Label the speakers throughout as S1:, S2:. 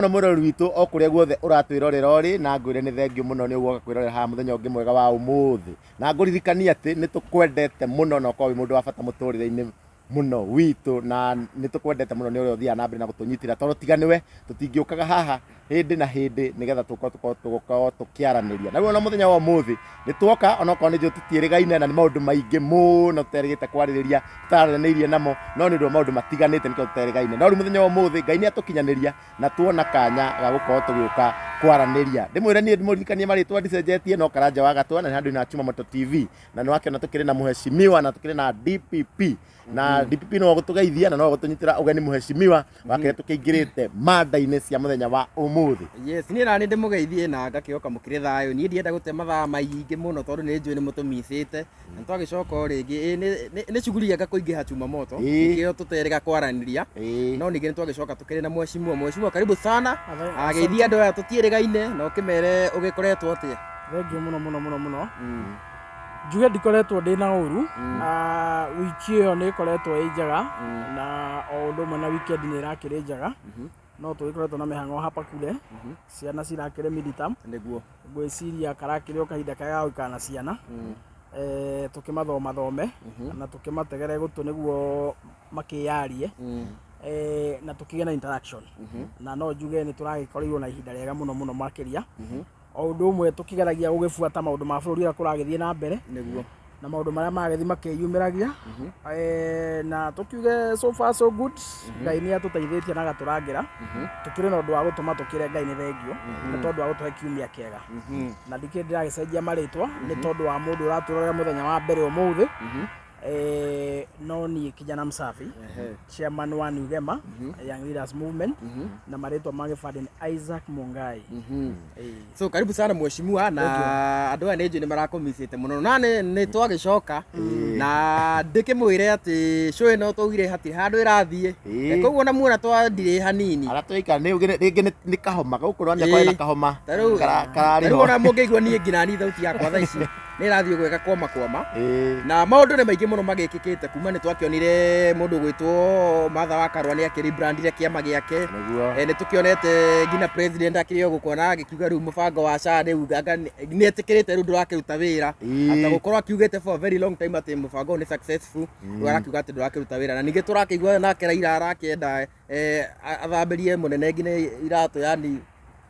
S1: Mũno mwĩroreri witũ o kũrĩa guothe ũratwĩrorera ũrĩ, na ngwĩre nĩ thengiũ mũno nĩ ũguoka kwĩrorera haha mũthenya ũngĩ mwega wa ũmũthĩ. Na ngũririkanie atĩ nĩ tũkwendete mũno na ũkorwo wĩ mũndũ wa bata mũtũrĩre-inĩ mũno witũ, na nĩ tũkwendete mũno nĩ ũrĩa ũthiaga na mbere na gũtũnyitĩrĩra, tondũ tiga nĩwe tũtingĩũkaga haha hĩndĩ na hĩndĩ nĩgetha tũkorwo tũkĩaranĩria. Na rĩu ona mũthenya wa ũmũthĩ nĩ tuoka, onokorwo nĩ njũĩ tũtiĩrĩgaine na nĩ maũndũ maingĩ mũno tũterĩgĩte kwarĩrĩria, tũtaranĩirie namo, no nĩ ũndũ wa maũndũ matiganĩte nĩkĩo tũterĩgaine. No rĩu mũthenya wa ũmũthĩ Ngai nĩ atũkinyanĩria na tuona kanya ga gũkorwo tũgĩũka kwaranĩria. Ndĩmwĩre niĩ ndĩmũririkanie marĩtwa ndicenjetie, no Karanja wa Gatwa, na nĩ handũ na Chuma Moto TV, na nĩ wakĩona tũkĩrĩ na mũheshimiwa na tũkĩrĩ na DPP, na DPP no gũtũgeithia na no gũtũnyitĩra ũgeni mũheshimiwa wakĩrĩa tũkĩingĩrĩte mada-inĩ cia mũthenya wa ũmũthĩ.
S2: Yes, niĩ nani ndĩmũgeithie na ngakĩhoka mũkĩrĩ thayũ. Niĩ ndienda gũte mathaa maingĩ mũno tondũ nĩ njũĩ nĩ mũtũmicĩte. Na twagĩcoka o rĩngĩ, ĩ, nĩ shughuli anga kũingĩha Chuma Moto. Nĩkĩo tũterĩga kwaranĩria. No ningĩ nĩ twagĩcoka tũkĩrĩ na mheshimiwa. Mheshimiwa, karibu sana. Ageithie andũ aya tũtiĩrĩgaine na ũkĩmere ũgĩkoretwo atĩa.
S3: Thengiũ mũno mũno mũno mũno. Njuge ndikoretwo ndĩ na ũru. Wiki ĩyo nĩ ĩkoretwo ĩ njega, na o ũndũ ũmwe na weekend nĩ ĩrakĩrĩ njega. No tũgĩkoretwo na mĩhang'o hapa kule, ciana cirakĩrĩ mid-term. Ngwĩciria karakĩrĩ o kahinda kega ga gũikara na ciana, tũkĩmathomathome na tũkĩmategere gũtũ nĩguo makĩyarie, na tũkĩgĩe na interaction. Na no njuge nĩ tũragĩkorirwo na ihinda rĩega mũno mũno makĩria. O ũndũ ũmwe tũkĩgeragia gũgĩbuata maũndũ ma bũrũri ũrĩa kũragĩthiĩ na mbere, na maũndũ marĩa maragĩthiĩ makĩyumĩragia. Na tũkiuge so far so good, Ngai nĩ atũteithĩtie na agatũrangĩra. Tũkĩrĩ na ũndũ wa gũtũma tũkĩre Ngai nĩ thengiũ, nĩ tondũ wa gũtũhe kiumia kĩega. Na ndikĩrĩ ndĩragĩcenjia marĩtwa, nĩ tondũ wa mũndũ ũratũrorera mũthenya wa mbere ũmũthĩ. No niĩ Kijana Msafi, chairman wa New Gema Young Leaders Movement, na marĩtwa ma gĩbandĩ nĩ Isaac Mungai.
S2: So karibu sana mheshimiwa, na andũ aya nĩ njũĩ nĩ marakũmicĩte mũno, na nĩ twagĩcoka na ndĩkĩmwĩre atĩ show ĩno twaugire hatirĩ handũ ĩrathiĩ. Koguo na muona twandirĩ hanini.
S1: Arĩa twaikara nĩ rĩngĩ nĩ kahoma gũkũ rwanya kwarĩ na kahoma
S2: Ta rĩu
S1: kararĩ
S2: ta rĩu
S1: ho.
S2: Ona mũngĩigua niĩ nginya ni thauti yakwa thaa ici nĩ ĩrathiĩ ũguo ĩgakwama kwama. Na maũndũ nĩ maingĩ mũno magĩkĩkĩte kuma nĩ twakĩonire mũndũ ũgwĩtwo Martha wa Karua nĩ akĩrebrandire kĩama gĩake. Nĩ tũkĩonete nginya president akĩrĩ o gũkũ na agĩkiuga rĩu mũbango wa SHA rĩu anga nĩ etĩkĩrĩte rĩu ndũrakĩruta wĩra. After gũkorwo akiugĩte for a very long time atĩ mũbango ũyũ nĩ successful, rĩu arakiuga atĩ ndũrakĩruta wĩra. Na ningĩ tũrakĩigua nake Raila arakĩenda athambĩrie mũnene nginya iratũ, yani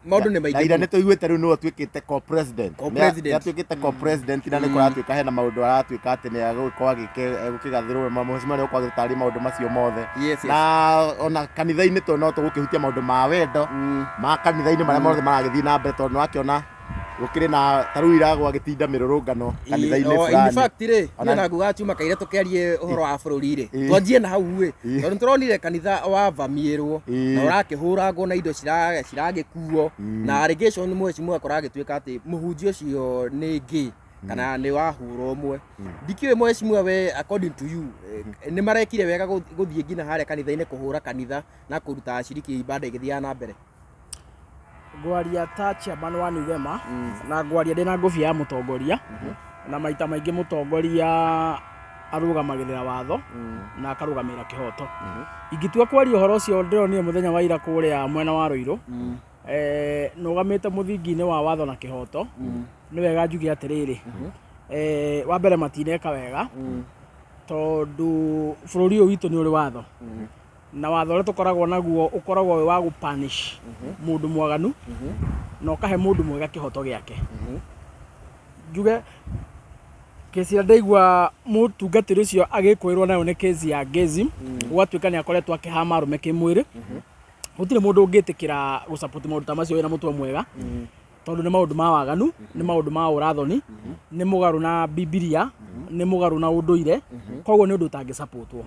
S2: maũndũ nĩ maingĩ
S1: Raila
S2: mũno.
S1: Nĩ tũiguĩte rĩu nĩwe ũtuĩkĩte co-president.
S2: Co-president.
S1: Nĩ atuĩkĩte co-president, na nĩ kũratuĩka hena maũndũ aratuĩka atĩ nĩ agũkorwo agĩkĩgathĩrwo, mheshimiwa nĩ egũkorwo agĩtarĩria maũndũ macio mothe. Na ona kanitha-inĩ to no tũgũkĩhutia maũndũ ma wendo ma kanitha-inĩ marĩa mothe maragĩthiĩ na mbere, tondũ nĩ wakĩona gũkĩrĩ na ta rĩu ira gwagĩtinda mĩrũrũngano kanitha-inĩ
S2: Oh, in
S1: fulani.
S2: fact rĩ,
S1: Ona-
S2: niĩ na nguga chuma kaire tũkĩarie ũhoro wa bũrũri rĩ, twanjie na hau ĩ, tondũ nĩtũronire kanitha wavamiĩrwo na ũrakĩhũrangwo na indo ciragĩkuo, na allegation mheshimiwa kũragĩtuĩka atĩ mũhunjia ũcio nĩ gay kana nĩ wahũra ũmwe. Ndikĩũĩ mheshimiwa, we according to you, nĩ marekire wega gũthiĩ nginya harĩa kanitha-inĩ kũhũra kanitha na kũruta aciriki ibada igĩthiaga na mbere?
S3: Ngwaria ta chairman wa New Gema, na ngwaria ndĩ na ngũbia ya mũtongoria, na maita maingĩ mũtongoria arũgamagĩrĩra watho na akarũgamĩrĩra kĩhoto. Ingĩtua kwaria ũhoro ũcio ndĩronire mũthenya wa ira kũrĩa mwena wa Ruiru, nũgamĩte mũthingi-inĩ wa watho na kĩhoto, nĩ wega njuge atĩrĩrĩ, wa mbere matineka wega, tondũ bũrũri ũyũ witũ nĩ ũrĩ watho, na watho ũrĩa tũkoragwo naguo ũkoragwo wĩ wa gũ-punish mũndũ mwaganu na ũkahe mũndũ mwega kĩhoto gĩake. Njuge kesi ĩrĩa ndaigua mũtungatĩri ũcio agĩkũĩrwo nayo nĩ kesi ya gayism, gũgatuĩka nĩ akoretwo akĩhama arũme kĩmwĩrĩ. Gũtirĩ mũndũ ũngĩtĩkĩra gũ-support maũndũ ta macio wĩna mũtwe mwega, tondũ nĩ maũndũ ma waganu, nĩ maũndũ ma ũrathoni, nĩ mũgarũ na Bibilia, nĩ mũgarũ na ũndũire, koguo nĩ ũndũ ũtangĩ-support-wo.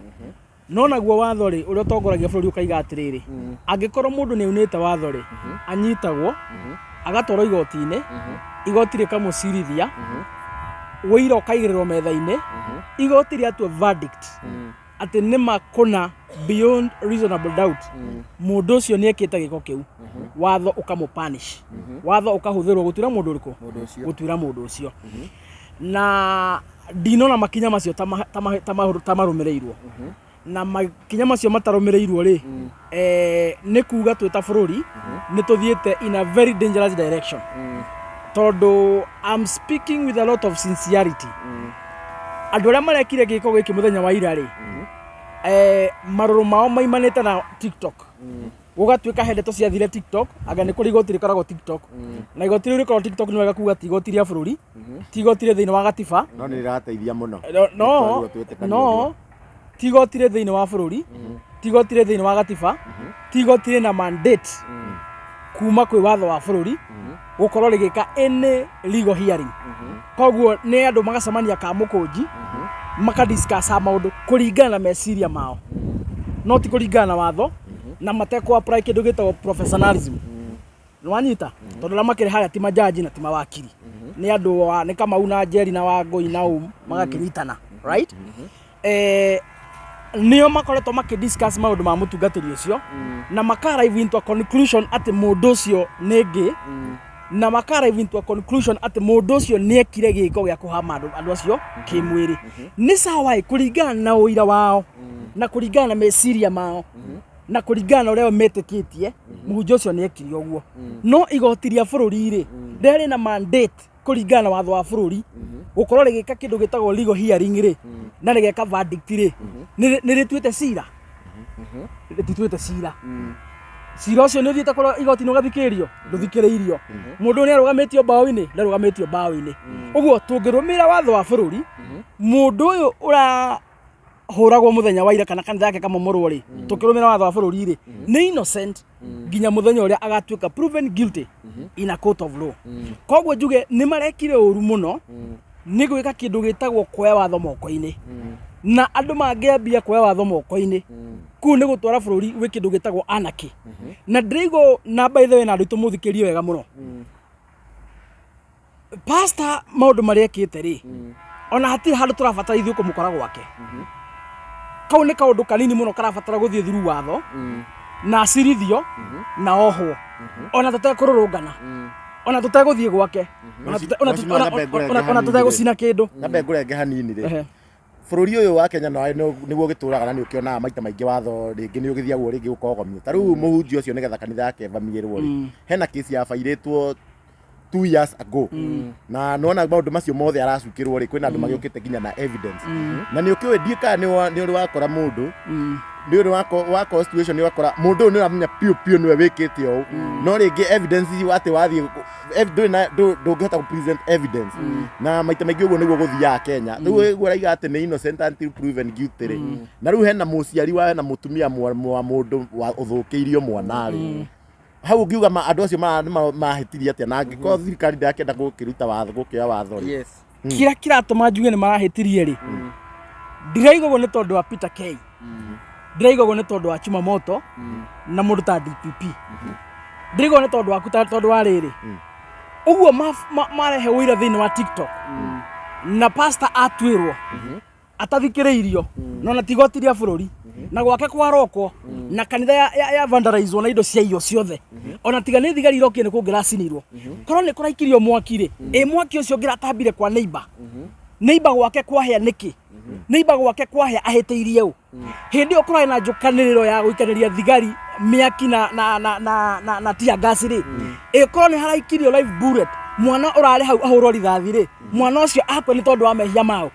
S3: No naguo watho rĩ, ũrĩa ũtongoragia bũrũri ũkaiga atĩrĩrĩ, angĩkorwo mũndũ nĩ aunĩte watho rĩ, anyitagwo, agatwarwo igoti-inĩ, igoti rĩkamũcirithia, ũira ũkaigĩrĩrwo metha-inĩ, igoti rĩatua verdict atĩ nĩma kũna beyond reasonable doubt mũndũ ũcio nĩ ekĩte gĩko kĩu, watho ũkamũ punish, watho ũkahũthĩrwo gũtuĩra mũndũ ũrĩkũ?
S2: Mũndũ ũcio.
S3: Gũtuĩra mũndũ ũcio. Na ndinona makinya macio ta marũmĩrĩirwo. Na makinya macio matarũmĩrĩirwo rĩ, nĩ kuga twĩ ta bũrũri nĩ tũthiĩte in a very dangerous direction, tondũ I'm speaking with a lot of sincerity. Andũ arĩa marekire gĩko gĩkĩ mũthenya wa ira rĩ, marũrũ mao maimanĩte na TikTok. Gũgatuĩka he ndeto ciathire TikTok, anga nĩ kũrĩ igoti rĩkoragwo TikTok, na igoti rĩu rĩkoragwo TikTok. Nĩ wega kuga ti igoti rĩa bũrũri, ti igoti rĩ thĩinĩ wa gatiba.
S1: No nĩ rĩrateithia mũno.
S3: No, no.
S1: Nĩ twagĩrĩirwo twĩtĩkanie
S3: No
S1: ũguo.
S3: Ti igoti rĩ thĩinĩ wa bũrũri, ti igoti rĩ thĩinĩ wa gatiba, ti igoti rĩ na mandate kuma kwĩ watho wa bũrũri gũkorwo rĩgĩka any legal hearing. Koguo nĩ andũ magacemania ka mũkũnji, makadiscussa maũndũ kũringana na meciria mao, no ti kũringana na watho, na matekũ apply kĩndũ gĩtagwo professionalism. Nĩwanyita? Tondũ arĩa makĩrĩ harĩa ti majaji na ti mawakiri, nĩ andũ nĩ Kamau na Njeri na Wangũi na ũũ magakĩnyitana, right? Nĩo makoretwo makĩdiscuss maũndũ ma mũtungatĩri ũcio na maka arrive into a conclusion atĩ mũndũ ũcio nĩ gay, na maka arrive into a conclusion atĩ mũndũ ũcio nĩ ekire gĩko gĩa kũhama andũ acio kĩmwĩrĩ. Nĩ sawa ĩ, kũringana na ũira wao na kũringana na meciria mao na kũringana na ũrĩa o metĩkĩtie, mũhunjia ũcio nĩ ekire ũguo. No igoti rĩa bũrũri rĩ, rĩarĩ na mandate kũringana na watho wa bũrũri gũkorwo rĩgĩka kĩndũ gĩtagwo legal hearing rĩ, na rĩgeka verdict rĩ, nĩ rĩtuĩte cira? Rĩtituĩte cira. Cira ũcio nĩ ũthiĩte kũrĩa igoti-inĩ ũgathikĩrĩrio? Ndũthikĩrĩirio. Mũndũ ũyũ nĩ arũgamĩtio mbaũ-inĩ? Ndarũgamĩtio mbaũ-inĩ. Ũguo tũngĩrũmĩrĩra watho wa bũrũri, mũndũ ũyũ ũrahũragwo mũthenya wa ira kana kanitha yake kamomorwo rĩ, tũkĩrũmĩrĩra watho wa bũrũri rĩ, nĩ innocent nginya mũthenya ũrĩa agatuĩka proven guilty in a court of law. Koguo njuge nĩ marekire ũru mũno nĩ gwĩka kĩndũ gĩtagwo kuoya watho moko-inĩ, na andũ mangĩambia kuoya watho moko-inĩ, kũu nĩ gũtwara bũrũri gwĩ kĩndũ gĩtagwo anarchy. Na ndĩraigua na by the way, na andũ aitũ mũthikĩrie wega mũno, pastor maũndũ marĩa ekĩte rĩ, ona hatirĩ handũ tũrabatara ithuĩ kũmũkora gwake. Kau nĩ kaũndũ kanini mũno karabatara gũthiĩ through watho na acirithio na ohwo, ona tũtekũrũrũngana, ona tũtegũthiĩ gwake,
S1: Mheshimiwa, nyambe ngũrenge
S3: ona
S1: hanini rĩ.
S3: tũtegũcina kĩndũ.
S1: Nyambe ngũrenge hanini rĩ.
S3: Ehe.
S1: Bũrũri ũyũ wa Kenya no nĩguo ũgĩtũraga na nĩ ũkĩonaga maita maingĩ watho rĩngĩ nĩ ũgĩthiagwo rĩngĩ ũkogomio. Ta rĩu mũhunjia ũcio, nĩgetha kanitha yake ĩvamiĩrwo rĩ, hena kesi yabairĩtwo 2 years ago, na nĩwona maũndũ macio mothe aracukĩrwo rĩ, kwĩna andũ magĩũkĩte nginya na evidence. Na nĩ ũkĩũĩ, ndiĩ kana nĩ ũrĩ wakora mũndũ, nĩ ũrĩ wakora situation ũgakora mũndũ ũyũ nĩ ũramenya piũ piũ nĩwe wĩkĩte ũũ, no rĩngĩ evidence ici atĩ wathiĩ ndũrĩ na ndũngĩhota kũ present evidence. Na maita maingĩ ũguo nĩguo gũthiaga Kenya. Rĩu ũguo araiga atĩ nĩ innocent until proven guilty rĩ, na rĩu hena mũciari wa hena mũtumia wa mũndũ wa ũthũkĩirio mwana rĩ, hau ũngiuga andũ acio nĩ mahĩtirie atĩa, na angĩkorwo thirikari ndĩrakĩenda gũkĩruta watho, gũkĩoya watho rĩ?
S2: Yes.
S3: Kĩrĩa kĩratũma njuge nĩ marahĩtirie rĩ, ndiraigua ũguo nĩ tondũ wa Peter K, ndiraigua ũguo nĩ tondũ wa Chuma Moto na mũndũ ta DPP, ndiraigua nĩ tondũ waku, tondũ wa rĩrĩ ũguo marehe ũira thĩinĩ wa TikTok na pastor atuĩrwo atathikĩrĩirio, no na ti igoti rĩa bũrũri, na gwake kwarokwo na kanitha ya vandalizwo na indo ciaiywo ciothe, ona tiga nĩ thigari irokire nĩ kũngĩracinirwo. Korwo nĩ kũraikirio mwaki rĩ, ĩ mwaki ũcio ũngĩratambire kwa neighbor, neighbor gwake kwahĩa nĩkĩ? Neighbor gwake kwahĩa ahĩtĩirie ũ? Hĩndĩ ĩyo kũrarĩ na njũkanĩrĩro ya gũikanĩria thigari mĩaki na tear gas rĩ, ĩkorwo nĩ haraikirio live bullet, mwana ũrarĩ hau ahũrwo rithathi rĩ, mwana ũcio akue nĩ tondũ wa mehia mao?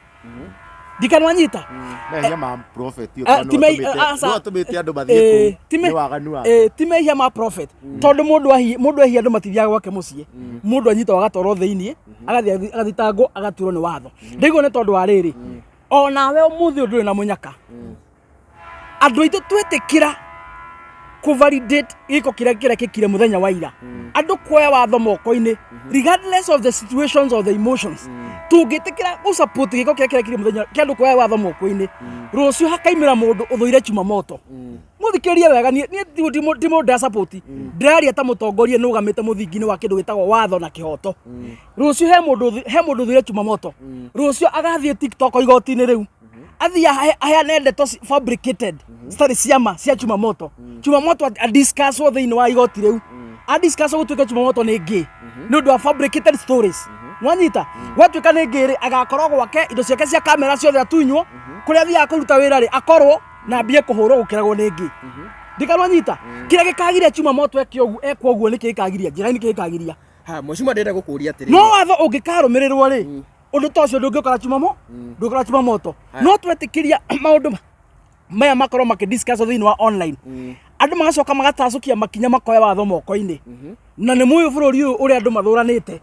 S3: Ndikanwanyita.
S1: Mehia ma prophet?
S3: Aca.
S1: Nĩwe ũtũmĩte andũ mathiĩ kũu nĩ waganu wake.
S3: Ti mehia ma prophet, tondũ mũndũ ehia andũ matithiaga gwake mũciĩ. Mũndũ anyitwo agatwarwo thĩiniĩ, agathiĩ agathitangwo, agatuĩrwo nĩ watho. Ndaigua nĩ tondũ wa rĩrĩ, onawe ũmũthĩ ũyũ ndũrĩ na mũnyaka. Andũ aitũ twĩtĩkĩra kũ validate gĩko kĩrĩa kĩrekĩkire mũthenya wa ira, andũ kuoya watho moko-inĩ regardless of the situations or the emotions, tũngĩtĩkĩra gũ support gĩko kĩrĩa kĩrekĩkire mũthenya kĩa andũ kuoya watho moko-inĩ, rũciũ hakaimĩra mũndũ ũthũire Chuma Moto. Mũthikĩrĩrie wega, niĩ ti mũndũ ndĩra support, ndĩraria ta mũtongoria nũgamĩte mũthingi-inĩ wa kĩndũ gĩtagwo watho na kĩhoto. Rũciũ he mũndũ ũthũire Chuma Moto, rũciũ agathiĩ TikTok igoti-inĩ rĩu, athiĩ aheane ndeto fabricated citarĩ ciama cia Chuma Moto. Chuma Moto adiscusswo thĩinĩ wa igoti rĩu, adiscusswo gũtuĩke Chuma Moto nĩ gay nĩ ũndũ wa fabricated stories. Nwanyita? Gwatuĩka nĩ gay rĩ, agakorwo gwake indo ciake cia kamera ciothe atunywo, kũrĩa athiaga kũruta wĩra rĩ, akorwo Na ambie kũhũrwo gũkĩragwo nĩ ngĩ. Ndikanwanyita. Kĩrĩa gĩkagiria Chuma Moto eke ũguo, ekwo ũguo nĩkĩ gĩkagiria? Njĩra nĩkĩ gĩkagiria?
S2: Ha, mheshimiwa, ndĩrenda gũkũria atĩrĩrĩ.
S3: No watho ũngĩkarũmĩrĩrwo rĩ, ũndũ ta ũcio ndũngĩũkora Chuma mo, ndũngĩũkora Chuma Moto. No twetĩkĩria maũndũ maya makorwo makĩdiscuss thĩinĩ wa online, andũ magacoka magatacũkia makinya makoya watho moko-inĩ. Na nĩ mũĩ bũrũri ũyũ ũrĩa andũ mathũranĩte.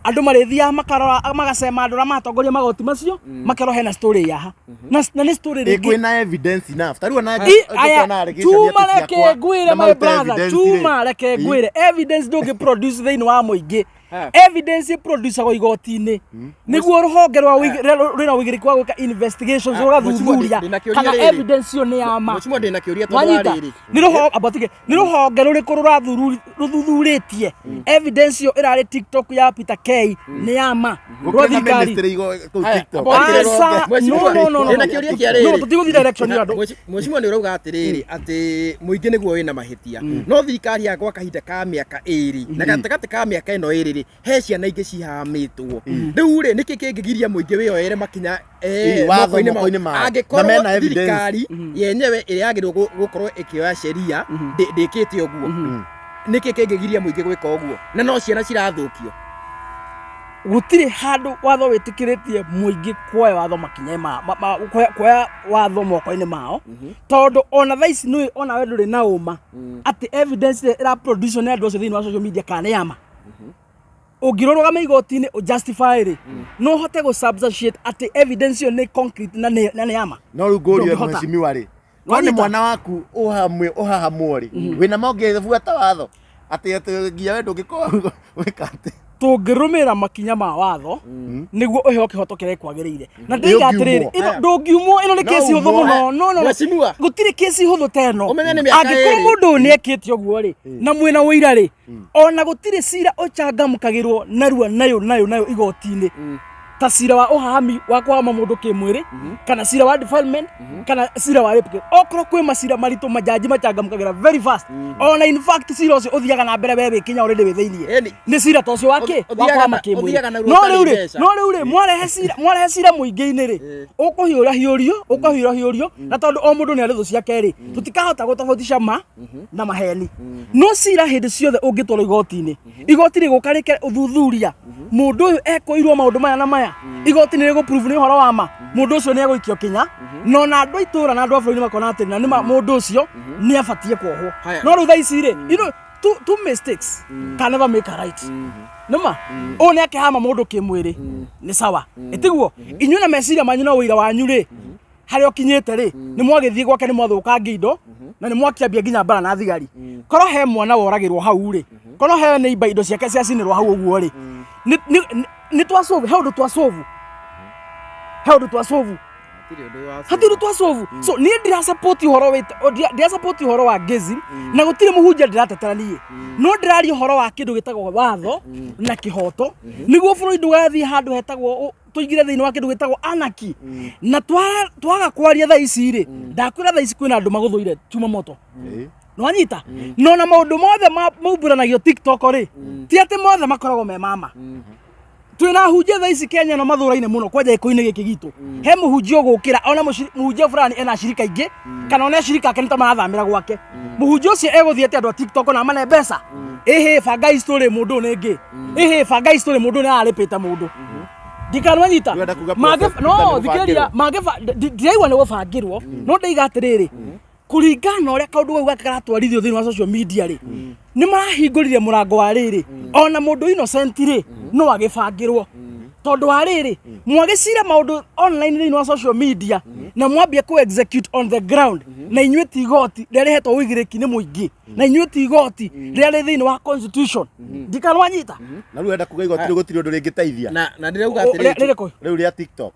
S3: Andũ marĩthiaga makarora magacema andũ arĩa maratongoria magoti macio, makerwo hena story yaha. Na nĩ story
S1: Ĩ
S3: rĩngĩ.
S1: Kwĩna evidence enough ta rĩu ona
S3: Aya,
S1: angĩkorwo na allegation
S3: Chuma,
S1: atĩ
S3: reke
S1: ciakwa
S3: ngwĩre,
S1: na
S3: my
S1: marute
S3: brother,
S1: evidence rĩ.
S3: Chuma, reke ngwĩre, evidence ndũngĩ produce thĩinĩ wa mũingĩ. Evidence ĩproducagwo igoti-inĩ nĩguo rũhonge rwa rwĩna ũigĩrĩki wa gwĩka investigations, rũgathuthuria
S2: Ndĩna kĩũria
S3: kana
S2: rĩrĩ.
S3: evidence ĩyo nĩ ya ma.
S2: Mheshimiwa, ndĩna kĩũria tondũ wa
S3: Wanyita?
S2: rĩrĩ.
S3: Nĩ rũhonge abatige, nĩ rũhonge rũrĩkũ rũthuthurĩtie evidence ĩyo ĩrarĩ TikTok ya Peter K nĩ ya ma rwa
S1: Gũkĩrĩ na
S3: thirikari?
S1: ministry kũu
S2: Haya,
S1: TikTok.
S2: amba
S3: Aca,
S2: Mheshimiwa,
S3: no, no, no, no.
S2: ndĩna kĩũria kĩa rĩrĩ.
S3: No, tũtigũthiĩ direction ĩyo andũ.
S2: Mheshimiwa, nĩ ũrauga atĩrĩrĩ atĩ mũingĩ nĩguo wĩna mahĩtia, no thirikari ya gwa kahinda ka mĩaka 2 na gatagatĩ ka mĩaka ĩno 2 rĩ, he ciana ingĩ cihamĩtwo. Rĩu rĩ, nĩkĩ kĩngĩgiria mũingĩ wĩyoere makinya
S1: Ii, watho
S2: moko-inĩ
S1: moko-inĩ mao. Na
S2: Angĩkorwo
S1: mena evidence.
S2: thirikari yenyewe ĩrĩa yagĩrĩirwo gũkorwo ĩkĩoya sheria ndĩkĩte ũguo, nĩkĩ kĩngĩgiria mũingĩ gwĩka ũguo na no ciana cirathũkio?
S3: Gũtirĩ handũ watho wĩtĩkĩrĩtie mũingĩ kuoya watho makinya ma, kuoya watho moko-inĩ mao, tondũ ona thaa ici nĩ ona we ndũrĩ na ũma atĩ evidence ĩrĩa ĩraproduce nĩ andũ acio thĩinĩ wa social media kana nĩ ya ma. Ũngĩrũrũgama igoti-inĩ ũjustify rĩ, no ũhote gũ substantiate atĩ evidence ĩyo nĩ concrete na nĩ ya ma?
S1: No rĩu ngũrie,
S3: Ndũngĩhota.
S1: mheshimiwa rĩ, ko nĩ
S3: Wanyita?
S1: mwana waku ũhamwe ũhahamwo rĩ, wĩna ma ũngĩbuata watho atĩ nginya we ndũngĩkorwo gwĩka atĩ
S3: Tũngĩrũmĩrĩra makinya ma watho nĩguo ũheo kĩhoto kĩrĩa kwagĩrĩire. Na ndĩiga
S1: Ũngiumwo.
S3: atĩrĩrĩ, ĩno ndũngiumwo, ĩno nĩ
S1: No
S3: kesi hũthũ
S1: umwo.
S3: mũno. No, no, no.
S2: Mheshimiwa.
S3: Gũtirĩ kesi hũthũ ta ĩno.
S2: Ũmenye nĩ mĩaka
S3: Angĩkorwo
S2: 2.
S3: mũndũ ũyũ nĩ ekĩte ũguo rĩ, na mwĩna ũira rĩ, ona gũtirĩ cira ũcangamũkagĩrwo narua nayo nayo nayo igoti-inĩ ta cira wa ũhahami wa kũhama mũndũ kĩmwĩrĩ, kana cira wa defilement, kana cira wa rape case. Okorwo kwĩ macira maritũ, majaji machangamũkagĩra very fast. Ona in fact cira ũcio ũthiaga na mbere we wĩ Kenya already wĩ thĩiniĩ. Nĩ cira ta ũcio wa kĩ wa
S2: Ũthiaga
S3: kũhama kĩmwĩrĩ.
S2: Ũthiaga narua
S3: No
S2: ũtarĩ
S3: rĩu rĩ,
S2: mbeca.
S3: no rĩu rĩ, mwarehe cira mũingĩ-inĩ rĩ, ũkũhiũra hiũrio, ũkũhiũra hiũrio, na tondũ o mũndũ nĩ arĩ thũ ciake rĩ, tũtikahota gũtofautisha ma na maheni. No cira hĩndĩ ciothe ũngĩtwarwo igoti-inĩ, igoti rĩgũka rĩke ũthuthuria mũndũ ũyũ ekũirwo maũndũ maya na maya, igoti nĩ rĩgũ nĩ ũhoro wa ma, mũndũ ũcio nĩ egũikio kinya, no na andũ a itũra na andũ a bũrũri nĩ makona atĩ na nĩma mũndũ ũcio nĩ abatiĩ kuohwo.
S2: Haya.
S3: No rĩu thaa ici rĩ, two mistakes can never make a right. Nĩma ũyũ nĩ akĩhama mũndũ kĩmwĩrĩ, nĩ sawa, ĩtiguo inyuĩ na meciria manyu na ũira wanyu rĩ, harĩa ũkinyĩte rĩ, nĩ mwagĩthiĩ gwake, nĩ mwathũkangia indo na nĩ mwakĩambia nginya mbara na thigari. Korwo he mwana woragĩrwo hau rĩ, korwo he neighbor indo ciake ciacinĩrwo hau ũguo rĩ, nĩ twasolve he ũndũ, twasolve he ũndũ, twasolve
S2: Hatirĩ ũndũ wa
S3: hatirĩ ũndũ twasolve. So niĩ ndira support ũhoro ndira support ũhoro wa ngezi, na gũtirĩ mũhunjia ndĩratetera niĩ, no ndĩraria ũhoro wa kĩndũ gĩtagwo watho na kĩhoto, nĩguo bũrũri ndũgathiĩ handũ hetagwo tũingĩre thĩinĩ wa kĩndũ gĩtagwo anarchy. Na twaga kwaria thaa ici rĩ, ndakwĩra thaa ici kwĩna andũ magũthũire Chuma Moto. Nwanyita? No na maũndũ mothe maumbũranagio TikTok rĩ, ti atĩ mothe makoragwo me mama. Twĩna ahunjia thaa ici Kenya no mathũraine mũno, kwanja gĩkũyũ-inĩ gĩkĩ gitũ. He mũhunjia ũgũkĩra ona mũhunjia fulani ena ashirika aingĩ, kana ona ashirika ake nĩ ta marathamĩra gwake. Mũhunjia ũcio egũthiĩ atĩ andũ a TikTok na amane mbeca, ĩhĩ bangai story, mũndũ ũyũ nĩ ngĩ, ĩhĩ bangai story, mũndũ ũyũ nĩ ararĩpĩte mũndũ. Ndikanwanyita?
S1: Ũrenda kuga
S3: Mangĩ
S1: Prophet
S3: no
S1: Peter nĩ
S3: thikĩrĩria, mangĩba ndiraigua nĩ gũbangĩrwo, no ndaiga atĩrĩrĩ, kũringana na ũrĩa kaũndũ kau gaka karatwarithio thĩinĩ wa social media rĩ, nĩ marahingũrire mũrango wa rĩrĩ, ona mũndũ innocent rĩ, no agĩbangĩrwo, tondũ wa rĩrĩ mwagĩcira maũndũ online thĩinĩ wa social media na mwambia ku execute on the ground, na inyuĩ ti igoti rĩrĩa rĩhetwo ũigĩrĩki nĩ mũingĩ, na inyuĩ ti igoti rĩrĩa rĩ thĩinĩ wa constitution. Ndikanwanyita?
S1: Na rĩu enda kuga igoti rĩu gũtirĩ ũndũ rĩngĩteithia?
S2: Na ndĩrauga atĩrĩrĩ,
S3: Rĩrĩkũ?
S1: Rĩu rĩa TikTok.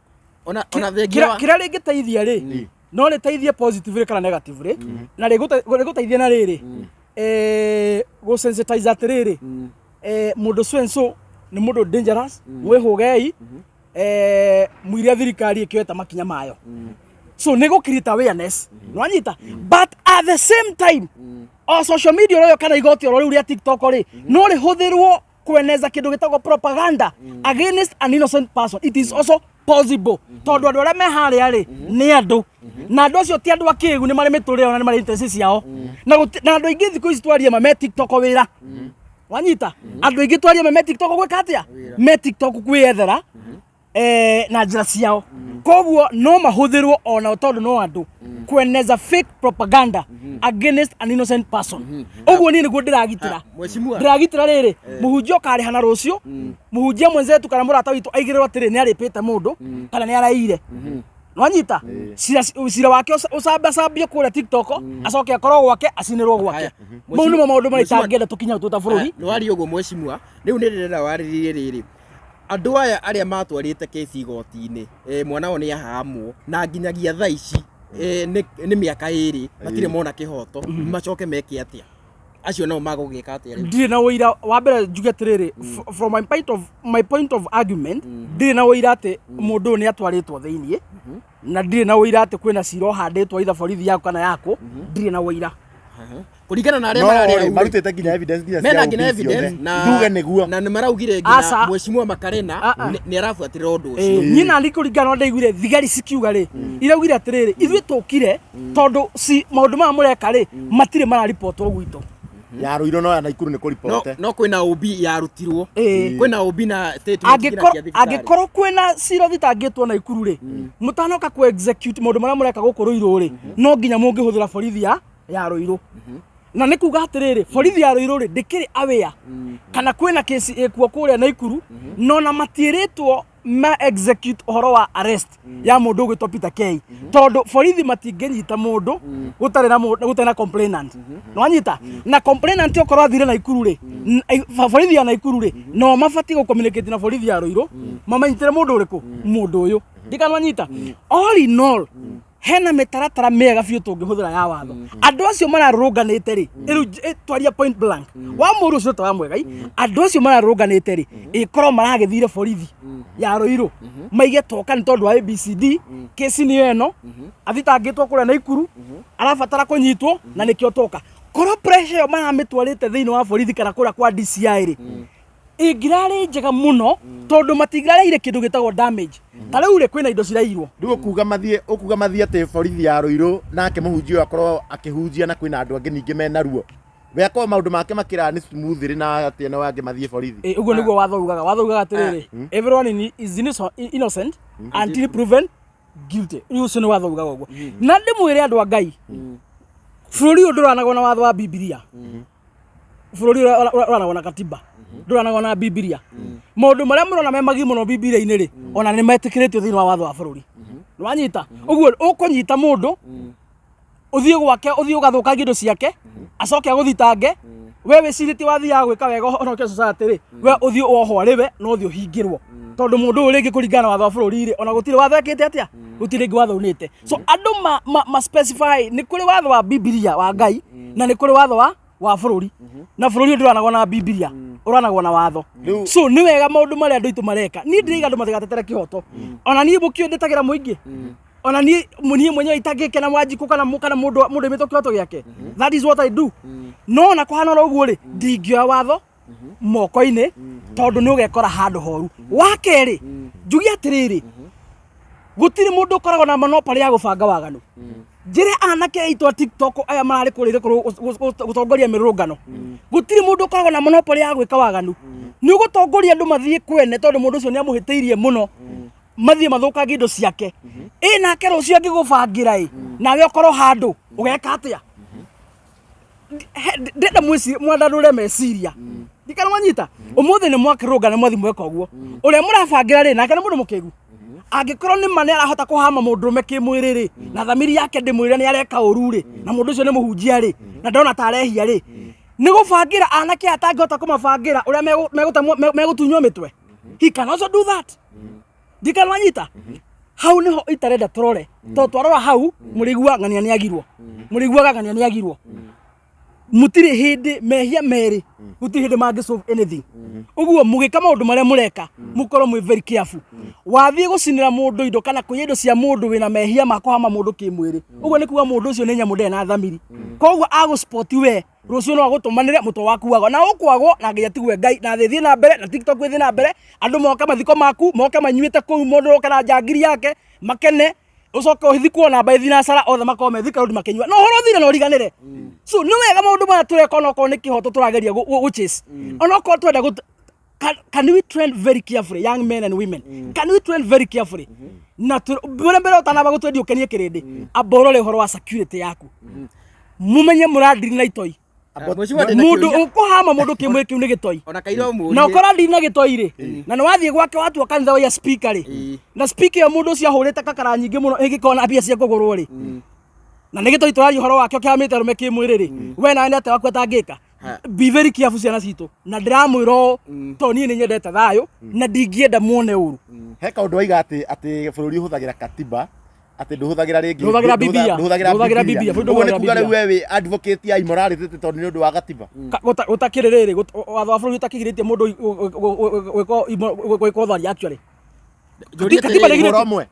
S2: Ona thengia wa
S3: Kĩrĩa rĩngĩteithia rĩ, no rĩteithie positively kana negatively, na rĩgũteithia na rĩrĩ gũ sensitize atĩrĩrĩ, mũndũ so and so nĩ mũndũ dangerous, mwĩhũgei, mũiria thirikari ĩkĩoete makinya mayo. So nĩ gũ create awareness, nwanyita? But at the same time, o social media oro kana igoti oro rĩu rĩa TikTok rĩ, no rĩhũthĩrwo kweneza kĩndũ gĩtagwo propaganda against an innocent person. It is also Impossible, tondũ andũ arĩa me harĩa rĩ nĩ andũ, na andũ acio ti andũ akĩgu, nĩ marĩ mĩtũrĩre yao na nĩ marĩ interest ciao. Na andũ aingĩ thikũ ici twarie ma me TikTok wĩra, wanyita? Andũ aingĩ twarie ma me TikTok gwĩka atĩa? Me TikTok kwĩyethera na njĩra ciao. Koguo no mahũthĩrwo onao tondũ no andũ kueneza fake propaganda against an innocent person. Ũguo niĩ nĩguo ndĩragitĩra.
S2: Mheshimiwa.
S3: Ndĩragitĩra rĩrĩ mũhunjia ũkarĩha na rũciũ mũhunjia mwenzetu kana mũrata witũ aigĩrĩrwo atĩrĩ nĩ arĩpĩte mũndũ kana nĩ araire, nwanyita? Cira wake ũcambacambie kũrĩa TikTok, acoke akorwo gwake, acinĩrwo gwake.
S2: Haya.
S3: Mau nĩmo maũndũ marĩa
S2: Mheshimiwa-
S3: itangĩenda tũkinye hau twĩ ta bũrũri.
S2: Nĩ waria ũguo mheshimiwa, rĩu nĩ ndĩrenda warĩrĩrie rĩrĩ, andũ aya arĩa matwarĩte kesi igoti-inĩ, mwana wao nĩ ahamwo na nginyagia thaa ici nĩ mĩaka 2 matirĩ mona kĩhoto, macoke meke atĩa? Acio nao magũgĩka atĩa rĩu?
S3: Ndirĩ na ũira. Wa mbere njuge atĩrĩrĩ, from my point of argument, ndirĩ na ũira atĩ mũndũ ũyũ nĩ atwarĩtwo thĩiniĩ, na ndirĩ na ũira atĩ kwĩna cira ũhandĩtwo either borithi yaku kana yaku. Ndirĩ na ũira.
S2: Kũringana na arĩa
S1: No
S2: mararĩ
S1: rĩ,
S2: hau rĩ,
S1: marutĩte nginya evidence nginya
S2: mena
S1: cia
S2: nginya
S1: OB ciothe.
S2: evidence na
S1: Tuge nĩguo.
S2: Na nĩ maraugire
S3: Aca.
S2: nginya mheshimiwa Makarena
S3: Ah, ah.
S2: nĩ arabuatĩrĩra ũndũ ũcio.
S3: Niĩ nani kũringana na ndaiguire thigari cikiuga rĩ, iraugire atĩrĩrĩ, ithuĩ tũkire tondũ ci maũndũ maya mũreka rĩ matirĩ mararibotwo gwitũ.
S1: Ya Ruiru no ya Naikuru nĩ
S2: No,
S1: kũripote.
S2: no kwĩna OB yarutirwo. Kwĩna OB na statement nginya
S3: Angĩkorwo
S2: cia thibitarĩ.
S3: Angĩkorwo kwĩna cira ũthitangĩtwo Naikuru rĩ, mũtanoka ku execute maũndũ marĩa mũreka gũkũ Ruiru rĩ, no nginya mũngĩhũthĩra borithi ya Ruiru. Na nĩ kuga atĩrĩrĩ, borithi ya Ruiru rĩ ndĩkĩrĩ aware kana kwĩna kesi ĩkuo kũrĩa Naikuru, no na matiĩrĩtwo ma execute ũhoro wa arrest ya mũndũ ũgwĩtwo Peter K, tondũ borithi matingĩnyita mũndũ gũtarĩ na complainant. Nĩwanyita? Na complainant okorwo athire Naikuru rĩ, borithi ya Naikuru rĩ no mabatiĩ gũ communicate na borithi ya Ruiru mamanyitĩre mũndũ ũrĩkũ, mũndũ ũyũ. Ndikanwanyita? All in all, hena mĩtaratara mĩega biũ tũngĩhũthĩra ya watho. Andũ acio mararũrũnganĩte rĩ, rĩu twaria point blank wa mũndũ ũcio ta wa Mwegai, andũ acio mararũrũnganĩte rĩ, ĩkorwo maragĩthire borithi ya Ruiru maige toka nĩ tondũ wa ABCD, kesi nĩyo ĩno, athitangĩtwo kũrĩa Naikuru, arabatara kũnyitwo na nĩkĩo toka. Korwo pressure ĩyo maramĩtwarĩte thĩinĩ wa borithi kana kũrĩa kwa DCI rĩ, ĩngĩrarĩ njega mũno, tondũ matingĩrareire kĩndũ gĩtagwo damage. Ta rĩu rĩ, kwĩna indo cirairwo.
S1: Rĩu ũkuga mathiĩ atĩ borithi ya Ruiru, nake mũhunjia ũyũ akorwo akĩhunjia na kwĩna andũ angĩ ningĩ mena ruo, we akorwo maũndũ make makĩra nĩ smooth rĩ, na atĩ eno angĩ mathiĩ borithi?
S3: Ũguo nĩguo watho ugaga. Watho ugaga atĩrĩrĩ, everyone is innocent until proven guilty. Rĩu ũcio nĩ watho ugaga ũguo. Na ndĩmwĩre, andũ a Ngai, bũrũri ũyũ ndũranagwo na watho wa Bibilia. Bũrũri ũrĩa ũranagwo na katiba, ndũranagwo na Bibilia. Maũndũ marĩa mũrona me magi mũno Bibilia-inĩ rĩ, ona nĩ metĩkĩrĩtio thĩinĩ wa watho wa bũrũri. Nĩwanyita? Ũguo ũkũnyita mũndũ, ũthiĩ gwake, ũthiĩ ũgathũkangia indo ciake, acoke agũthitange, we wĩcirĩtie wathiaga gwĩka wega ũhonokie society rĩ, we ũthiĩ wohwo arĩ we no ũthiĩ ũhingĩrwo, tondũ mũndũ ũyũ rĩngĩ kũringana na watho wa bũrũri rĩ, ona gũtirĩ watho ekĩte atĩa, gũtirĩ rĩngĩ watho unĩte. So andũ ma specify nĩ kũrĩ watho wa Bibilia wa Ngai na nĩ kũrĩ watho wa bũrũri, na bũrũri ũyũ ndũranagwo na Bibilia, ũranagwo na watho. So nĩ wega maũndũ marĩa andũ aitũ mareka. Niĩ ndĩraiga andũ matigatetere kĩhoto. Ona niĩ mũkĩũĩ ndĩtagĩra mũingĩ, ona niĩ mwenyewe itangĩkena Wanjikũ kana mũndũ aimĩtwo kĩhoto gĩake. That is what I do. No ona kũhana oro ũguo rĩ, ndingĩoya watho moko-inĩ, tondũ nĩ ũgekora handũ horu. Wa kerĩ, njuge atĩrĩrĩ, gũtirĩ mũndũ ũkoragwo na monopoly ya gũbanga waganu. Njĩre anake aitũ a TikTok aya mararĩ kũrĩa gũtongoria mĩrũrũngano, gũtirĩ mũndũ ũkoragwo na monopoly ya gwĩka waganu. Nĩ ũgũtongoria andũ mathiĩ kwene tondũ mũndũ ũcio nĩ amũhĩtĩirie mũno, mathiĩ mathũkangie indo ciake, ĩ nake rũciũ angĩgũbangĩra ĩ nawe ũkorwo handũ ũgeka atĩa? Ndĩrenda mwandandũre meciria. Ndikana mwanyita? Ũmũthĩ nĩ mwakĩrũnga, nĩ mwathi mweka ũguo. Ũrĩa mũrabangĩra rĩ, nake nĩ mũndũ mũkĩgu. Angĩkorwo nĩ ma nĩ arahota kũhama mũndũrũme kĩmwĩrĩ rĩ, na thamiri yake ndĩmwĩre nĩ areka ũru rĩ, na mũndũ ũcio nĩ mũhunjia rĩ, na ndona ta arehia rĩ, nĩ gũbangĩra anake atangĩhota kũmabangĩra ũrĩa megũtunywo mĩtwe. He can also do that. Ndikana wanyita? Hau niho itarenda tũrore, tondũ twarora hau mũrĩigua ng'ania nĩ agirwo, mũrĩiguaga ng'ania nĩ agirwo. Mũtirĩ hĩndĩ mehia merĩ, gũtirĩ hĩndĩ mangĩ solve anything. Ũguo mũgĩka maũndũ marĩa mũreka, mũkorwo mwĩ very careful. Wathiĩ gũcinĩra mũndũ indo kana kũiya indo cia mũndũ wĩna mehia ma kũhama mũndũ kĩmwĩrĩ, ũguo nĩ kuga mũndũ ũcio nĩ nyamũ ndarĩ na thamiri. Koguo agũ-spot we rũciũ no agũtũmanĩre mũtwe waku wagwa na ũkwagwo na nginya tigwe Ngai na thĩ ĩthiĩ na mbere na TikTok ĩthiĩ na mbere, andũ moke mathiko maku moke manyuĩte kũu, mũndũ oke na njangiri yake makene, ũcoke ũthikwo na mbaĩ thinacara othe makorwo me thika road makĩnyua na ũhoro ũthire na ũriganĩre. So nĩ wega maũndũ maya tũreka onokorwo nĩ kĩhoto tũrageria gũ chase, onokorwo twenda gũ can we trend very carefully, young men and women? Can we trend very carefully? Na mbere mbere ũtanamba gũtwendia ũkenie kĩrĩndĩ, amba ũrore ũhoro wa security yaku, mumenye mũrandiri na itoi.
S2: Mheshimiwa, ndĩna
S3: Mũndũ
S2: kĩũria.
S3: ũkũhama mũndũ kĩmwĩrĩ kĩu nĩ gĩtoi.
S2: Ona kaira ũmũrie.
S3: Na ũkora ndiri na gĩtoi rĩ, na nĩ wathiĩ gwake watua kanitha waiya speaker rĩ, na speaker ĩyo mũndũ ũcio ahũrĩte kakara nyingĩ mũno ĩngĩkorwo na mbia cia kũgũrwo rĩ, na nĩ gĩtoi tũraria ũhoro wake ũkĩhamĩte arũme kĩmwĩrĩ rĩ, we nawe nĩ atĩa waku atangĩka? Be very careful ciana citũ, na ndĩramwĩra ũũ tondũ niĩ nĩ nyendete thayũ na ndingĩenda muone ũru.
S1: He kaũndũ waiga atĩ bũrũri ũhũthagĩra katiba, atĩ ndũhũthagĩra rĩngĩ
S3: Ndũhũthagĩra Bibilia.
S1: Ndũhũthagĩra
S3: Ndũhũthagĩra
S1: Bibilia.
S3: Bibilia. Bũrũri
S1: Ũguo nĩ
S3: ndũhũthagĩra
S1: kuga rĩu
S3: Bibilia.
S1: we wĩ advocate ya immorality tondũ nĩ ũndũ wa gatiba.
S3: Gũtakĩrĩ rĩrĩ, watho wa bũrũri ũtakĩgirĩtie mũndũ gwĩka ũtharia actually.
S2: Njũrie
S3: Katiba
S2: atĩrĩrĩ,
S3: ndĩgirĩtie.
S1: Ũhoro ũmwe.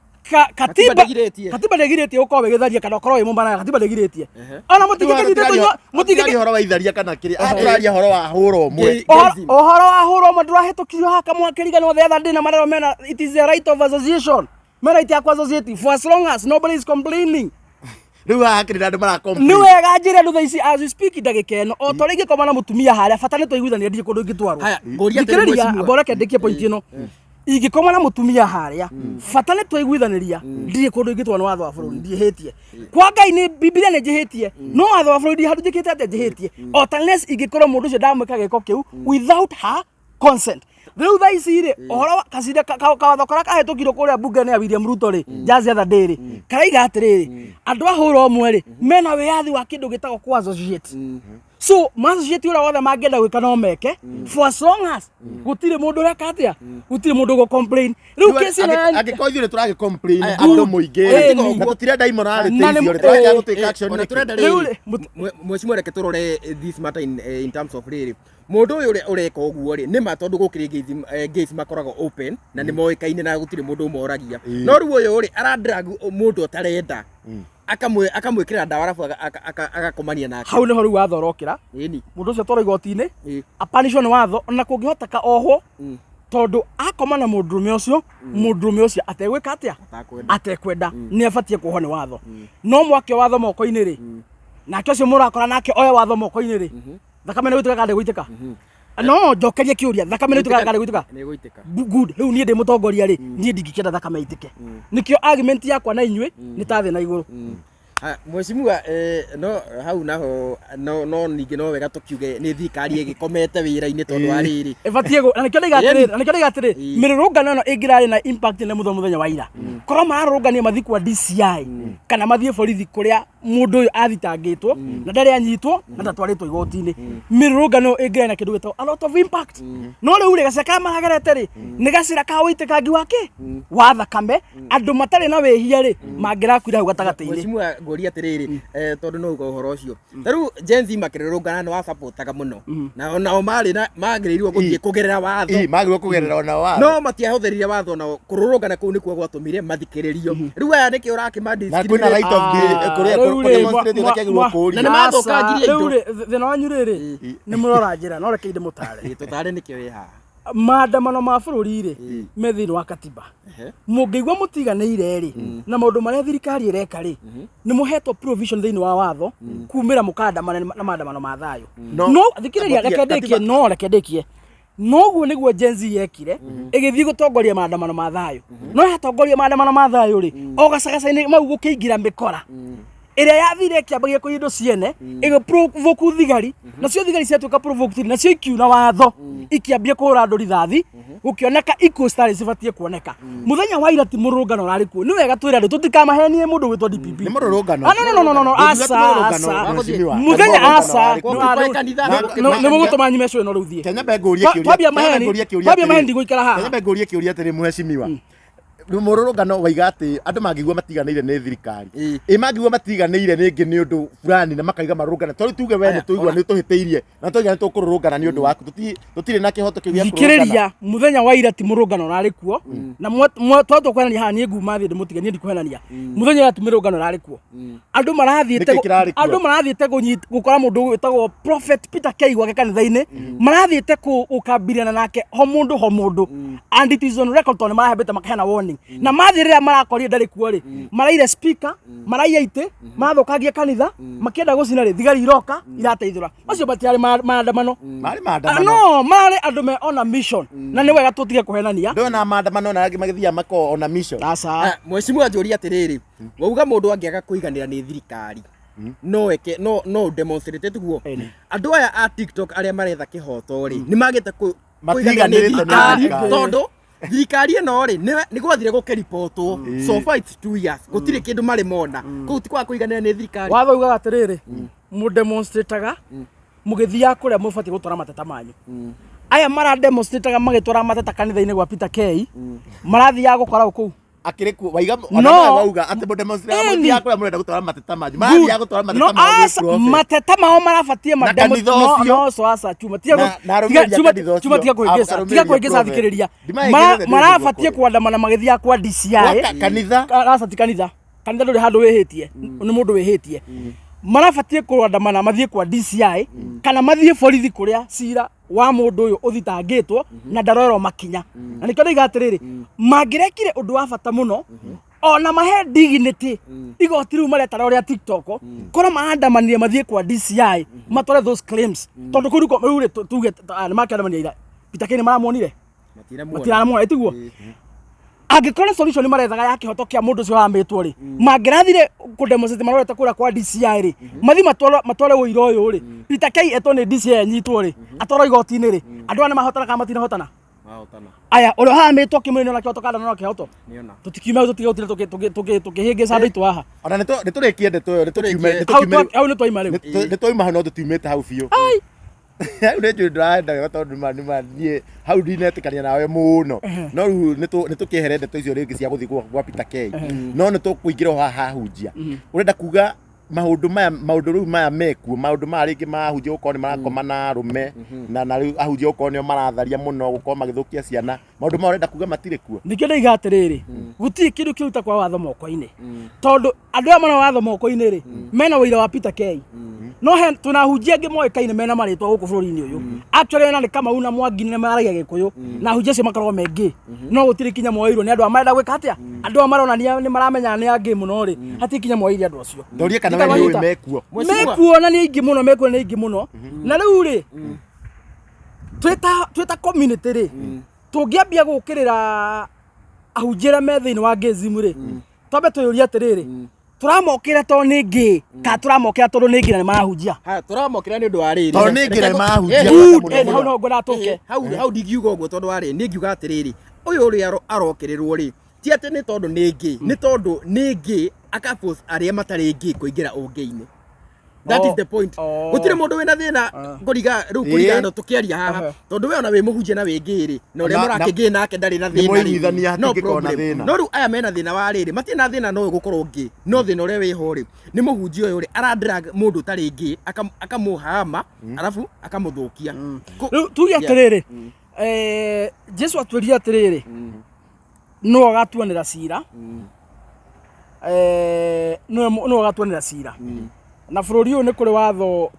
S2: Katiba ndĩgirĩtie.
S3: Katiba ndĩgirĩtie ũkorwo wĩgĩtharia kana ũkorwo wĩ mũmaraya, katiba ndĩgirĩtie. Ona mũtingĩkĩnyite tũnyua, mũtingĩkĩ
S1: Tũtiraria ũhoro wa itharia kana kĩrĩa, haha tũraria ũhoro wa hũra ũmwe.
S2: Gayism.
S3: Ũhoro wa hũra ũmwe ndũrahĩtũkirio haha kamwakĩrigano the other day na marerwo mena it is the right of association. Me right ya associate for as long as nobody is complaining.
S1: Rĩu haha hakĩrĩ na andũ mara complain.
S3: Nĩ wega njĩre andũ thaa ici as we speak ndagĩka ĩno o ta ũrĩa ingĩkoma na mũtumia harĩa bata nĩ twaiguithania ndirĩ kũndũ ingĩtwarwo.
S2: Haya, ngũria atĩrĩ,
S3: Thikĩrĩria,
S2: mheshimiwa.
S3: amba ũreke ndĩkie point ĩno. Ingĩkoma na mũtumia harĩa bata nĩ twaiguithanĩria ndirĩ kũndũ ingĩtwarwo nĩ watho wa bũrũri, ndiĩhĩtie kwa Ngai nĩ Bibilia nĩ njĩhĩtie, no watho wa bũrũri ndirĩ handũ njĩkĩte atĩa njĩhĩtie, o ta unless ingĩkorwo mũndũ ũcio ndamwĩka gĩko kĩu without her consent. Rĩu thaa ici rĩ, ũhoro wa kacinda kawatho karĩa kahĩtũkirwo kũrĩa mbunge-inĩ ya William Ruto rĩ, just the other day rĩ, karaiga atĩrĩrĩ, andũ a hũra ũmwe rĩ mena wĩyathi wa kĩndũ gĩtagwo kũ associate. So ma associate ũrĩa wothe mangĩenda gwĩka no meke for as long as gũtirĩ mũndũ ũreka atĩa, gũtirĩ mũndũ ũgũ complain. Rĩu kesi ĩno ya
S1: Angĩkorwo ithuĩ nĩ tũragĩ complain
S2: Aya,
S1: andũ mũingĩ
S3: Ĩĩ,
S1: rĩ, na tũtirenda immorality
S3: Na nĩ-
S1: icio rĩ, tũragĩaga
S3: ĩĩ,
S1: gũtake action
S2: Ona
S1: nĩkĩ?
S2: tũrenda
S3: Rĩu
S2: rĩrĩ,
S3: rĩ,
S2: mheshimiwa, reke tũrore this matter in terms of rĩrĩ, mũndũ ũyũ ũrĩa ũreka ũguo rĩ, nĩ ma tondũ gũkĩrĩ gays, gays makoragwo open na nĩ moĩkaine na gũtirĩ mũndũ ũmoragia, no rĩu ũyũ rĩ aradrag mũndũ ũtarenda, akamwĩkĩra ndawa arabu agakomania nake.
S3: Hau nĩho rĩu watho ũrokĩra. Mũndũ ũcio atwarwo igoti-inĩ, apanishwo nĩ watho, ona kũngĩhoteka ohwo, tondũ akoma na mũndũrũme ũcio, mũndũrũme ũcio ategwĩka atĩa?
S2: Atakwenda.
S3: Atekwenda, nĩ abatiĩ kuohwo nĩ watho. No mwake watho moko-inĩ rĩ, nake ũcio mũrakora nake oe watho moko-inĩ rĩ, thakame nĩ gũitĩka kana ndĩgũitĩka? No njokerie kĩũria, thakame nĩ gũitĩka kana ndĩgũitĩka?
S2: Nĩ gũitĩka.
S3: Good. Rĩu niĩ ndĩ mũtongoria rĩ, niĩ ndingĩkĩenda thakame ĩitĩke. Nĩkĩo argument yakwa na inyuĩ nĩ ta thĩ na igũrũ.
S2: Ha, mheshimiwa, no hau naho no ningĩ no wega tũkiuge nĩ thirikari ĩgĩkomete wĩra-inĩ tondũ wa rĩrĩ.
S3: Ĩbatiĩ na nĩkĩo ndaiga atĩrĩrĩ, na nĩkĩo ndaiga atĩrĩrĩ, mĩrũrũngano ĩno ĩngĩrarĩ na impact nene mũno mũthenya wa ira, korwo mararũrũngania mathiĩ kwa DCI kana mathiĩ borithi kũrĩa mũndũ ũyũ athitangĩtwo na ndarĩ anyitwo na ndatwarĩtwo igoti-inĩ, mĩrũrũngano ĩyo ĩngĩrarĩ na kĩndũ gĩtagwo a lot of impact. No rĩu rĩ, gacĩra karĩa maragerete rĩ, nĩ gacĩra ka ũitĩkangi wa kĩ wa thakame, andũ matarĩ na wĩhia rĩ mangĩrakuire hau gatagatĩ-inĩ.
S2: Mheshimiwa, ngũria atĩrĩrĩ, tondũ no uga ũhoro ũcio, ta rĩu Gen Z makĩrũrũngana nĩ wasapotaga mũno, na nao marĩ na magĩrĩirwo gũthiĩ kũgerera watho.
S1: Ii, magĩrĩirwo kũgerera ona watho.
S2: No matiahũthĩrire watho, nao kũrũrũngana kũu nĩkuo gwatũmire mathikĩrĩrio. Rĩu aya nĩkĩo ũrakĩma
S1: Na kwĩna right of kũrĩa
S3: Rĩu rĩ,
S1: kũdemonstrate ũtakĩagĩrĩirwo kũũria.
S2: Na nĩ mathũkangirie
S3: Rĩu
S2: indo.
S3: rĩ, thĩna wanyu rĩrĩ nĩ mũrora njĩra, no reke ndĩmũtare.
S2: Tũtare nĩkĩo wĩ haha.
S3: Maandamano ma bũrũri rĩ me thĩinĩ wa katiba. Mũngĩigua mũtiganĩire rĩ na maũndũ marĩa thirikari ĩreka rĩ, nĩ mũhetwo provision thĩinĩ wa watho kumĩra mũkandamana na maandamano ma thayũ.
S1: No,
S3: No thikĩrĩria, reke ndĩkie, no reke ndĩkie. Noguo nĩguo Gen Z yekire, ĩgĩthiĩ gũtongoria maandamano ma thayũ. No yatongoria maandamano ma thayũ rĩ, o gacagaca-inĩ mau gũkĩingĩra mĩkora ĩrĩa yathire ĩkĩambagia kũiya indo ciene, ĩgĩ-provoke thigari, nacio thigari ciatuĩka provoked, nacio ikiuna watho, ikĩambia kũhũra andũ rithathi, gũkĩoneka ikuũ citarĩ cibatiĩ kuoneka. Mũthenya wa ira ti mũrũrũngano ũrarĩ kuo. Nĩ wega twĩre andũ tũtikamahenie mũndũ gwĩtwo DPP.
S1: Nĩ mũrũrũngano.
S3: Ah, no, no, no, no, no,
S1: Ndingiuga ti
S3: aca,
S1: mũrũrũngano,
S3: aca.
S1: mheshimiwa.
S3: Mũthenya,
S1: Nĩ mũrũrũngano
S3: aca.
S1: warĩ kuo.
S3: Nĩ-
S2: Nĩ kanitha,
S3: nĩ mũgũtũma nyume cũĩ no rĩu thiĩ.
S1: Kenya mbe ngũrie kĩũria.
S3: Twambia
S1: Kenya mbe
S3: maheni,
S1: ngũrie kĩũria
S3: twambia maheni
S1: atĩrĩ.
S3: ndigũikara haha.
S1: Kenya mbe ngũrie kĩũria atĩrĩ mheshimiwa. Mũrũrũngano waiga atĩ andũ mangĩigua matiganĩire nĩ thirikari.
S2: Ĩĩ.
S1: Ĩ mangĩigua matiganĩire rĩngĩ nĩ ũndũ fulani na makaiga marũrũngane. Tondũ tuge we
S2: Aya,
S1: nĩ tũigua
S2: ona-
S1: nĩ tũhĩtĩirie na tũiga nĩ tũkũrũrũngana nĩ ũndũ waku. Tũtirĩ na kĩhoto kĩu gĩa kũrũrũngana.
S3: Thikĩrĩria, mũthenya wa ira ti mũrũngano ũrarĩ kuo, na twatua kũhenania haha, niĩ nguma thĩ ndĩmũtige, niĩ ndikũhenania. Mũthenya wa ira ti mĩrũngano ũrarĩ kuo, andũ marathiĩte
S1: Nĩkĩ kĩrarĩ kuo?
S3: Andũ marathiĩte gũkora mũndũ wĩtagwo Prophet Peter K gwake kanitha-inĩ, marathiĩte gũkambiriana nake ho mũndũ ho mũndũ, and it is on record, tondũ nĩ marahambĩte makaheana warning. Na mathiĩ rĩrĩa marakorire ndarĩ kuo rĩ, maraire speaker, maraiya itĩ, marathũkangia kanitha, makĩenda gũcina rĩ, thigari iroka irateithũra. Macio matiarĩ maandamano.
S1: Marĩ
S3: Ah,
S1: maandamano.
S3: No marĩ andũ me on a mission, na nĩ wega tũtige kũhenania.
S1: Ndona maandamano na angĩ magĩthiaga mako ona mission.
S3: Aca.
S2: Ah, mheshimiwa, njũria atĩrĩrĩ, wauga mũndũ angĩaga kũiganĩra nĩ thirikari no eke no demonstrate tiguo?
S3: Ĩni.
S2: Andũ aya a TikTok arĩa maretha kĩhoto rĩ, nĩ magĩte kũiganĩra nĩ
S1: Matiganĩrĩte nĩ
S2: thirikari
S1: thirikari.
S2: tondũ thirikari ĩno rĩ, nĩ gwathire gũkĩribotwo, so far it's 2 years, gũtirĩ kĩndũ marĩ mona. Kũu ti kwaga kũiganĩra nĩ thirikari.
S3: Watho ugaga atĩrĩrĩ, mũdemonstrataga mũgĩthiaga kũrĩa mũbatiĩ gũtwara mateta manyu. Aya marademonstrataga magĩtwara mateta kanitha-inĩ gwa Peter K, marathiaga gũkora kũu.
S1: Akĩrĩ kuo waiga ona
S3: No.
S1: nawe wauga atĩ mũdemonstrate
S3: Ĩni.
S1: mũthiaga kũrĩa mũrenda gũtwara mateta manyu. Marathiaga gũtwara mateta
S3: No,
S1: mao gwĩ
S3: aca,
S1: prophet.
S3: mateta mao marabatie
S1: Na kanitha
S3: no
S1: ũcio.
S3: no so aca, chuma tiga
S1: Na arũmĩrĩri a
S3: chuma
S1: kanitha ũcio.
S3: chuma tiga kũhĩngĩca,
S1: Arũmĩrĩri
S3: tiga
S1: a
S3: kũhĩngĩca.
S1: prophet.
S3: Thikĩrĩria.
S1: Ndimahĩngĩcĩte nĩ ũndũ
S3: Marabatie
S1: ũkũrĩ.
S3: kũandamana magĩthiaga kwa DCI.
S1: Gwa kanitha.
S3: Aca, ti kanitha. Kanitha ndũrĩ handũ wĩhĩtie, nĩ mũndũ wĩhĩtie. Marabatie kũandamana mathiĩ kwa DCI kana mathiĩ borithi kũrĩa cira wa mũndũ ũyũ ũthitangĩtwo na ndaroerwo makinya. Na nĩkĩo ndaiga atĩrĩrĩ, mangĩrekire ũndũ wa bata mũno, ona mahe dignity igoti rĩu maretara ũrĩa TikTok, korwo maandamanire mathiĩ kwa DCI matware those claims, tondũ kũu nĩkuo rĩu rĩ, tuge nĩ makĩandamania ira, Peter K nĩ maramuonire? Matiramuona, ĩtiguo? Angĩkorwo nĩ solution marethaga ya kĩhoto kĩa mũndũ ũcio wamĩtwo rĩ, mangĩrathire kũ demonstrate marorete kũrĩa kwa DCI rĩ, mathiĩ matware ũira ũyũ rĩ, Peter K etwo nĩ DCI, anyitwo rĩ, atwarwo igoti-inĩ rĩ, andũ aya nĩ mahotana kana matinahotana?
S2: Mahotana.
S3: Aya, ũrĩa ũhamĩtwo kĩmwĩrĩ nĩ ona kĩhoto kana nona kĩhoto?
S2: Nĩona.
S3: Tũtikiume hau, tũtige gũtinda tũkĩhĩngĩca andũ aitũ haha.
S1: Ona nĩ tũrĩkie ndeto ĩyo, nĩ tũkiume nĩ
S3: Hau
S1: tũkiume
S3: hau nĩ twaima rĩu.
S1: Nĩ twauma hau, no tũtiumĩte hau biũ. Hau nĩ njũĩ ndĩrenda wega, tondũ nĩ ma niĩ hau ndinetĩkania nawe mũno, no rĩu nĩ tũkĩehere ndeto icio rĩngĩ cia gũthiĩ gwa Peter K, no nĩ tũkũingĩra o haha hahunjia. Ũrenda kuga maũndũ maya, maũndũ rĩu maya mekuo, maũndũ maya rĩngĩ mahunjia gũkorwo nĩ marakoma na arũme, na rĩu ahunjia gũkorwo nĩo maratharia mũno, gũkorwo magĩthũkia ciana, maũndũ maya ũrenda kuga matirĩ kuo?
S3: Nĩkĩo ndaiga atĩrĩrĩ, gũtirĩ kĩndũ kĩruta kwa watho moko-inĩ, tondũ andũ aya mena watho moko-inĩ rĩ, mena ũira wa Peter K. No he twĩna ahunjia angĩ moĩkaine mena marĩtwa gũkũ bũrũri-inĩ ũyũ. Actually, ona nĩ Kamau na Mwangi nĩ maragia Gĩkũyũ, na ahunjia acio makoragwo me ngĩ, no gũtirĩ kinya moeirwo nĩ andũ aya marenda gwĩka atĩa. Andũ aya maronania nĩ maramenya nĩ angĩ mũno rĩ, hatirĩ kinya moeire andũ acio.
S1: Ndorie kana we nĩ ũĩ mekuo.
S2: Mheshimiwa.
S3: Mekuo na nĩ aingĩ mũno, mekuo nĩ aingĩ mũno. Na rĩu rĩ, twĩta community rĩ, tũngĩambia gũkĩrĩra ahunjia arĩa me thĩinĩ wa gayism rĩ, twambe twĩyũrie atĩrĩrĩ, tũramokĩra tondũ nĩ ngĩ kana tũramokĩra tondũ nĩ ngĩ na nĩ marahunjia?
S2: Haya, tũramokĩra nĩ ũndũ wa rĩrĩ.
S1: Tondũ nĩ ngĩ na nĩ marahunjia.
S3: Good.
S1: Mũno,
S3: Eh,
S1: mũno.
S3: hau no ngwendaga tũke.
S2: Hau ndingiuga ũguo, tondũ wa rĩrĩ, niĩ ngiuga atĩrĩrĩ, ũyũ ũrĩa arokĩrĩrwo rĩ, ti atĩ nĩ tondũ nĩ ngĩ, nĩ tondũ nĩ ngĩ aka force arĩa matarĩ ngĩ kũingĩra ũngĩ-inĩ. That is the point. Gũtirĩ mũndũ wĩna thĩna kũriga rĩu kũringana na tũkĩaria haha, tondũ we ona wĩ mũhunjia na wĩ ngĩ rĩ, na ũrĩa mũrakĩngĩ nake ndarĩ na thĩna rĩ,
S1: Mũiguithania,
S2: no
S1: hatingĩkorwo na
S2: problem.
S1: thĩna.
S2: No rĩu aya mena thĩna wa rĩrĩ, matirĩ na thĩna no ũyũ gũkorwo ngĩ, no thĩna ũrĩa wĩho rĩ, nĩ mũhunjia ũyũ rĩ, aradrag mũndũ ũtarĩ ngĩ, akamũhama, arabu akamũthũkia.
S3: Rĩu tuge atĩrĩrĩ, Jesu atwĩrire atĩrĩrĩ, nĩwe ũgatuanĩra cira. Nĩwe ũgatuanĩra cira. Na bũrũri ũyũ nĩ kũrĩ watho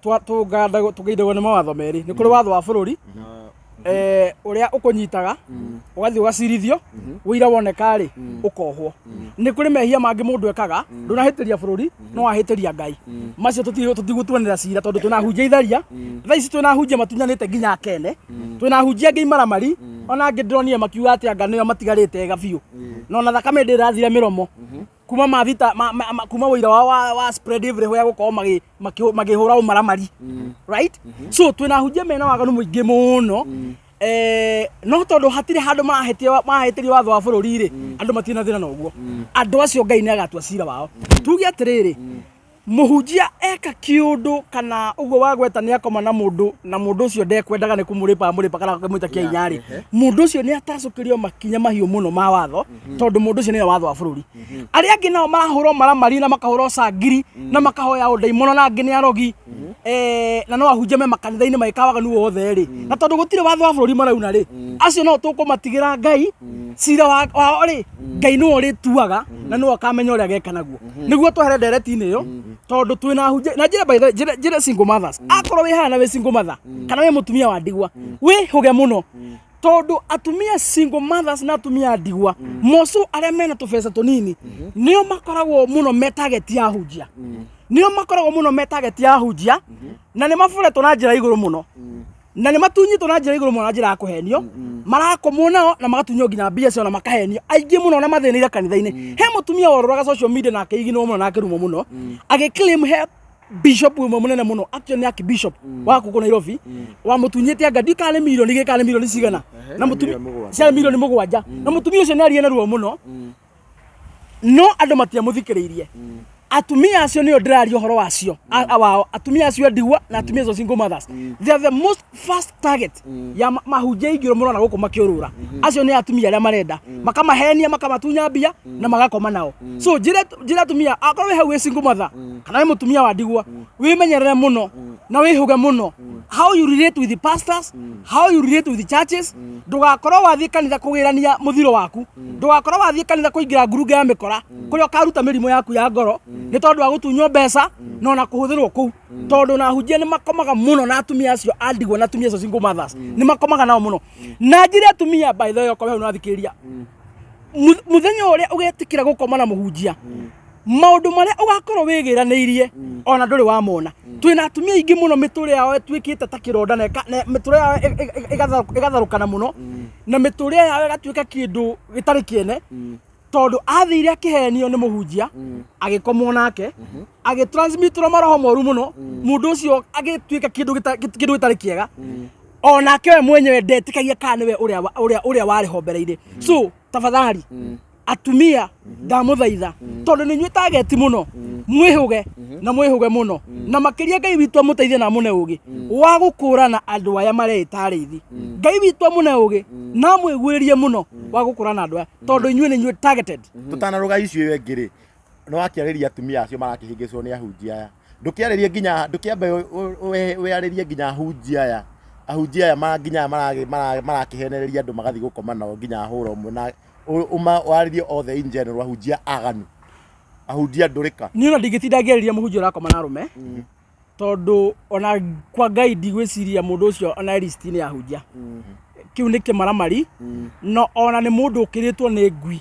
S3: tũgaindagwo nĩ mawatho merĩ. Nĩ kũrĩ watho wa bũrũri ũrĩa ũkũnyitaga ũgathiĩ ũgacirithio, ũira woneka rĩ, ũkohwo. Nĩ kũrĩ mehia mangĩ mũndũ ekaga, ndũnahĩtĩria bũrũri, no wahĩtĩria Ngai. Macio tũtigũtuanĩra cira, tondũ twĩna ahunjia itharia thaa ici, twĩna ahunjia matunyanĩte nginya akene, twĩna ahunjia angĩ imaramari, ona angĩ ndĩronire makiuga atĩ anga nĩo matigarĩte ega biũ, na ona thakame ndĩrathira mĩromo kuma mathita kuma wĩira wao wa spread everywhere, gũkorwo makĩhũra ũmaramari, right? So twĩna ahunjia mena waganu mũingĩ mũno, no tondũ hatirĩ handũ marahĩtĩria watho wa bũrũri rĩ, andũ matirĩ na thĩna na ũguo. Andũ acio Ngai nĩ agatua cira wao. Tuge atĩrĩrĩ, Mũhunjia eka kĩũndũ kana ũguo wagweta nĩ akoma na mũndũ na mũndũ ũcio ndekwendaga nĩ kũmũrĩpa amũrĩpa kana akamwĩta kĩa hinya rĩ, mũndũ ũcio nĩ atacũkĩrio makinya mahiũ mũno ma watho tondũ mũndũ ũcio nĩwe watho wa bũrũri. Arĩa angĩ nao marahũrwo maramari na makahũrwo cangiri na makahoya ũndaimono na angĩ nĩ arogi na no ahunjia me makanitha-inĩ magĩka waganu wothe rĩ, na tondũ gũtirĩ watho wa bũrũri marauna rĩ, acio no tũkũmatigĩra Ngai cira wao rĩ, Ngai nĩwe ũrĩtuaga na nĩwe ũkamenya ũrĩa ageka naguo. Nĩguo twehere ndereti-inĩ ĩyo tondũ twĩna ahunjia na njĩra by the way, njĩra njĩra single mothers akorwo wĩ haha na wĩ single mother kana wĩ mũtumia wa ndigwa wĩhũge mũno tondũ atumia single mothers na atumia a ndigwa moco arĩa mena tũbeca tũnini nĩo makoragwo mũno me target ya ahunjia, nĩo makoragwo mũno me target ya ahunjia na nĩ maboretwo na njĩra igũrũ mũno na nĩ matunyĩtwo na njĩra igũrũ mũno na njĩra ya kũhenio, marakomwo nao na magatunywo nginya mbia ciao na makahenio aingĩ mũno na mathĩnĩire kanitha-inĩ. He mũtumia worũraga social media na akĩiginwo mũno na akĩrumwo mũno agĩclaim he bishop ũmwe mũnene mũno, actually nĩ archbishop wa gũkũ Nairobi wamũtunyĩte anga ndiũĩ kana nĩ mirioni igĩrĩ kana nĩ mirioni cigana na mũtumia
S1: Mirioni mũgwanja.
S3: ciarĩ mirioni mũgwanja na mũtumia ũcio nĩ arie na ruo mũno no andũ matiamũthikĩrĩirie. Atumia acio nĩo ndĩraria ũhoro wacio wao, atumia acio a ndigwa na atumia acio single mothers, they are the most first target ya mahunjia aingĩ mũrona gũkũ makĩũrũra. Acio nĩ atumia arĩa marenda makamahenia makamatunya mbia na magakoma nao. So njĩre njĩre atumia, akorwo wĩ hau wĩ single mother kana wĩ mũtumia wa ndigwa, wĩmenyerere mũno na wĩhũge mũno how you relate with the pastors, how you relate with the churches. Ndũgakorwo wathiĩ kanitha kũgĩrania mũthiro waku, ndũgakorwo wathiĩ kanitha kũingĩra ngurunga ya mĩkora kũrĩa ũkaruta mĩrimũ yaku ya ngoro nĩ tondũ wa gũtunywo mbeca na ona kũhũthĩrwo kũu, tondũ na ahunjia nĩ makomaga mũno na atumia acio a ndigwa na atumia acio single mothers nĩ makomaga nao mũno. Na njĩre atumia, by the way, okorwo hau nĩwathikĩrĩria, mũthenya ũrĩa ũgetĩkĩra gũkoma na mũhunjia, maũndũ marĩa ũgakorwo wĩgĩranĩirie ona ndũrĩ wamona. Twĩna atumia aingĩ mũno mĩtũrĩre yao ĩtuĩkĩte ta kĩronda na mĩtũrĩre yao ĩgatharũkana mũno na mĩtũrĩre yao ĩgatuĩka kĩndũ gĩtarĩ kĩene tondũ athire akĩhenio nĩ mũhunjia agĩkomwo nake agĩtransmitĩrwo maroho moru mũno, mũndũ ũcio agĩtuĩka kĩndũ gĩtarĩ kĩega, onake we mwenyewe ndetĩkagia kana nĩwe ũrĩa warĩ ho mbere-inĩ. So tafadhali atumia, ndamũthaitha tondũ nĩ inyuĩ target mũno, mwĩhũge na mwĩhũge mũno na makĩria Ngai witũ amũteithie na amũne ũgĩ wa gũkũrana andũ aya mareĩta arĩithi. Ngai witũ amũne ũgĩ na amwĩguĩrĩrie mũno wa gũkũrana andũ aya tondũ inyuĩ nĩ inyuĩ targeted.
S1: Tũtanarũga icio ĩyo ĩngĩ rĩ, nĩ wakĩarĩria atumia acio marakĩhĩngĩcwo nĩ ahunjia aya, ndũkĩarĩrie nginya ndũkĩambe wĩarĩrie nginya ahunjia aya, ahunjia aya nginya aya marakĩhenereria andũ magathiĩ gũkoma nao nginya hũra ũmwe na warĩrie othe in general, ahunjia aganu, ahunjia ndũrĩka.
S3: Niĩ ona ndingĩtinda ngĩarĩria mũhunjia ũrakoma na arũme tondũ ona kwa Ngai ndigwĩciria mũndũ ũcio ona e list-inĩ ya ahunjia. Kĩu nĩ kĩmaramari no ona nĩ mũndũ ũkĩrĩtwo nĩ ngui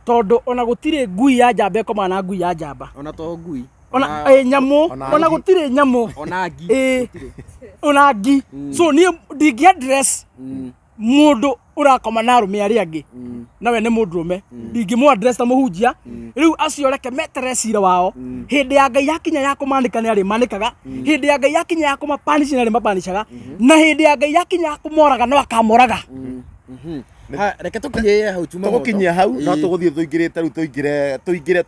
S3: tondũ ona gũtirĩ ngui ya njamba ĩkomaga na ngui ya njamba.
S2: Ona to ngui.
S3: Ona nyamũ
S1: Ona
S3: ona
S1: ngi.
S3: Gũtirĩ nyamũ.
S2: Ona ngi.
S3: Ĩ, ona ngi. So niĩ ndingĩ address mũndũ ũrakoma na arũme arĩa angĩ nawe nĩ mũndũrũme, ndingĩmũ address ta mũhunjia. Rĩu acio reke meterere cira wao. Hĩndĩ ya Ngai yakinya ya kũmanĩka nĩ arĩmanĩkaga, hĩndĩ ya Ngai yakinya ya kũmapanish nĩ arĩmapanishaga, na hĩndĩ ya Ngai yakinya ya kũmoraga no akamoraga.
S2: Ha, reke tũkinyie hau chuma moto.
S1: Tũgũkinyia hau no tũgũthiĩ tũingĩrĩte rĩu tũingĩre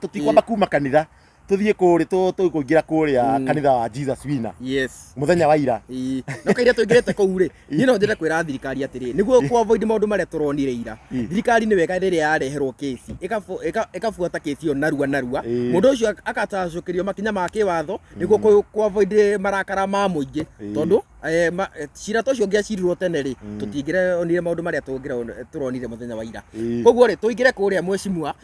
S1: tũtikwamba kuma kanitha tũthiĩ kũrĩ tũkũingĩra kũrĩa kanitha wa Jesus Winner mũthenya wa ira.
S2: Ĩĩ. No kaira tũingĩrĩte kũu rĩ, niĩ no njende kwĩra thirikari atĩrĩ, nĩguo kũ avoid maũndũ marĩa tũronire ira, thirikari nĩ wega rĩrĩa yareherwo kesi ĩkabuata kesi ĩyo narua narua, mũndũ ũcio akatacũkĩrio makinya ma kĩwatho nĩguo kũ avoid marakara ma mũingĩ, tondũ cira ta ũcio ũngĩacirirwo tene rĩ, tũtingĩronire maũndũ marĩa tũronire mũthenya wa ira. Koguo rĩ, tũingĩre kũrĩa mheshimiwa.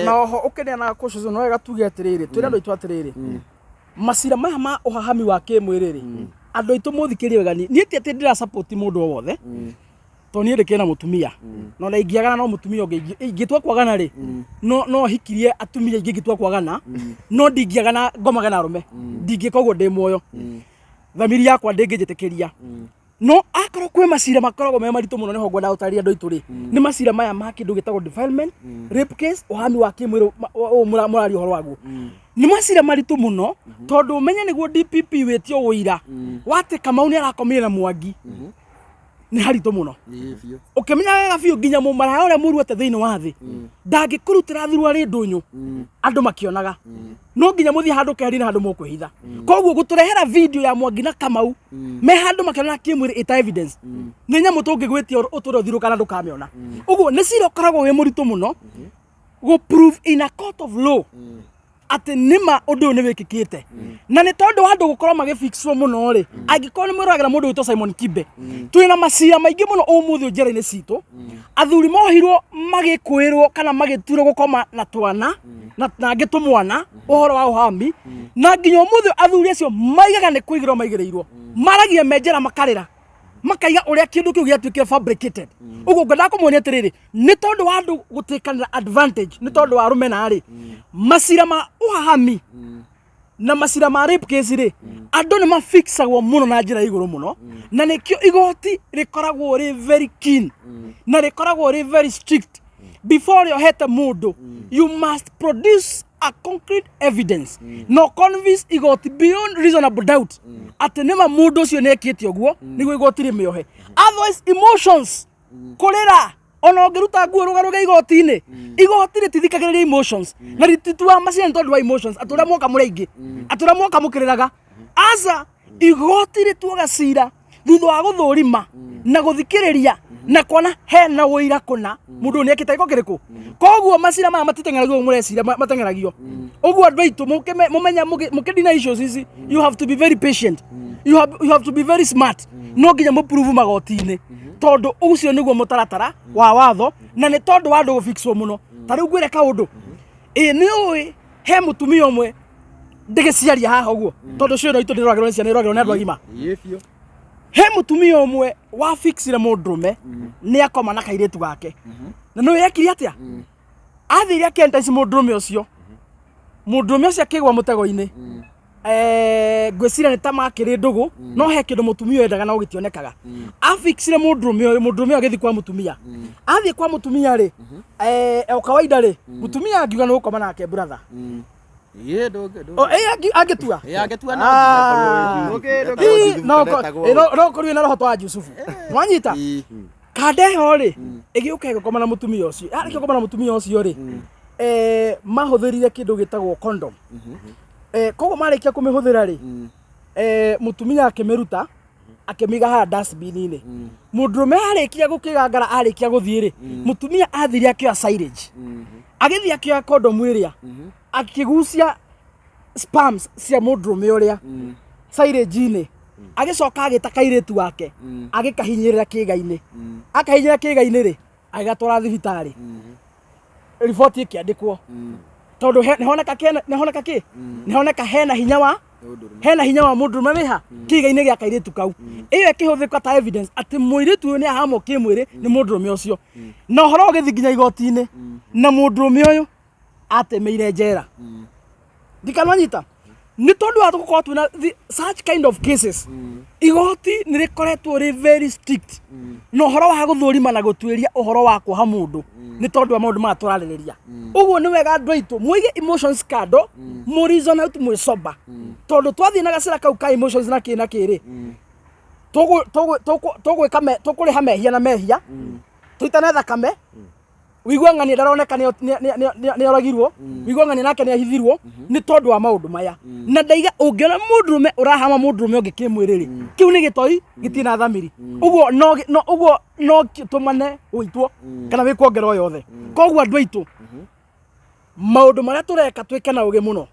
S3: Na oho ũkĩneana kũcio no wega tuge atĩrĩrĩ, twĩre andũ aitũ atĩrĩrĩ, macira maya ma ũhahami wa kĩmwĩrĩ rĩ, andũ aitũ mũthikĩrie wega, niĩ ti atĩ ndĩra support mũndũ o wothe tondũ niĩ ndĩkĩrĩ na mũtumia na ona ingĩagana no mũtumia ũngĩ ingĩtua kwagana rĩ, no hikirie atumia aingĩ ingĩtua kwagana, no ndingĩagana ngomage na arũme, ndingĩka ũguo ndĩ muoyo, thamiri yakwa ndĩngĩnjĩtĩkĩria. No akorwo kwĩ macira makoragwo me maritũ mũno, nĩho ngwenda gũtarĩria andũ aitũ rĩ, nĩ macira maya ma kĩndũ gĩtagwo defilement, rape case, ũhami wa kĩmwĩrĩ ũyũ mũraria ũhoro waguo. Nĩ macira maritũ mũno tondũ ũmenye nĩguo DPP wĩtio ũira wa atĩ Kamau nĩ arakomire na Mwangi. Nĩ haritũ mũno.
S2: Ĩĩ biũ.
S3: Ũkĩmenya wega biũ nginya mũmaraya ũrĩa mũru atĩa thĩinĩ wa thĩ ndangĩkũrutĩra thuruarĩ ndũnyũ andũ makĩonaga, no nginya mũthiĩ handũ keheri-inĩ, handũ mũkwĩhitha. Koguo gũtũrehera video ya Mwangi na Kamau me handũ makĩonana kĩmwĩrĩ ĩta evidence nĩ nyamũ tũngĩgwĩtia ũtũre ũthirũ kana ndũkamĩona. Ũguo nĩ cira ũkoragwo wĩ mũritũ mũno gũ prove in a court of law atĩ nĩma ũndũ ũyũ nĩ wĩkĩkĩte. Na nĩ tondũ wa andũ gũkorwo magĩfixwo mũno rĩ, angĩkorwo nĩ mwĩroragĩra mũndũ wĩtwo Simon Kibe, twĩna macira maingĩ mũno ũmũthĩ njera-inĩ citũ. Athuri mohirwo magĩkwĩrwo kana magĩturwo gũkoma na twana na angĩ tũmwana, ũhoro wa ũhami, na nginya ũmũthĩ athuri acio maigaga nĩ kũigĩrwo maigĩrĩirwo. Maragia me njera, makarĩra, makaiga ũrĩa kĩndũ kĩu gĩatuĩkire fabricated. Ũguo ngwendaga kũmuonia atĩrĩrĩ, nĩ tondũ wa andũ gũtĩkanĩra advantage, nĩ tondũ wa rũmena rĩ, macira ma ũhahami na macira ma rape case rĩ, andũ nĩ mafixagwo mũno na njĩra ya igũrũ mũno, na nĩkĩo igoti rĩkoragwo rĩ very keen na rĩkoragwo rĩ very strict. Before rĩohete mũndũ, you must produce a concrete evidence no convince igoti beyond reasonable doubt atĩ nĩma mũndũ ũcio nĩ ekĩte ũguo nĩguo igoti rĩmĩohe. Otherwise, emotions, kũrĩra, ona ũngĩruta nguo rũgarũge igoti-inĩ, igoti rĩtithikagĩrĩria emotions na rĩtituaga macira nĩ tondũ wa emotions, atĩ ũrĩa mwoka mũrĩ aingĩ, atĩ ũrĩa mwoka mũkĩrĩraga. Aca, igoti rĩtuaga cira thutha wa gũthũrima na gũthikĩrĩria na kuona hena ũira kũna mũndũ ũyũ nĩ ekĩte gĩko kĩrĩkũ. Koguo macira maya matiteng'eragio ũguo mũreciria mateng'eragio ũguo. Andũ aitũ, mũmenya mũkĩdina issues ici, you have to be very patient, you have to be very smart. No nginya mũprove magoti-inĩ, tondũ ũcio nĩguo mũtaratara wa watho, na nĩ tondũ wa andũ gũfixwo mũno. Ta rĩu ngwĩre kaũndũ, ĩ nĩ ũĩ he mũtumia ũmwe ndĩgĩciaria haha ũguo, tondũ cio itũ ndĩroragĩrwo nĩ ciana, ĩroragĩrwo nĩ andũ agima.
S2: Ĩĩ biũ.
S3: He mũtumia ũmwe wafixire mũndũrũme nĩ akoma na kairĩtu gake, na nĩ ekire atĩa? Athire akĩentice mũndũrũme ũcio. Mũndũrũme ũcio akĩgwa mũtego-inĩ. Ngwĩciria nĩ ta makĩrĩ ndũgũ, no he kĩndũ mũtumia ũyũ endaga no gĩtionekaga. Afixire mũndũrũme ũyũ, mũndũrũme ũyũ agĩthiĩ kwa mũtumia. Athiĩ kwa mũtumia rĩ, o kawaida rĩ, mũtumia angiuga nĩ gũkoma nake, brother.
S2: Ĩĩ ndũngĩ.
S3: O, angĩtua.
S2: Ĩĩ angĩtua no.
S3: Ah.
S2: Ndũngĩ.
S3: Ii, no ũkorwo wĩna roho ta wa Jusufu, wanyita. Kanda ĩyo rĩ, ĩgĩũka ĩgĩkoma na mũtumia ũcio. Yarĩkia gũkoma na mũtumia ũcio rĩ, mahũthĩrire kĩndũ gĩtagwo condom. Koguo marĩkia kũmĩhũthĩra rĩ, mũtumia akĩmĩruta, akĩmĩiga haha dustbin-inĩ. Mũndũrũme arĩkia gũkĩgangara, arĩkia gũthiĩ rĩ, mũtumia athire akĩoya silage, agĩthiĩ akĩoya condom ĩrĩa, akĩgucia sperms cia mũndũrũme ũrĩa silage-inĩ, agĩcoka agĩta kairĩtu wake, agĩkahinyĩrĩra kĩĩga-inĩ. Akahinyĩrĩra kĩĩga-inĩ rĩ, agĩgatwara thibitarĩ, riboti ĩkĩandĩkwo, tondũ nĩhoneka nĩhoneka kĩ nĩhoneka hena hinya wa mũndũrũme wĩha kĩĩga-inĩ gĩa kairĩtu kau. Ĩyo ĩkĩhũthĩka ta evidence atĩ mũirĩtu ũyũ nĩ ahamwo kĩmwĩrĩ nĩ mũndũrũme ũcio, na ũhoro ũgĩthiĩ nginya igoti-inĩ, na mũndũrũme ũyũ atemeire njera. Ndikananyita nĩ tondũ wa gũkorwo twĩna such kind of cases, igoti nĩ rĩkoretwo rĩ very strict na ũhoro wa gũthũrima na gũtuĩria ũhoro wa kuoha mũndũ, nĩ tondũ wa maũndũ maya tũrarĩrĩria. Ũguo nĩ wega andũ aitũ mũige emotions kando, mũ reason out mwĩ sober, tondũ twathiĩ na gacĩra kau ka emotions na kĩ na kĩ rĩ, tũgwĩka tũkũrĩha mehia na mehia, tũitane thakame. Wĩigue ng'ania ndaroneka nĩ oragirwo, wĩigue ng'ania nake nĩ ahithirwo nĩ tondũ wa maũndũ maya. Na ndaiga ũngĩona mũndũrũme ũrahama mũndũrũme ũngĩ kĩmwĩrĩ rĩ, kĩu nĩ gĩtoi gĩtirĩ na thamiri. Ũguo no no ũguo no tũmane ũitwo kana wĩkwo ngero yothe. Koguo andũ aitũ, maũndũ marĩa tũreka twĩke na ũgĩ mũno,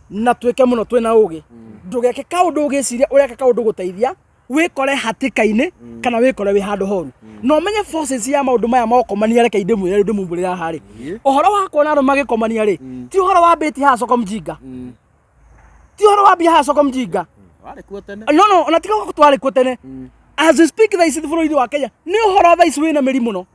S3: na twĩke mũno twĩna ũgĩ. Ndũgeke kaũndũ ũgĩciria ũreka kaũndũ gũteithia, wĩkore hatĩka-inĩ kana wĩkore wĩ handũ horu. Na ũmenye forces ya maũndũ maya mokomania. Reke ndĩmwĩre rĩu, ndĩmumbũrĩre haha rĩ, ũhoro wa kuona andũ magĩkomania rĩ, ti ũhoro wa mbĩti haha soko mjinga, ti ũhoro wa mbia haha soko mjinga.
S2: Warĩ kuo tene.
S3: No, ona tiga twarĩ kuo tene. As we speak, thaa ici bũrũri-inĩ wa Kenya nĩ ũhoro thaa ici wĩna mĩri mũno,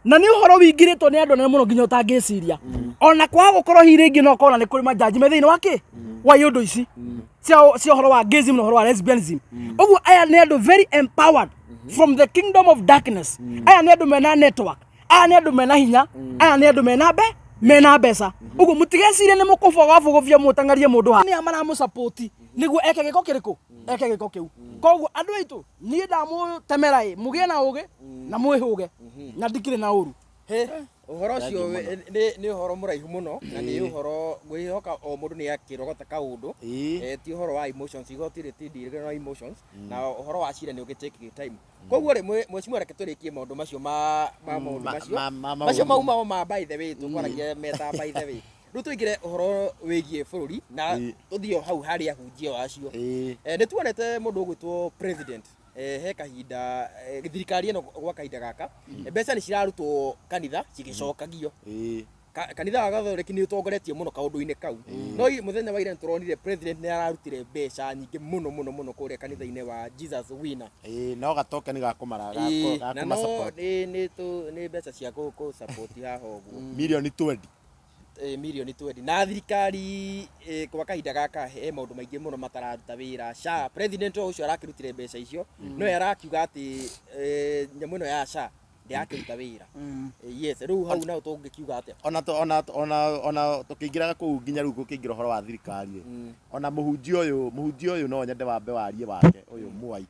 S3: na nĩ ũhoro wingĩrĩtwo nĩ andũ anene mũno nginya ũtangĩciria. Ona kwaga gũkorwo hihi rĩngĩ no ũkona nĩ kũrĩ manjanji me thĩinĩ wa kĩ wa iũndũ ici cia ũhoro wa gayism na ũhoro wa lesbianism. Ũguo aya nĩ andũ very empowered from the kingdom of darkness. Aya nĩ andũ mena network, aya nĩ andũ mena hinya, aya nĩ andũ mena mbe Mena mbeca. Ũguo mũtigecirie nĩ mũkũbogabogobia mũtang'arie mũndũ haha. Nĩa maramũsupport nĩguo eke gĩko kĩrĩkũ? Eke gĩko kĩu. Koguo andũ aitũ niĩ ndamũtemera ĩ mũgĩe na ũgĩ na mwĩhũge na ndikĩrĩ na ũru.
S2: He, ũhoro ũcio nĩ ũhoro mũraihu mũno na nĩ ũhoro ngwĩhoka o mũndũ nĩ akĩrogota kaũndũ. Ti ũhoro wa emotions, igoti rĩtindirĩre na emotions na ũhoro wa cira nĩ ũgĩ take time. Koguo rĩ, mheshimiwa, reke tũrĩkie maũndũ macio ma maũndũ macio macio mau ma by the way tũkwaragia meta by the way. Rĩu tũingĩre ũhoro wĩgiĩ bũrũri na tũthiĩ o hau harĩ ahunjia o acio. Nĩ tuonete mũndũ ũgwĩtwo president, he kahinda, thirikari ĩno gwa kahinda gaka mbeca nĩ cirarutwo kanitha cigĩcokagio. Kanitha wa Gathoreki nĩ ũtongoretie mũno kaũndũ-inĩ kau, no mũthenya wa ira nĩ tũronire president nĩ ararutire mbeca nyingĩ mũno mũno mũno kũrĩa kanitha-inĩ wa Jesus Winner.
S1: Ĩĩ, no gatoken ga kũmara
S2: na no
S1: gakũma
S2: nĩ mbeca cia kũ support haha ũguo.
S1: Mirioni 20.
S2: Mirioni 20 na thirikari, kwa kahinda gaka he maũndũ maingĩ mũno matararuta wĩra. SHA, president o ũcio arakĩrutire mbeca icio no ye arakiuga atĩ nyamũ ĩno ya SHA ndĩrakĩruta wĩra. Yes, rĩu hau naho tũngĩkiuga atĩa?
S1: Ona to- ona ona ona tũkĩingĩraga kũu nginya rĩu gũkĩingĩra ũhoro wa thirikari ĩ, ona mũhunjia ũyũ no nyende wambe warie wake ũyũ Mwai,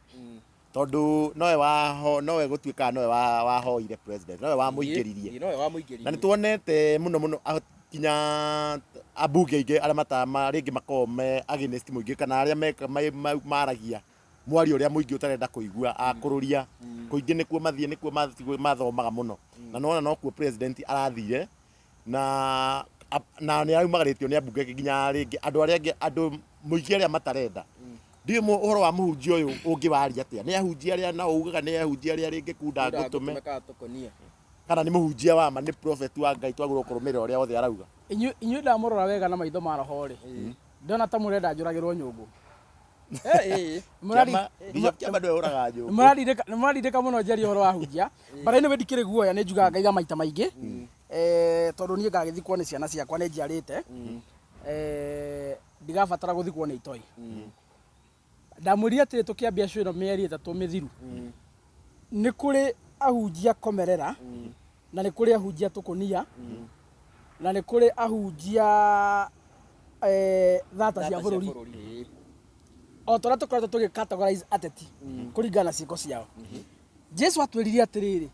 S1: tondũ nowe waho nowe gũtuĩkaga nowe wahoire president, nowe wamũingĩririe.
S2: Nowe wamũingĩririe.
S1: Na nĩ tuonete mũno mũno kinya ambunge aingĩ arĩa rĩngĩ makoragwo me against mũingĩ kana arĩa maragia mwario ũrĩa mũingĩ ũtarenda kũigua akũrũria kũingĩ nĩkuo mathiĩ nĩkuo mathomaga mũno na nona nokuo president arathire na nĩ araumagarĩtio nĩ ambunge angĩ nginya rĩngĩ andũ arĩa angĩ andũ mũingĩ arĩa matarenda. Ndiũĩ ũhoro wa mũhunjia ũyũ ũngĩwaria atĩa, nĩ ahunjia arĩa nao ugaga nĩ ahunjia arĩa rĩngĩ kunda ngũtũme
S2: Ngũtũme kana tũkonie.
S1: Kana nĩ mũhunjia wa ma, nĩ prophet wa Ngai twagĩrĩirwo kũrũmĩrĩra ũrĩa wothe arauga?
S3: Inyuĩ ndamũrora wega na maitho ma roho rĩ, ndona ta mũrenda njũragĩrwo nyũngũ.
S1: Bishop Kĩama ndwe ũraga nyũngũ.
S3: Nĩ mũrarindĩka mũno njarie ũhoro wa hunjia, but anyway ndikĩrĩ guoya, nĩ njugaga ngaiga maita maingĩ, tondũ niĩ ngagĩthikwo nĩ ciana ciakwa nĩ njiarĩte, ndigabatara gũthikwo nĩ itoi. Ndamwĩrire atĩrĩ tũkĩambia show ĩno mĩeri 3 mĩthiru, nĩ kũrĩ ahunjia komerera na nĩ kũrĩ ahunjia tũkũnia na nĩ kũrĩ ahunjia thata cia bũrũri, o ta ũrĩa tũkoretwo tũgĩ categorize ateti kũringana na ciĩko ciao. Jesu atwĩrire atĩrĩrĩ,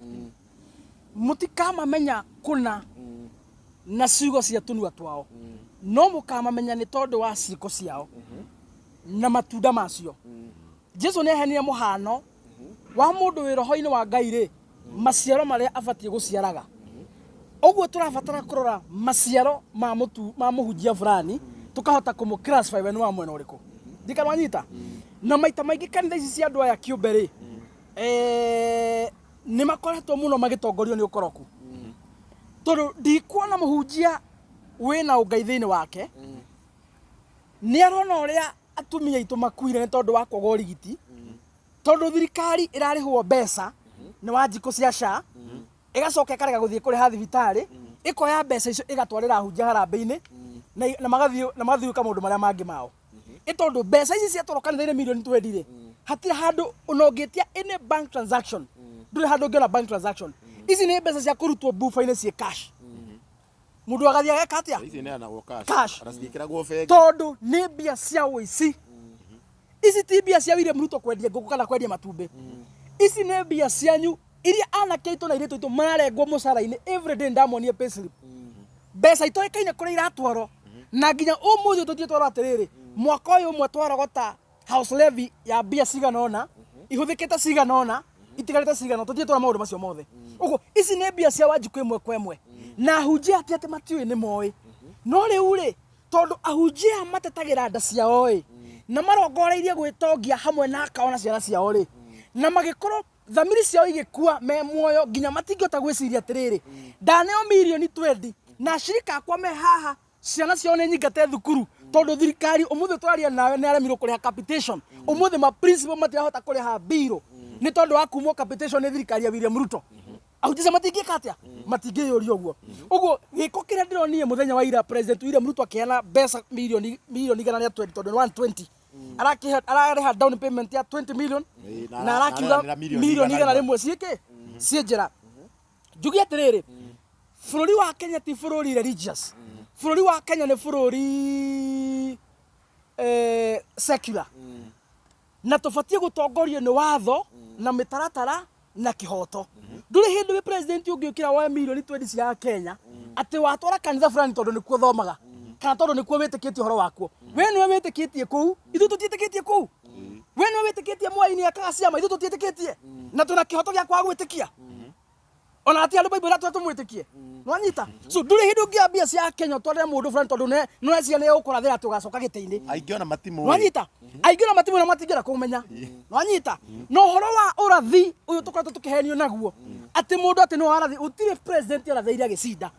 S3: mũtikamamenya kũna na ciugo cia tũnua twao, no mũkamamenya nĩ tondũ wa ciĩko ciao na matunda macio. Jesu nĩ aheanire mũhano wa mũndũ wĩ roho-inĩ wa Ngai rĩ, maciaro marĩa abatiĩ gũciaraga. Ũguo tũrabatara kũrora maciaro ma mũtu ma mũhunjia fulani tũkahota kũmũ classify we nĩ wa mwena ũrĩkũ. Ndikana wanyita na maita maingĩ kanitha ici cia andũ aya kĩũmbe rĩ, nĩ makoretwo mũno magĩtongorio nĩ ũkoroku, tondũ ndikuona mũhunjia wĩna ũngai thĩinĩ wake nĩ arona ũrĩa atumia aitũ makuire nĩ tondũ wa kwaga ũrigiti, tondũ thirikari ĩrarĩhwo mbeca nĩ Wanjikũ cia SHA, ĩgacoka ĩkarega gũthiĩ kũrĩha thibitarĩ, ĩkoya mbeca icio ĩgatwarĩra ahunjia harambĩ-inĩ na magathiĩ gwĩka maũndũ marĩa mangĩ mao. Ĩ tondũ mbeca ici ciatwarwo kanitha-inĩ mirioni 20 rĩ, hatirĩ handũ ona ũngĩtia any bank transaction, ndũrĩ handũ ũngĩona bank transaction. Ici nĩ mbeca cia kũrutwo buba-inĩ ciĩ cash, mũndũ agathiĩ ageka atĩa?
S1: Ici ineanagwo cash.
S3: Cash.
S1: Ona citiĩkĩragwo bengi.
S3: Tondũ nĩ mbia cia ũici. Ici ti mbia cia William Ruto kwendia ngũkũ kana kwendia matumbĩ. Ici nĩ mbia cianyu iria anake aitũ na airĩtu aitũ mararengwo mũcara-inĩ everyday. Ndamonie payslip, mbeca itoĩkaine kũrĩa iratwarwo, na nginya ũmũthĩ tũthiĩ twarwo atĩrĩrĩ, mwaka ũyũ ũmwe twarogota house levy ya mbia cigana ũna, ihũthĩkĩte cigana ũna, itigarĩte cigana ũna, tũthiĩ twara maũndũ macio mothe. Ũguo ici nĩ mbia cia Wanjikũ ĩmwe kwa ĩmwe, na ahunjia ati atĩ matiũĩ, nĩ moĩ. No rĩu rĩ, tondũ ahunjia aya matetagĩra nda ciao ĩ na marongoreirie gwĩtongia hamwe na akao na ciana ciao rĩ, na magĩkorwo thamiri ciao igĩkua me muoyo nginya matingĩhota gwĩciria atĩrĩrĩ, ndaneo mirioni 20 na ashirika akwa me haha ciana ciao nĩ nyingate thukuru, tondũ thirikari ũmũthĩ tũraria nawe nĩ aremirwo kũrĩha capitation. Ũmũthĩ ma principal matirahota kũrĩha mbirũ nĩ tondũ wa kumwo capitation nĩ thirikari ya William Ruto. Ahunjia matingĩka atĩa? Matingĩyũria ũguo. Ũguo gĩko kĩrĩa ndĩronire mũthenya wa ira, President William Ruto akĩheana mbeca mirioni 120, tondũ nĩ 120 arakĩhe, ararĩha down payment ya 20 million.
S1: Ĩĩ,
S3: Na arakiuga
S1: arehanĩra mirioni
S3: mirioni
S1: 100.
S3: 100 ciĩkĩ ciĩ njĩra. Njuge atĩrĩrĩ, Bũrũri wa Kenya ti bũrũri religious. Bũrũri wa Kenya nĩ bũrũri secular. Na tũbatiĩ gũtongorio nĩ watho na mĩtaratara na kĩhoto. Ndũrĩ hĩndĩ wĩ president ũngĩũkĩra woe mirioni 20 cia Kenya atĩ watwara kanitha fulani tondũ nĩkuo thomaga kana tondũ nĩkuo wĩtĩkĩtie ũhoro wakuo. We nĩwe wĩtĩkĩtie kũu, ithuĩ tũtiĩtĩkĩtie kũu. We nĩwe wĩtĩkĩtie Mwai nĩekaga ciama, ithuĩ tũtiĩtĩkĩtie. Na twĩna kĩhoto gĩa kwaga gwĩtĩkia. Ona hatirĩ andũ Bible ĩratwĩra tũmwĩtĩkie. Nĩwanyita? So ndũrĩ hĩndĩ ũngĩoya mbia cia Kenya ũtwarĩre mũndũ fulani tondũ nĩweciria nĩegũkũrathĩra atĩ ũgacoka gĩtĩ-inĩ.
S1: Aingĩ ona matimũĩ.
S3: Nĩwanyita? Aingĩ ona matimũĩ na matingĩenda kũmenya. Nĩwanyita? Na ũhoro wa ũrathi ũyũ tũkoretwo tũkĩhenio naguo atĩ mũndũ atĩ nĩwe warathi, gũtirĩ president arathĩire agĩcinda.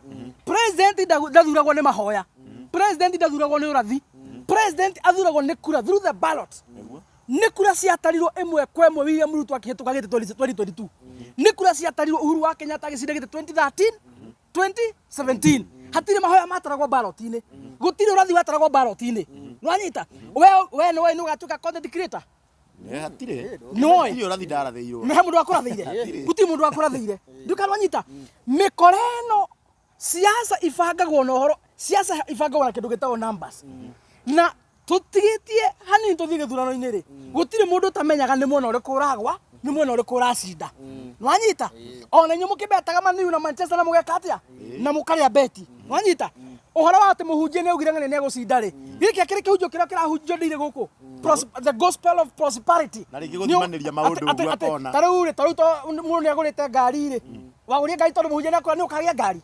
S3: President ndathuragwo nĩ mahoya. President ndathuragwo nĩ ũrathi. President athuragwo nĩ kura through the ballot. Nĩ kura ciatarirwo ĩmwe kwa ĩmwe William Ruto akĩhĩtũka gĩtĩ 2022. Nĩ kura ciatarirwo Uhuru wa Kenyatta agĩcinda gĩtĩ 2013, 2017. Hatirĩ mahoya mataragwo ballot-inĩ. Gũtirĩ ũrathi wataragwo ballot-inĩ. Nĩwanyita? We nĩwoĩ nĩ ũgatuĩka content creator?
S1: Hatirĩ.
S3: Nĩwoĩ?
S1: Hatirĩ ũrathi ndarathĩirwo.
S3: Nĩ he mũndũ wakũrathĩire? Gũtirĩ mũndũ wakũrathĩire. Ndũkanwanyita? Mĩkora ĩno siasa ibangagwo na ũhoro, siasa ibangagwo na kĩndũ gĩtagwo numbers. Na tũtigĩtie hanini tũthiĩ gĩthurano-inĩ rĩ, gũtirĩ mũndũ ũtamenyaga nĩ mwena ũrĩkũ ũragwa, nĩ mwena ũrĩkũ ũracinda. Nĩwanyita? Ona inyuĩ mũkĩbetaga Man U na Manchester na mũgeka atĩa? Na mũkarĩa beti. Nĩwanyita? Ũhoro wa atĩ mũhunjia nĩ augire ng'ania nĩ egũcinda rĩ, gĩkĩ akĩrĩ kĩhunjio kĩrĩa kĩrahunjio ndĩire gũkũ? The gospel of prosperity.
S1: Na rĩngĩ gũthimanĩria maũndũ ũguo akona.
S3: Ta rĩu rĩ, ta rĩu to mũndũ nĩ agũrĩte ngari rĩ, wagũrire ngari tondũ mũhunjia nĩ akwĩra nĩ ũkagĩa ngari?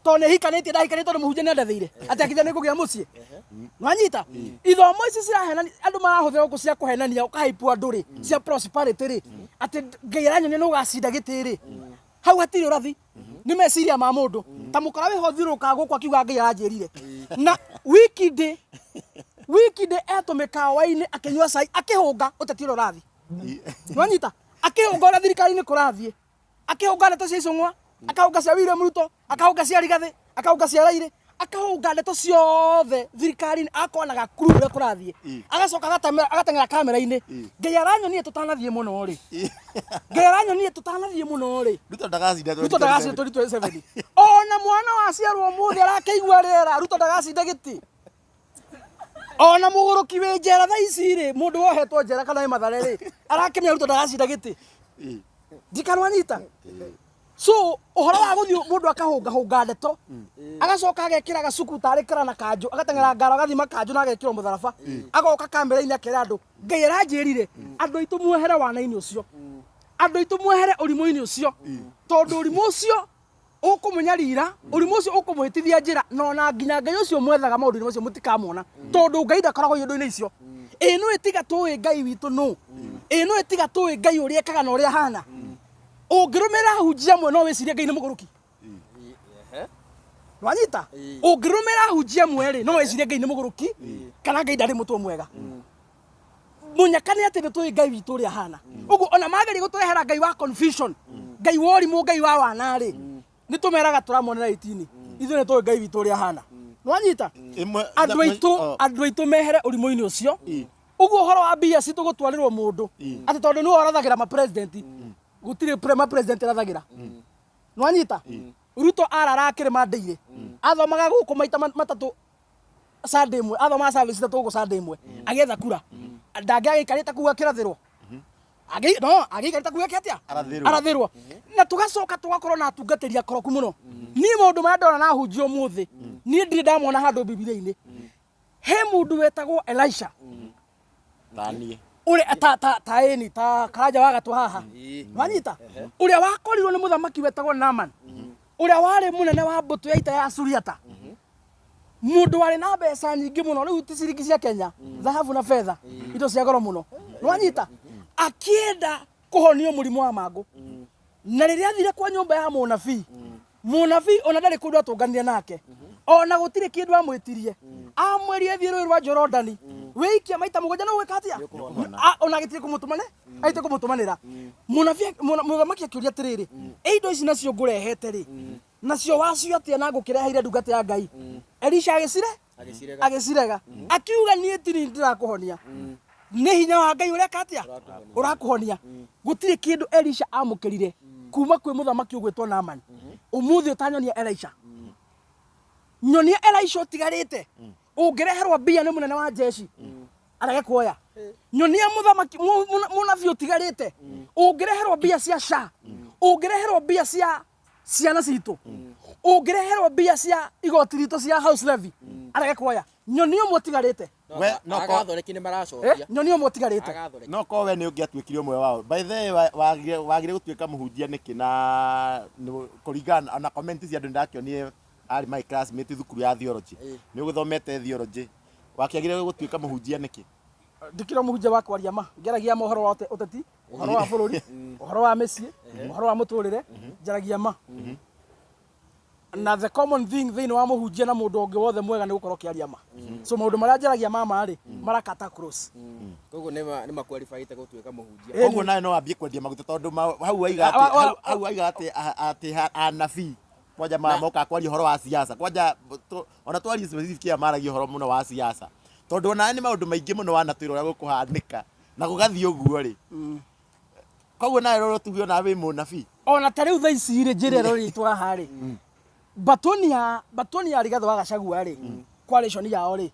S3: Tondũ nĩ hikanĩtie, ndahikanĩtie tondũ mũhunjia nĩ andathĩire atĩ akithia nĩ ngũgĩa mũciĩ. Nĩwanyita? Ithomo ici cirahenania, andũ marahũthĩra gũkũ cia kũhenania, ũkahaipwo andũ rĩ, cia prosperity rĩ, atĩ Ngai aranyonia nĩ ũgacinda gĩtĩ rĩ, hau hatirĩ ũrathi. Nĩ meciria ma mũndũ. Ta mũkora wĩho thiũrũrũkaga gũkũ akiuga Ngai aranjĩrire. Na wikindĩ, wikindĩ etwo mĩkawa-inĩ akĩnyua cai, akĩhũnga ũteti ũrĩa ũrathiĩ. Nĩwanyita? Akĩhũnga ũrĩa thirikari-inĩ kũrathiĩ. Akĩhũnga ndeto cia Icũng'wa, akahũnga cia William Ruto, akahũnga cia Rigathĩ, akahũnga cia Raila, akahũnga ndeto ciothe thirikari-inĩ, agakorwo na gakuru ũrĩa kũrathiĩ. Agacoka agateng'era kamera-inĩ. Ngai aranyonie tũtanathiĩ mũno rĩ. Ngai aranyonie tũtanathiĩ mũno rĩ.
S1: Ruto ndagacinda
S3: Ruto ndagacinda 2027. Ona mwana waciarwo ũmũthĩ arakĩigua rĩera, Ruto ndagacinda gĩtĩ. Ona mũgũrũki wĩ njera thaa ici rĩ, mũndũ wohetwo njera kana wĩ Mathare rĩ, arakĩmenya Ruto ndagacinda gĩtĩ. Ndikanwanyita. So ũhoro wa gũthiĩ mũndũ akahũngahũnga ndeto, agacoka agekĩra gacuku tarĩ kara na kanjũ, agateng'era ngaro agathima kanjũ na agekĩrwo mũtharaba, agoka kamera-inĩ akera andũ, Ngai aranjĩrire, andũ aitũ mwehere wana-inĩ ũcio, andũ aitũ mwehere ũrimũ-inĩ ũcio, tondũ ũrimũ ũcio ũkũmũnyarira, ũrimũ ũcio ũkũmũhĩtithia njĩra, na ona nginya Ngai ũcio mwethaga maũndũ-inĩ macio mũtikamwona, tondũ Ngai ndakoragwo iũndũ-inĩ icio. Ĩ nũĩ tiga tũĩ Ngai witũ nũ? Ĩ nũĩ tiga tũĩ Ngai ũrĩa ekaga na ũrĩa ahana? Ũngĩrũmĩrĩra ahunjia amwe no wĩcirie Ngai nĩ mũgũrũki. Nwanyita? Ũngĩrũmĩrĩra ahunjia amwe rĩ, no wĩcirie Ngai nĩ mũgũrũki kana Ngai ndarĩ mũtwe mwega. Mũnyaka nĩ atĩ nĩ tũĩ Ngai witũ ũrĩa ahana. Ũguo ona mageria gũtũrehera Ngai wa confusion, Ngai wa ũrimũ, Ngai wa wana rĩ, nĩ tũmeraga tũramonera 18. Ithuĩ nĩ tũĩ Ngai witũ ũrĩa ahana. Nwanyita? Andũ aitũ, andũ aitũ mehere ũrimũ-inĩ ũcio. Ũguo ũhoro wa mbia citũ gũtwarĩrwo mũndũ, atĩ tondũ nĩwe ũrathagĩra ma president, gũtirĩ ma president arathagĩra. Nwanyita? Ruto arara akĩrĩma ndĩirĩ. Athomaga gũkũ maita matatũ Sunday ĩmwe, athomaga service ithatũ gũkũ Sunday ĩmwe, agĩetha kura. Ndangĩagĩikarĩte kũu akĩrathĩrwo. No, agĩikarĩte kũu eke atĩa?
S1: Arathĩrwo.
S3: Arathĩrwo. Na tũgacoka tũgakorwo na atungatĩri akoroku mũno. Niĩ maũndũ marĩa ndona na ahunjia ũmũthĩ, niĩ ndirĩ ndamona handũ Bibilia-inĩ. He mũndũ wetagwo Elisha.
S1: Ta niĩ.
S3: Ũrĩa, ta, ta, ta ĩni, ta Karanja wa gatũ haha. Wanyita? Ũrĩa wakorirwo nĩ mũthamaki wetagwo Naaman. Ũrĩa warĩ mũnene wa mbũtũ ya ita ya Suriata. Mũndũ warĩ na mbeca nyingĩ mũno, rĩu ti ciringi cia Kenya, thahabu na betha, indo cia goro mũno. Nĩwanyita? Akĩenda kũhonio mũrimũ wa mangũ. Na rĩrĩa athire kwa nyũmba ya mũnabii, mũnabii ona ndarĩ kũndũ atũnganire nake, ona gũtirĩ kĩndũ amwĩtirie. Amwĩrire thiĩ rũĩ rwa Jorodani, wĩikie maita mũgwanja no gwĩka atĩa? Ona agĩtirĩ kũmũtũmane, agĩtirĩ kũmũtũmanĩra. Mũnabii, mũthamaki akĩũria atĩrĩrĩ, ĩ indo ici nacio ngũrehete rĩ, nacio wacio atĩa na ngũkĩreheire ndungata ya Ngai? Elisha agĩcire?
S2: Agĩcirega.
S3: Agĩcirega. Akiuga niĩ tiri ndĩrakũhonia. Nĩ hinya wa Ngai ũreka atĩa? Ũrakũhonia. Gũtirĩ kĩndũ Elisha amũkĩrire kuma kwĩ mũthamaki ũgwĩtwo Naaman. Ũmũthĩ ũtanyonia Elisha. Nyonia Elisha ũtigarĩte. Ũngĩreherwo mbia nĩ mũnene wa jeshi. Arege kuoya. Nyonia mũthamaki mũnabii ũtigarĩte. Ũngĩreherwo mbia cia SHA. Ũngĩreherwo mbia cia ciana citũ. Ũngĩreherwo mbia cia igoti ritũ cia house levy. Arege kuoya. Nyonia ũmwe ũtigarĩte.
S1: We, no ko-
S2: Agathoreki nĩ maracokia.
S3: Nyonia ũmwe ũtigarĩte.
S2: Agathoreki.
S1: No korwo we nĩ ũngĩatuĩkire ũmwe wao. By the way, wagire gũtuĩka mũhunjia nĩkĩ na kũringana na comment cia andũ nĩndakĩonire arĩ my classmate thukuru ya theology. Nĩ ũgĩthomete theology. Wakĩagire gũtuĩka mũhunjia nĩkĩ?
S3: Ndikĩrĩ mũhunjia wa kwaria ma. Ngeragia ma ũhoro wa ũteti, ũhoro wa bũrũri, ũhoro wa mĩciĩ, ũhoro wa mũtũrĩre, njaragia ma. Na the common thing thĩinĩ wa mũhunjia na mũndũ ũngĩ wothe mwega nĩ gũkorwo ũkĩaria ma. So maũndũ marĩa njaragia ma ma rĩ, marakata cross.
S2: Koguo nĩ maqualifyĩte gũtuĩka mũhunjia.
S1: Koguo nawe no wambie kwendia maguta tondũ hau waiga atĩ, hau waiga atĩ, atĩ anabii kwanja moka kwaria ũhoro wa siasa. Kwanja ona twarie specific ya maragia ũhoro mũno wa siasa. Tondũ onawe nĩ maũndũ maingĩ mũno wanatwĩra ũrĩa gũkũhanĩka na gũgathiĩ ũguo rĩ. Koguo nawe rũrũ tuge onawe wĩ mũnabii.
S3: Ona ta rĩu thaa ici rĩ, njĩra ĩro rĩtwa haha rĩ. Batoni ya Rigathĩ wa Gachagua rĩ, coalition yao rĩ.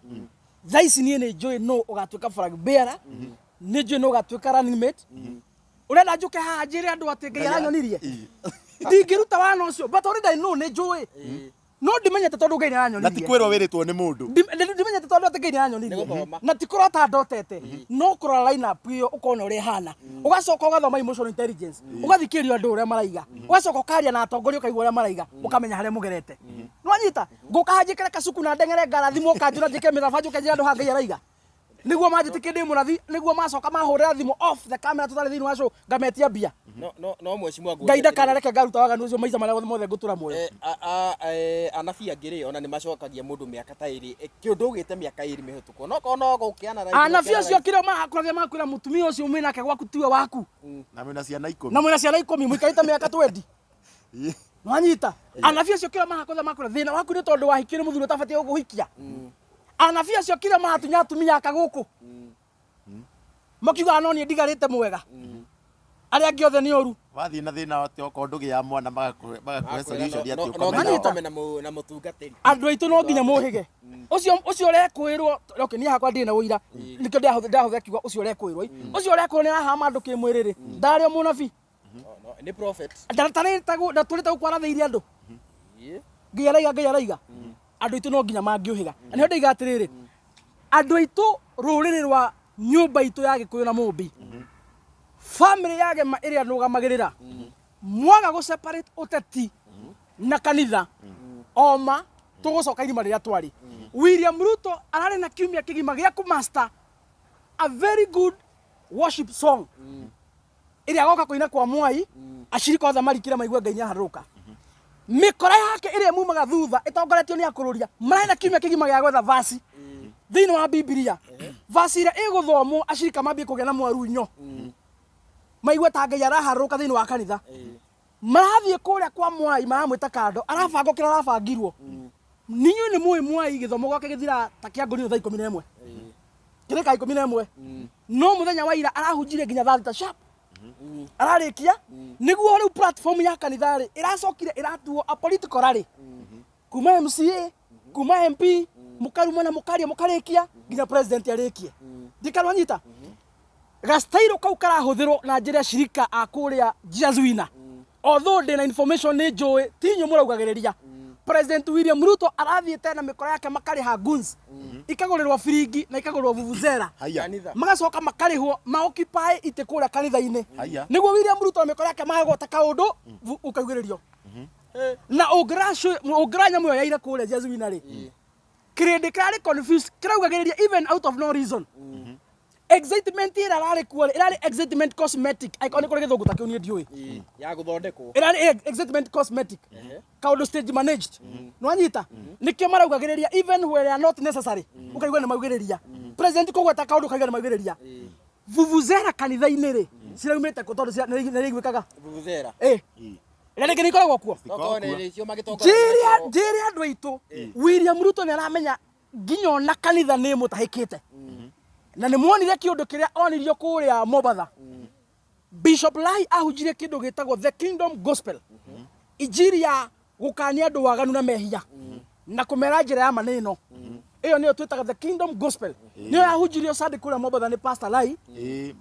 S3: Thaa ici niĩ nĩ njũĩ nũ ũgatuĩka flag bearer, nĩ njũĩ nũ ũgatuĩka running mate. Ũrenda njũke haha njĩre andũ atĩ Ngai aranyonirie? Ndingĩruta wana ũcio, but already I know nĩ njũĩ. No ndimenyete tondũ Ngai nĩ aranyonirie.
S1: Na ti kwĩrwo wĩrĩtwo nĩ mũndũ.
S3: Ndimenyete tondũ atĩ Ngai nĩ aranyonirie.
S2: Nĩ gũthoma.
S3: Na ti kũrota ndotete. No kũrora line up ĩyo ũkona ũrĩa ĩhana. Ũgacoka ũgathoma emotional intelligence. Ũgathikĩrĩria andũ ũrĩa maraiga. Ũgacoka ũkaria na atongoria ũkaigua ũrĩa maraiga, ũkamenya harĩa mũgerete. Nĩwanyita? Ngũka haha njĩkĩre kacuku na ndeng'ere ngarathimwo kanjũra njĩke mĩthaba njũke njĩre andũ haha Ngai araiga. Nĩguo manjĩtĩkie ndĩ mũrathi, nĩguo macoka mahũrĩra thimũ off the camera tũtarĩ thĩinĩ wa show, ngametia mbia.
S2: No, no, no mheshimiwa ngũrie
S3: Ngai
S2: atĩrĩrĩ.
S3: ndakanareke ngaruta waganu ũcio maica marĩa mothe ngũtũra muoyo.
S2: Anabii angĩ rĩ, ona nĩ macokagia mũndũ mĩaka ta ĩrĩ, kĩũndũ ũgĩte mĩaka ĩrĩ mĩhĩtũku. No korwo no gũkĩana raithi,
S3: Anabii
S2: gũkĩana
S3: acio
S2: raithi.
S3: kĩrĩa mahakũragia makwĩra mũtumia ũcio mwĩ nake gwaku tiwe waku.
S1: Na mwĩna ciana ikũmi.
S3: Na mwĩna ciana ikũmi, mũikarĩte mĩaka 20. Nwanyita? Anabii acio kĩrĩa mahakũragia makwĩra thĩna waku nĩ tondũ wahikire mũthuri ũtabatiĩ gũkũhikia. Anabii acio kĩrĩa maratunya atumia aka gũkũ. Makiugaga no niĩ ndigarĩte mwega. Arĩa angĩ othe nĩ ũru.
S1: Wathiĩ na thĩna atĩ okorwo ndũgĩaga mwana magakũhe
S2: Magakwĩra
S1: solution atĩ
S2: no
S1: ũkome
S2: nginya
S1: nao.
S2: ũkome na mũtungatĩri.
S3: Andũ aitũ no nginya mũhĩge. Ũcio ũrekwĩrwo, okay, niĩ hakwa ndirĩ na ũira. Nĩkĩo ndahũthĩra kiugo ũcio ũrekwĩrwo. Ũcio ũrekwĩrwo nĩ arahama andũ kĩmwĩrĩ rĩ. Ndarĩ o mũnabii.
S2: No, no, nĩ prophet.
S3: Ndatũrĩte gũkũ arathĩirie andũ. Ngai araiga, Ngai araiga. Andũ aitũ no nginya mangĩũhĩga. Na nĩho ndaiga atĩrĩrĩ, andũ aitũ rũrĩrĩ rwa nyũmba itũ ya Gĩkũyũ na Mũmbi, family ya Gema ĩrĩa nũgamagĩrĩra, mwaga gũ separate ũteti na kanitha, oma tũgũcoka irima rĩrĩa twarĩ. William Ruto ararĩ na kiumia kĩgima gĩa kũ master a very good worship song ĩrĩa agoka kũina kwa Mwai, acirika othe marikire maigue Ngai nĩaharũrũka. Mĩkora yake ĩrĩa ĩmumaga thutha ĩtongoretio nĩ akũrũria, mararĩ na kiumia kĩgima gĩa gwetha vasi thĩinĩ wa Bibilia. Vasi ĩrĩa ĩgũthomwo acirika mambie kũgĩa na mwarunyo, maigue ta Ngai araharũrũka thĩinĩ wa kanitha. Marathiĩ kũrĩa kwa Mwai maramwĩta kando, arabangwo kĩrĩa arabangirwo. Ninyuĩ nĩ mũĩ Mwai gĩthomo gwake gĩthiraga ta kĩa ngũrinũ thaa ikũmi na ĩmwe. Kĩrĩka ikũmi na ĩmwe. No mũthenya wa ira arahunjirie nginya thaa thita sharp. Ararĩkia, nĩguo rĩu platform ya kanitha rĩ, ĩracokire ĩratuo a political rally. Kuma MCA, kuma MP, mũkarumana, mũkaria, mũkarĩkia, nginya president arĩkie. Ndikanwa nyita. Gastairo kau karahũthĩrwo na njĩra ya shirika a kũrĩa Jesuina. Although ndĩna information nĩ njũĩ, ti inyuĩ mũraugagĩrĩria. President William Ruto arathiĩte na mĩkora yake makarĩha goons. Ikagũrĩrwo biringi na ikagũrĩrwo vuvuzela.
S1: Haiya.
S2: Kanitha.
S3: Magacoka makarĩhwo ma occupy itĩ kũrĩa kanitha-inĩ.
S1: Haiya.
S3: Nĩguo William Ruto na mĩkora yake magwata kaũndũ, ũkaugĩrĩrio. Na ũngĩrora nyamũ ĩyo yaira kũrĩa Jesuina rĩ, kĩrĩndĩ kĩrarĩ confused, kĩraugagĩrĩria even out of no reason. Excitement ĩrĩa ĩrarĩ kuo rĩ, ĩrarĩ excitement cosmetic. Angĩkorwo nĩ kũrĩ gĩthũngũ ta kĩu niĩ ndiũĩ.
S2: Ya gũthondekwo.
S3: Ĩrarĩ excitement cosmetic. Kaũndũ stage managed. Nĩwanyita? Nĩkĩo maraugagĩrĩria even where they are not necessary. Ũkaigua nĩ maugĩrĩria. President kũgweta kaũndũ ũkaigua nĩ maugĩrĩria. Vuvuzela kanitha-inĩ rĩ, ciraumĩte kũ tondũ nĩ iraiguĩkaga?
S2: Vuvuzela.
S3: Ĩrĩa rĩngĩ nĩ ikoragwo kuo?
S2: Okorwo nĩ nĩcio magĩtongoragia
S3: Njĩre
S2: nacio.
S3: njĩre andũ aitũ, William Ruto nĩ aramenya nginya ona kanitha nĩ ĩmũtahĩkĩte. Na nĩ muonire kĩũndũ kĩrĩa onirio kũrĩa Mombatha. Bishop Lai ahunjirie kĩndũ gĩtagwo The Kingdom Gospel. Injiri ya Gũkania andũ waganu na mehia na kũmera njĩra ya ma nĩ ĩno. Ĩyo nĩyo twĩtaga the kingdom gospel. Nĩyo yahunjirio Sunday kũrĩa Mombatha nĩ Pastor Lai.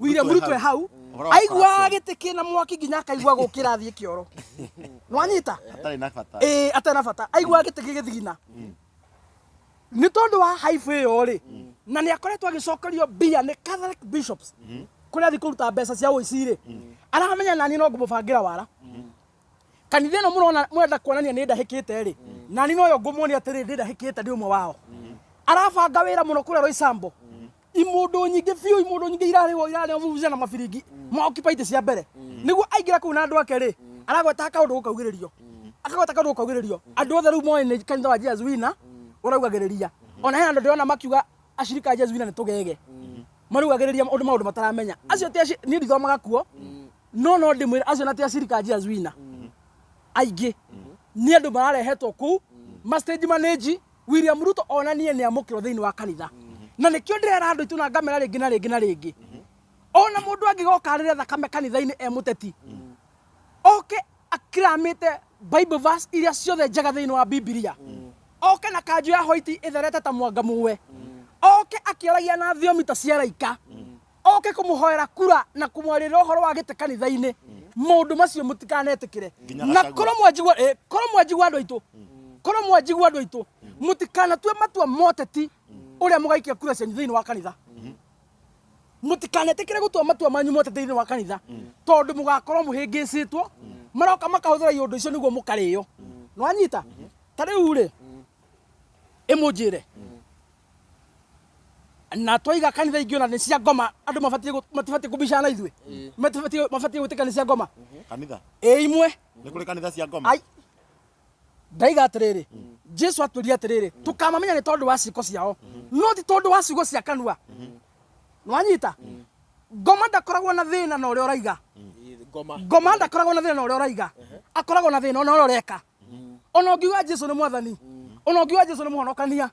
S3: William Ruto e hau.
S1: Ũhoro wa
S3: Aiguaga
S1: corruption.
S3: gĩtĩ kĩna mwaki nginya akaigua gũkĩra athiĩ kĩoro. Nĩwanyita?
S1: Atarĩ na bata.
S3: Ĩĩ, atarĩ na bata. Aiguaga gĩtĩ gĩgĩthigina. Nĩ tondũ wa haibũ ĩyo rĩ, na nĩ akoretwo agĩcokerio mbia nĩ Catholic bishops kũrĩa athiĩ kũruta mbeca cia ũici rĩ, aramenya nani no ngũmũbangĩra wara. Kanitha ĩno mũrona mũrenda kuonania nĩ ndahĩkĩte rĩ, nani noyo ngũmuonia atĩrĩ ndĩ ndahĩkĩte, ndĩ ũmwe wao. Arabanga wĩra mũno kũrĩa Roysambu. Imũndũ nyingĩ biũ, imũndũ nyingĩ irarĩhwo, irarĩhwo vuvuzela na mabiringi ma occupy itĩ cia mbere. Nĩguo aingĩra kũu na andũ ake rĩ, aragweta kaũndũ gũkaugĩrĩrio. Akagweta kaũndũ gũkaugĩrĩrio. Andũ othe rĩu moĩ nĩ kanitha wa Jesus Winner ũraugagĩrĩria. Ona hena andũ ndĩrona makiuga acirika a Jesus Winner nĩ tũgege. Maraugagĩrĩria ũndũ maũndũ mataramenya. Acio ti aci, niĩ ndithomaga kuo. No no ndĩmwĩre acio na ti acirika a Jesus Winner. Aingĩ nĩ andũ mararehetwo kũu ma stage manage William Ruto onanie nĩ amũkĩrwo thĩinĩ wa kanitha. Na nĩkĩo ndĩrera andũ aitũ na ngamera rĩngĩ na rĩngĩ na rĩngĩ. Ona mũndũ angĩgoka arĩre thakame kanitha-inĩ e mũteti, oke akiramĩte Bible verse iria ciothe njega thĩinĩ wa Bibilia, oke na kanjũ ya white ĩtherete ta mwanga mũwe, oke akĩaragia na thiomi ta cia araika, oke kũmũhoera kura na kũmwarĩrĩra ũhoro wa gĩtĩ kanitha-inĩ, maũndũ macio mũtikanetĩkĩre.
S1: Nginya
S3: Na
S1: Gachagua.
S3: korwo mwanjigua, korwo mwanjigua andũ aitũ, korwo mwanjigua andũ aitũ, mũtikanatue matua moteti ũrĩa mũgaikia kura cianyu thĩinĩ wa kanitha. Mũtikanetĩkĩre gũtua matua manyu moteti thĩinĩ wa kanitha, tondũ mũgakorwo mũhĩngĩcĩtwo, maroka makahũthĩra iũndũ icio nĩguo mũkarĩo. Nĩwanyita? Ta rĩu rĩ, ĩmũnjĩre. Na twaiga kanitha ingĩ ona nĩ cia ngoma, andũ matibatiĩ kũbicana na ithuĩ. Mabatiĩ gwĩtĩka nĩ cia ngoma.
S1: Kanitha?
S3: Ĩ imwe.
S1: Nĩ kũrĩ kanitha cia ngoma?
S3: Ai. Ndaiga atĩrĩrĩ, Jesu atwĩrire atĩrĩrĩ, tũkamamenya nĩ tondũ wa ciĩko ciao, no ti tondũ wa ciugo cia kanua. Nĩwanyita? Ngoma ndakoragwo na thĩna na ũrĩa ũraiga.
S2: Ngoma.
S3: Ngoma ndakoragwo na thĩna na ũrĩa ũraiga. Akoragwo na thĩna na ũrĩa ũreka. Ona ũngiuga Jesu nĩ mwathani, ona ũngiuga Jesu nĩ mũhonokania,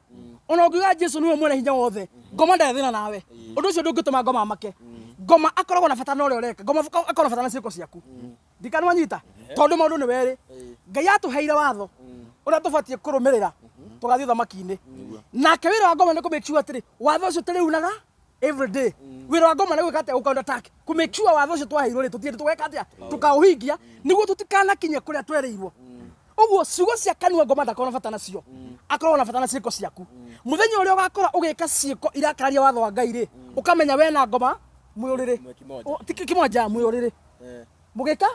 S3: ona ũngiuga Jesu nĩwe mwene hinya wothe, ngoma ndarĩ thĩna nawe. Ũndũ ũcio ndũngĩtũma ngoma amake. Ngoma akoragwo na bata na ũrĩa ũreka. Ngoma akoragwo na bata na ciĩko ciaku. Ndikanwanyita? Tondũ maũndũ nĩ werĩ. Ngai atũheire watho ũrĩa tũbatiĩ kũrũmĩrĩra tũgathiĩ ũthamaki-inĩ. Nake wĩra wa ngoma nĩ kũ make sure atĩrĩ, watho ũcio tũrĩunaga every day. Wĩra wa ngoma nĩ gwĩka atĩa? Gũ counter attack. Kũ make sure watho ũcio twaheirwo rĩ, tũthiĩ tũgeka atĩa? Tũkaũhingia nĩguo tũtikanakinye kũrĩa twerĩirwo. Ũguo ciugo cia kanua ngoma ndakoragwo na bata nacio. Akoragwo na bata na ciĩko ciaku. Mũthenya ũrĩa ũgakora ũgĩka ciĩko irakararia watho wa Ngai rĩ, ũkamenya we na ngoma mwĩ ũrĩrĩ.
S2: Mwĩ kimoja.
S3: O, ti kimoja, mwĩ ũrĩrĩ. Mũgĩka?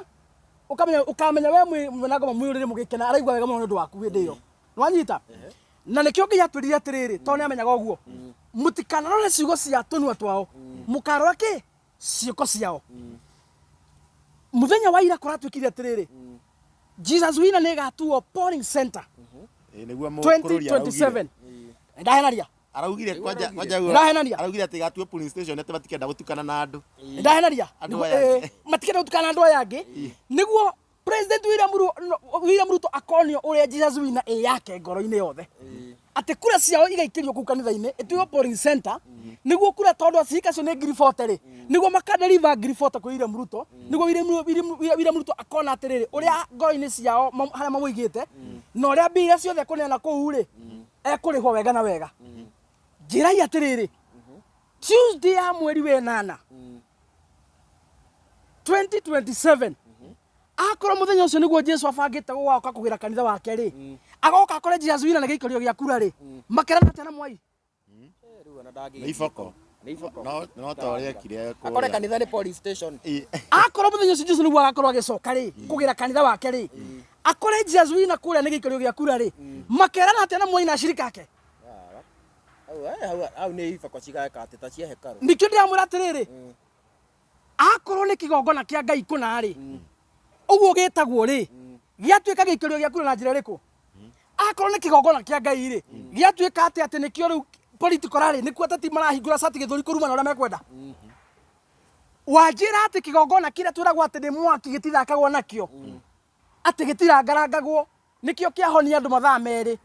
S3: Ũkamenya, ũkamenya we mwĩ na ngoma mwĩ ũrĩrĩ mũgĩkena, araigua wega mũno nĩ ũndũ waku hĩndĩ ĩyo. Nĩwanyita? Na nĩkĩo Ngai atwĩrire atĩrĩrĩ, tondũ nĩamenyaga ũguo. Mũtikanarore ciugo cia tũnua twao, mũkarora kĩ? Ciĩko ciao. Mũthenya wa ira kũratuĩkire atĩrĩrĩ, Jesus Winner nĩ ĩgatuo polling center.
S1: Ĩ, nĩguo mũkũrũri araugire.
S3: 2027. Ndahenaria.
S1: Araugire kwanja, kwanja guo.
S3: Ndahenaria.
S1: Araugire atĩ gatuo polling station atĩ matikenda gũtukana na andũ.
S3: Ndahenaria.
S1: Andũ
S3: Nĩguo,
S1: aya angĩ.
S3: matikenda gũtukana na andũ aya angĩ. Nĩguo President William Ruto akonio ũrĩa Jesus Winner ĩ yake ngoro-inĩ yothe. Atĩ kura ciao igaikĩrio kũu kanitha-inĩ, ĩtuĩke polling center, nĩguo kura tondũ acirika acio nĩ ngiri 40 rĩ, nĩguo makadeliver ngiri 40 kwĩ William Ruto, nĩguo William Ruto akona atĩrĩrĩ, ũrĩa ngoro-inĩ ciao harĩa mamũigĩte, na ũrĩa mbia iria ciothe ekũneana kũu rĩ, ekũrĩhwo wega na wega. Njĩrai atĩrĩrĩ, Tuesday ya mweri wa ĩnana, 2027, akorwo mũthenya ũcio nĩguo Jesu abangĩte gũgoka kũgĩra kanitha wake rĩ, agoka akore Jesus Winner na gĩikario gĩa kura rĩ, makerana atĩa na Mwai?
S2: Rĩu ona ndangĩ-
S1: Nĩ iboko.
S2: Nĩ iboko.
S1: No, no ta ũrĩa ekire kũrĩa.
S2: Akore kanitha nĩ police station.
S3: Akorwo mũthenya ũcio Jesu nĩguo agakorwo agĩcoka rĩ, kũgĩra kanitha wake rĩ, akore Jesus Winner kũrĩa nĩ gĩikario gĩa kura rĩ, makerana atĩa na Mwai na acirika ake?
S2: Hau, hau, hau nĩ iboko cigeka atĩ ta cia hekarũ.
S3: Nĩkĩo ndĩramwĩra atĩrĩrĩ, akorwo nĩ kĩgongona kĩa Ngai kũna rĩ, ũguo gĩtagwo rĩ, gĩatuĩka gĩikario gĩa kura na njĩra ĩrĩkũ? Akorwo nĩ kĩgongona kĩa Ngai rĩ, gĩatuĩka atĩ atĩ nĩkĩo rĩu political rally, nĩkuo ateti marahingũra cati gĩthũri kũrumana ũrĩa mekwenda. Wanjĩra atĩ kĩgongona kĩrĩa twĩragwo atĩ nĩ mwaki gĩtithakagwo nakĩo, atĩ gĩtirangarangagwo, nĩkĩo kĩahonia andũ mathaa merĩ.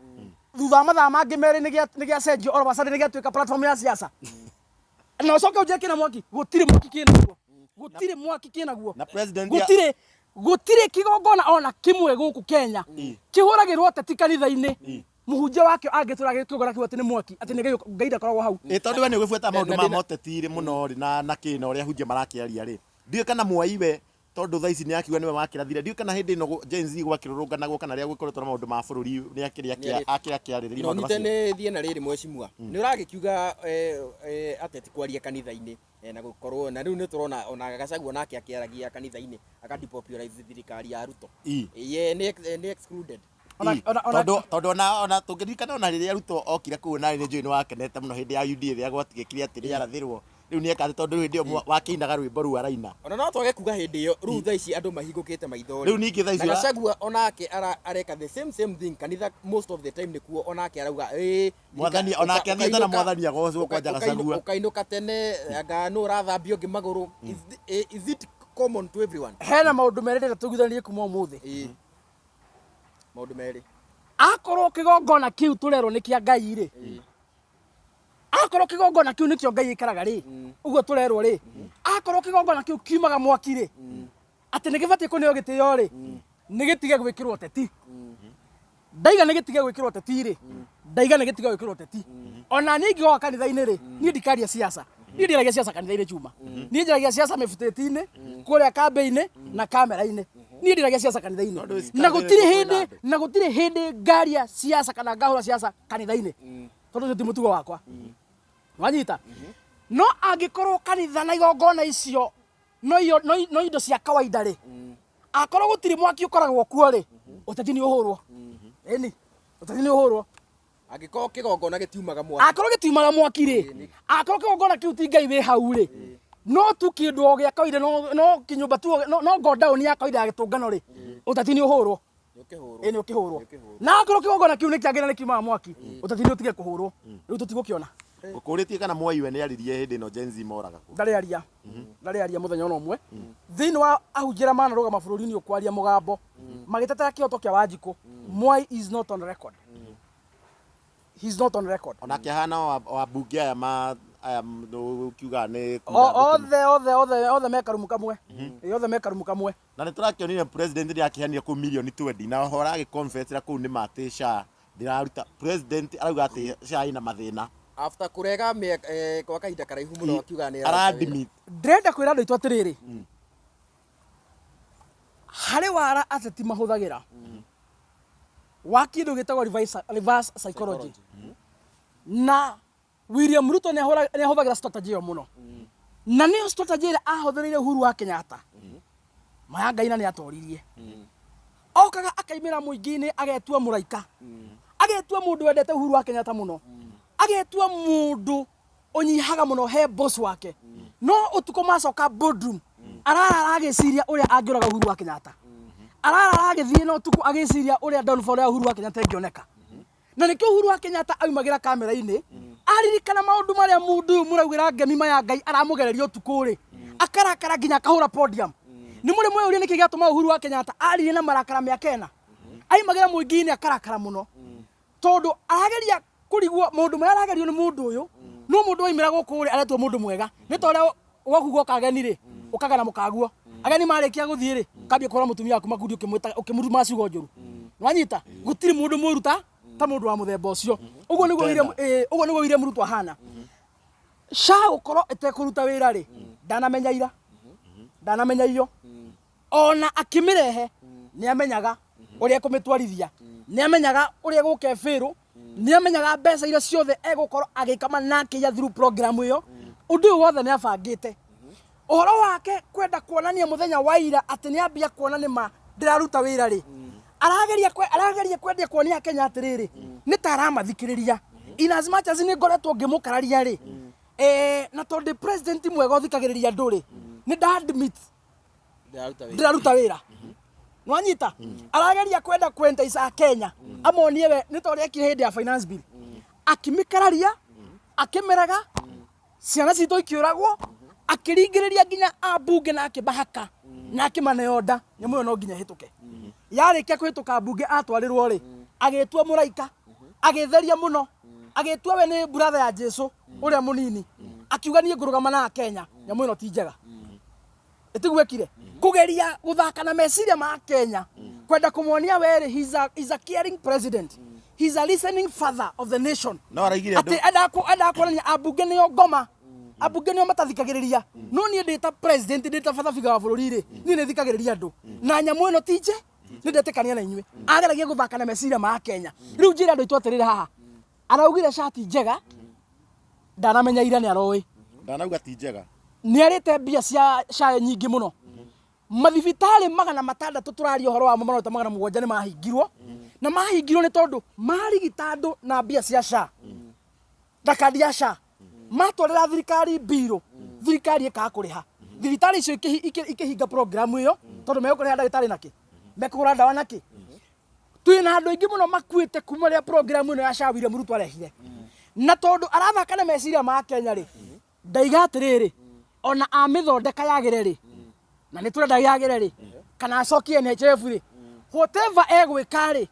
S3: Thutha wa mathaa mangĩ merĩ nĩ gĩacenjio all of a sudden nĩ gĩatuĩka platform ya siasa. Na ũcoke ũnjĩre kĩna mwaki, gũtirĩ mwaki kĩnaguo. Gũtirĩ mwaki kĩnaguo.
S1: Na president ya-
S3: Gũtirĩ, Gũtirĩ kĩgongona ona kĩmwe gũkũ Kenya kĩhũragĩrwo ũteti kanitha-inĩ mũhunjia wakĩo angĩtũra kĩgongona kĩu atĩ nĩ mwaki, atĩ nĩ Ngai, Ngai ndakoragwo hau.
S1: Ĩ tondũ we nĩ ũgĩbuata maũndũ
S2: Na
S1: ma
S2: ndĩna-
S1: moteti rĩ mũno rĩ na na kĩ na ũrĩa hunjia marakĩaria rĩ, ndiũĩ kana Mwai we tondũ thaa ici nĩ akiuga nĩwe wakĩrathire, ndiũĩ kana hĩndĩ ĩno Gen Z gwakĩrũrũnganagwo kana rĩrĩa gwĩkoretwo na maũndũ ma bũrũri nĩ akĩrĩ
S2: Nĩarĩ-
S1: akĩrĩ akĩarĩrĩria
S2: No
S1: maũndũ
S2: nyite
S1: macio.
S2: nĩ thiĩ na rĩrĩ mwecimua nĩ ũragĩkiuga ateti kwaria kanitha-inĩ na gũkorwo na rĩu nĩ tũrona ona Gachagua nake akĩaragia kanitha-inĩ aka depopularize thirikari ya Ruto. Ye nĩ excluded.
S1: Tondũ tondũ ona tũngĩririkana ona rĩrĩa Ruto okire kũu na nĩ njũĩ nĩ wakenete mũno hĩndĩ ya UDA rĩrĩa gwatigĩkire atĩ rĩarathĩrwo rĩu nĩ eka atĩ tondũ rĩu hĩndĩ ĩyo wakĩinaga rwĩmbo rũu araina.
S2: Ona no twage kuga hĩndĩ ĩyo rĩu thaa ici andũ mahingũkĩte maitho
S1: Rĩu ningĩ thaa ici
S2: na Gachagua onake areka the same same thing kanitha most of the time nĩkuo onake arauga ĩĩ
S1: Mwathani onake athiĩte na mwathani agocwo kwanja Gachagua.
S2: Ũkainũka tene anga nũ ũrathambia ũngĩ magũrũ. Is it common to everyone?
S3: Hena maũndũ merĩ ndĩrenda tũiguithanie kuma ũmũthĩ.
S2: Ĩĩ. Maũndũ merĩ.
S3: Akorwo kĩgongona kĩu tũrerwo nĩ kĩa Ngai rĩ, akorwo kĩgongona kĩu nĩkĩo Ngai ĩkaraga rĩ, ũguo tũrerwo rĩ, akorwo kĩgongona kĩu kiumaga mwaki rĩ, atĩ nĩ gĩbatiĩ kũneo gĩtĩo rĩ, nĩ gĩtige gwĩkĩrwo ũteti. Ndaiga nĩ gĩtige gwĩkĩrwo ũteti rĩ, ndaiga nĩ gĩtige gwĩkĩrwo ũteti. Ona niĩ ingĩgoka kanitha-inĩ rĩ, niĩ ndikaria siasa. Niĩ ndiaragia siasa kanitha-inĩ Chuma. Niĩ njaragia siasa mĩbutĩti-inĩ, kũrĩa kambĩ-inĩ na kamera-inĩ. Niĩ ndiragia siasa kanitha-inĩ.
S1: Tondũ
S3: Na gũtirĩ
S1: kwĩna
S3: hĩndĩ,
S1: andũ.
S3: na gũtirĩ hĩndĩ ngaria siasa kana ngahũra siasa kanitha-inĩ. Tondũ ũcio ti mũtugo wakwa. Wanyita? No angĩkorwo kanitha na igongona icio no indo cia kawaida rĩ, akorwo gũtirĩ mwaki ũkoragwo kuo rĩ, ũteti nĩ ũhũrwo. Ĩni, ũteti nĩ ũhũrwo.
S2: Angĩkorwo kĩgongona gĩtiumaga mwaki.
S3: Akorwo gĩtiumaga mwaki rĩ, akorwo kĩgongona kĩu ti Ngai wĩ hau rĩ, no tu kĩndũ o gĩa kawaida, no kĩnyũmba tu, no go down ya kawaida ya gĩtũngano rĩ, ũteti nĩ ũhũrwo.
S2: Nĩ ũkĩhũrwo.
S3: Ĩ, nĩ ũkĩhũrwo.
S2: Nĩ ũkĩhũrwo.
S3: Na akorwo kĩgongona kĩu nĩ kĩangĩ na nĩ kiumaga mwaki, ũteti nĩ ũtige kũhũrwo. Rĩu tũtigũkĩona.
S1: Ũkũrĩtie kana Mwai we nĩ aririe hĩndĩ ĩno Gen Z moraga kũ?
S3: Ndarĩ aria. Ndarĩ aria mũthenya ona ũmwe. Thĩinĩ wa ahunjia arĩa manarũgama bũrũri-inĩ ũyũ kwaria mũgambo, magĩtetera kĩhoto kĩa Wanjikũ, Mwai is not on record. He is not on record.
S1: Onake ahana wambunge aya ma aya ũkiugaga nĩ kuga
S3: Othe, othe, othe, othe me karumu kamwe. Ĩ, othe me karumu kamwe.
S1: Na nĩ tũrakĩonire president nĩ akĩheanire kũu mirioni 20 na oho aragĩconfessĩra kũu nĩ ma atĩ SHA ndĩraruta. President arauga atĩ SHA ĩna mathĩna.
S2: After kũrega kwa kahinda karaihu mũno akiuga nĩ
S1: Aradimit.
S3: Ndĩrenda kwĩra andũ aitũ atĩrĩrĩ, harĩ wara ateti mahũthagĩra wa kĩndũ gĩtagwo reverse psychology. Na William Ruto nĩ ahũthagĩra strategy ĩyo mũno. Na nĩyo strategy ĩrĩa ahũthĩrire Uhuru wa Kenyatta. Maya Ngai na nĩ atoririe. Okaga akaimĩra mũingĩ-inĩ agetua mũraika. Agetua mũndũ wendete Uhuru wa Kenyatta mũno. Agetua mũndũ ũnyihaga mũno he boss wake. No ũtukũ macoka boardroom, arara agĩciria ũrĩa angĩũraga Uhuru wa Kenyatta. Arara agĩthiĩ na ũtukũ agĩciria ũrĩa downfall ya Uhuru wa Kenyatta ĩngĩoneka. Na nĩkĩo Uhuru wa Kenyatta aumagĩra kamera-inĩ, aririkana maũndũ marĩa mũndũ ũyũ mũraugĩra ngemi maya Ngai aramũgereria ũtukũ rĩ, akarakara nginya akahũra podium. Nĩ mũrĩ mweyũria nĩkĩ gĩatũma Uhuru wa Kenyatta aririe na marakara mĩaka ĩna? Aimagĩra mũingĩ-inĩ akarakara mũno. Tondũ arageria kũrigwo maũndũ marĩa aragerio nĩ mũndũ ũyũ, no mũndũ waimĩra gũkũ rĩ, aretwo mũndũ mwega. Nĩ ta ũrĩa gwaku gwoka ageni rĩ, ũkagana mũkaguo. Ageni marĩkia gũthiĩ rĩ, ũkambia kũhũra mũtumia waku makundi ũkĩmũruma ciugo njũru. Nĩwanyita? Gũtirĩ mũndũ mũru ta mũndũ wa mũthemba ũcio. Ũguo nĩguo William, ũguo nĩguo William Ruto ahana. SHA gũkorwo ĩtekũruta wĩra rĩ, ndanamenya ira. Ndanamenya iyo. Ona akĩmĩrehe, nĩamenyaga ũrĩa ekũmĩtwarithia. Nĩamenyaga ũrĩa egũka ĩbĩrũ. Nĩamenyaga mbeca iria ciothe egũkorwo agĩkama na akĩiya through program ĩyo. Ũndũ ũyũ wothe nĩabangĩte. Ũhoro wake kwenda kuonania mũthenya wa ira atĩ nĩambia kuona nĩ ma ndĩraruta wĩra rĩ. Arageria arageria kwendia kuonia Kenya atĩrĩrĩ, nĩ ta aramathikĩrĩria. In as much as nĩ ngoretwo ngĩmũkararia rĩ, na tondũ president mwega ũthikagĩrĩria andũ rĩ, nĩ nda admit ndĩraruta wĩra. Nwanyita? Arageria kwenda kwenda a Kenya amonie we nĩ ta ũrĩa ekire hĩndĩ ya finance bill. Akĩmĩkararia, akĩmĩraga, ciana citũ ikĩũragwo, akĩringĩrĩria nginya ambunge na akĩmahaka na akĩmaneo nda, nyamũ ĩyo no nginya ĩhĩtũke. Yarĩkia kũhĩtũka mbunge atwarĩrwo rĩ, agĩtua mũraika, agĩtheria mũno, agĩtua we nĩ brother ya Jesu ũrĩa mũnini, akiuga niĩ ngũrũgama na Kenya, nyamũ ĩno ti njega. Ĩtiguo ekire kũgeria gũthaka na meciria ma Kenya, kwenda kũmonia werĩ he's a caring president, he's a listening father of the nation.
S1: No araigire andũ
S3: Atĩ endaga kuonania ambunge nĩo ngoma, ambunge nĩo matathikagĩrĩria, no niĩ ndĩ ta president, ndĩ ta father figure wa bũrũri rĩ, niĩ nĩ thikagĩrĩria andũ na nyamũ ĩno ti nje, nĩ ndetĩkania na inyuĩ. Ageragia gũthaka na meciria ma Kenya. Rĩu njĩre andũ aitũ atĩrĩrĩ, haha araugire cati njega, ndanamenya ira nĩ aroĩ.
S1: Ndanauga ti njega.
S3: Nĩ arĩte mbia cia SHA nyingĩ mũno. Mathibitarĩ 600 tũraria ũhoro wamo marota 700 nĩ mahingirwo, na mahingirwo nĩ tondũ marigita andũ na mbia cia SHA na kandi ya SHA, matwarĩra thirikari mbirũ, thirikari ĩkaga kũrĩha. Thibitarĩ icio ikĩhinga program ĩyo tondũ megũkũrĩha ndagĩtarĩ nakĩ, mekũgũra ndawa nakĩ. Twĩna andũ aingĩ mũno makuĩte kuma rĩrĩa program ĩno ya SHA William Ruto arehire, na tondũ arathaka na meciria ma Kenya rĩ, ndaiga atĩrĩrĩ, ona amĩthondeka yagĩre rĩ, na nĩ tũrenda yagĩre rĩ, kana acokie NHIF rĩ, whatever egwĩka rĩ,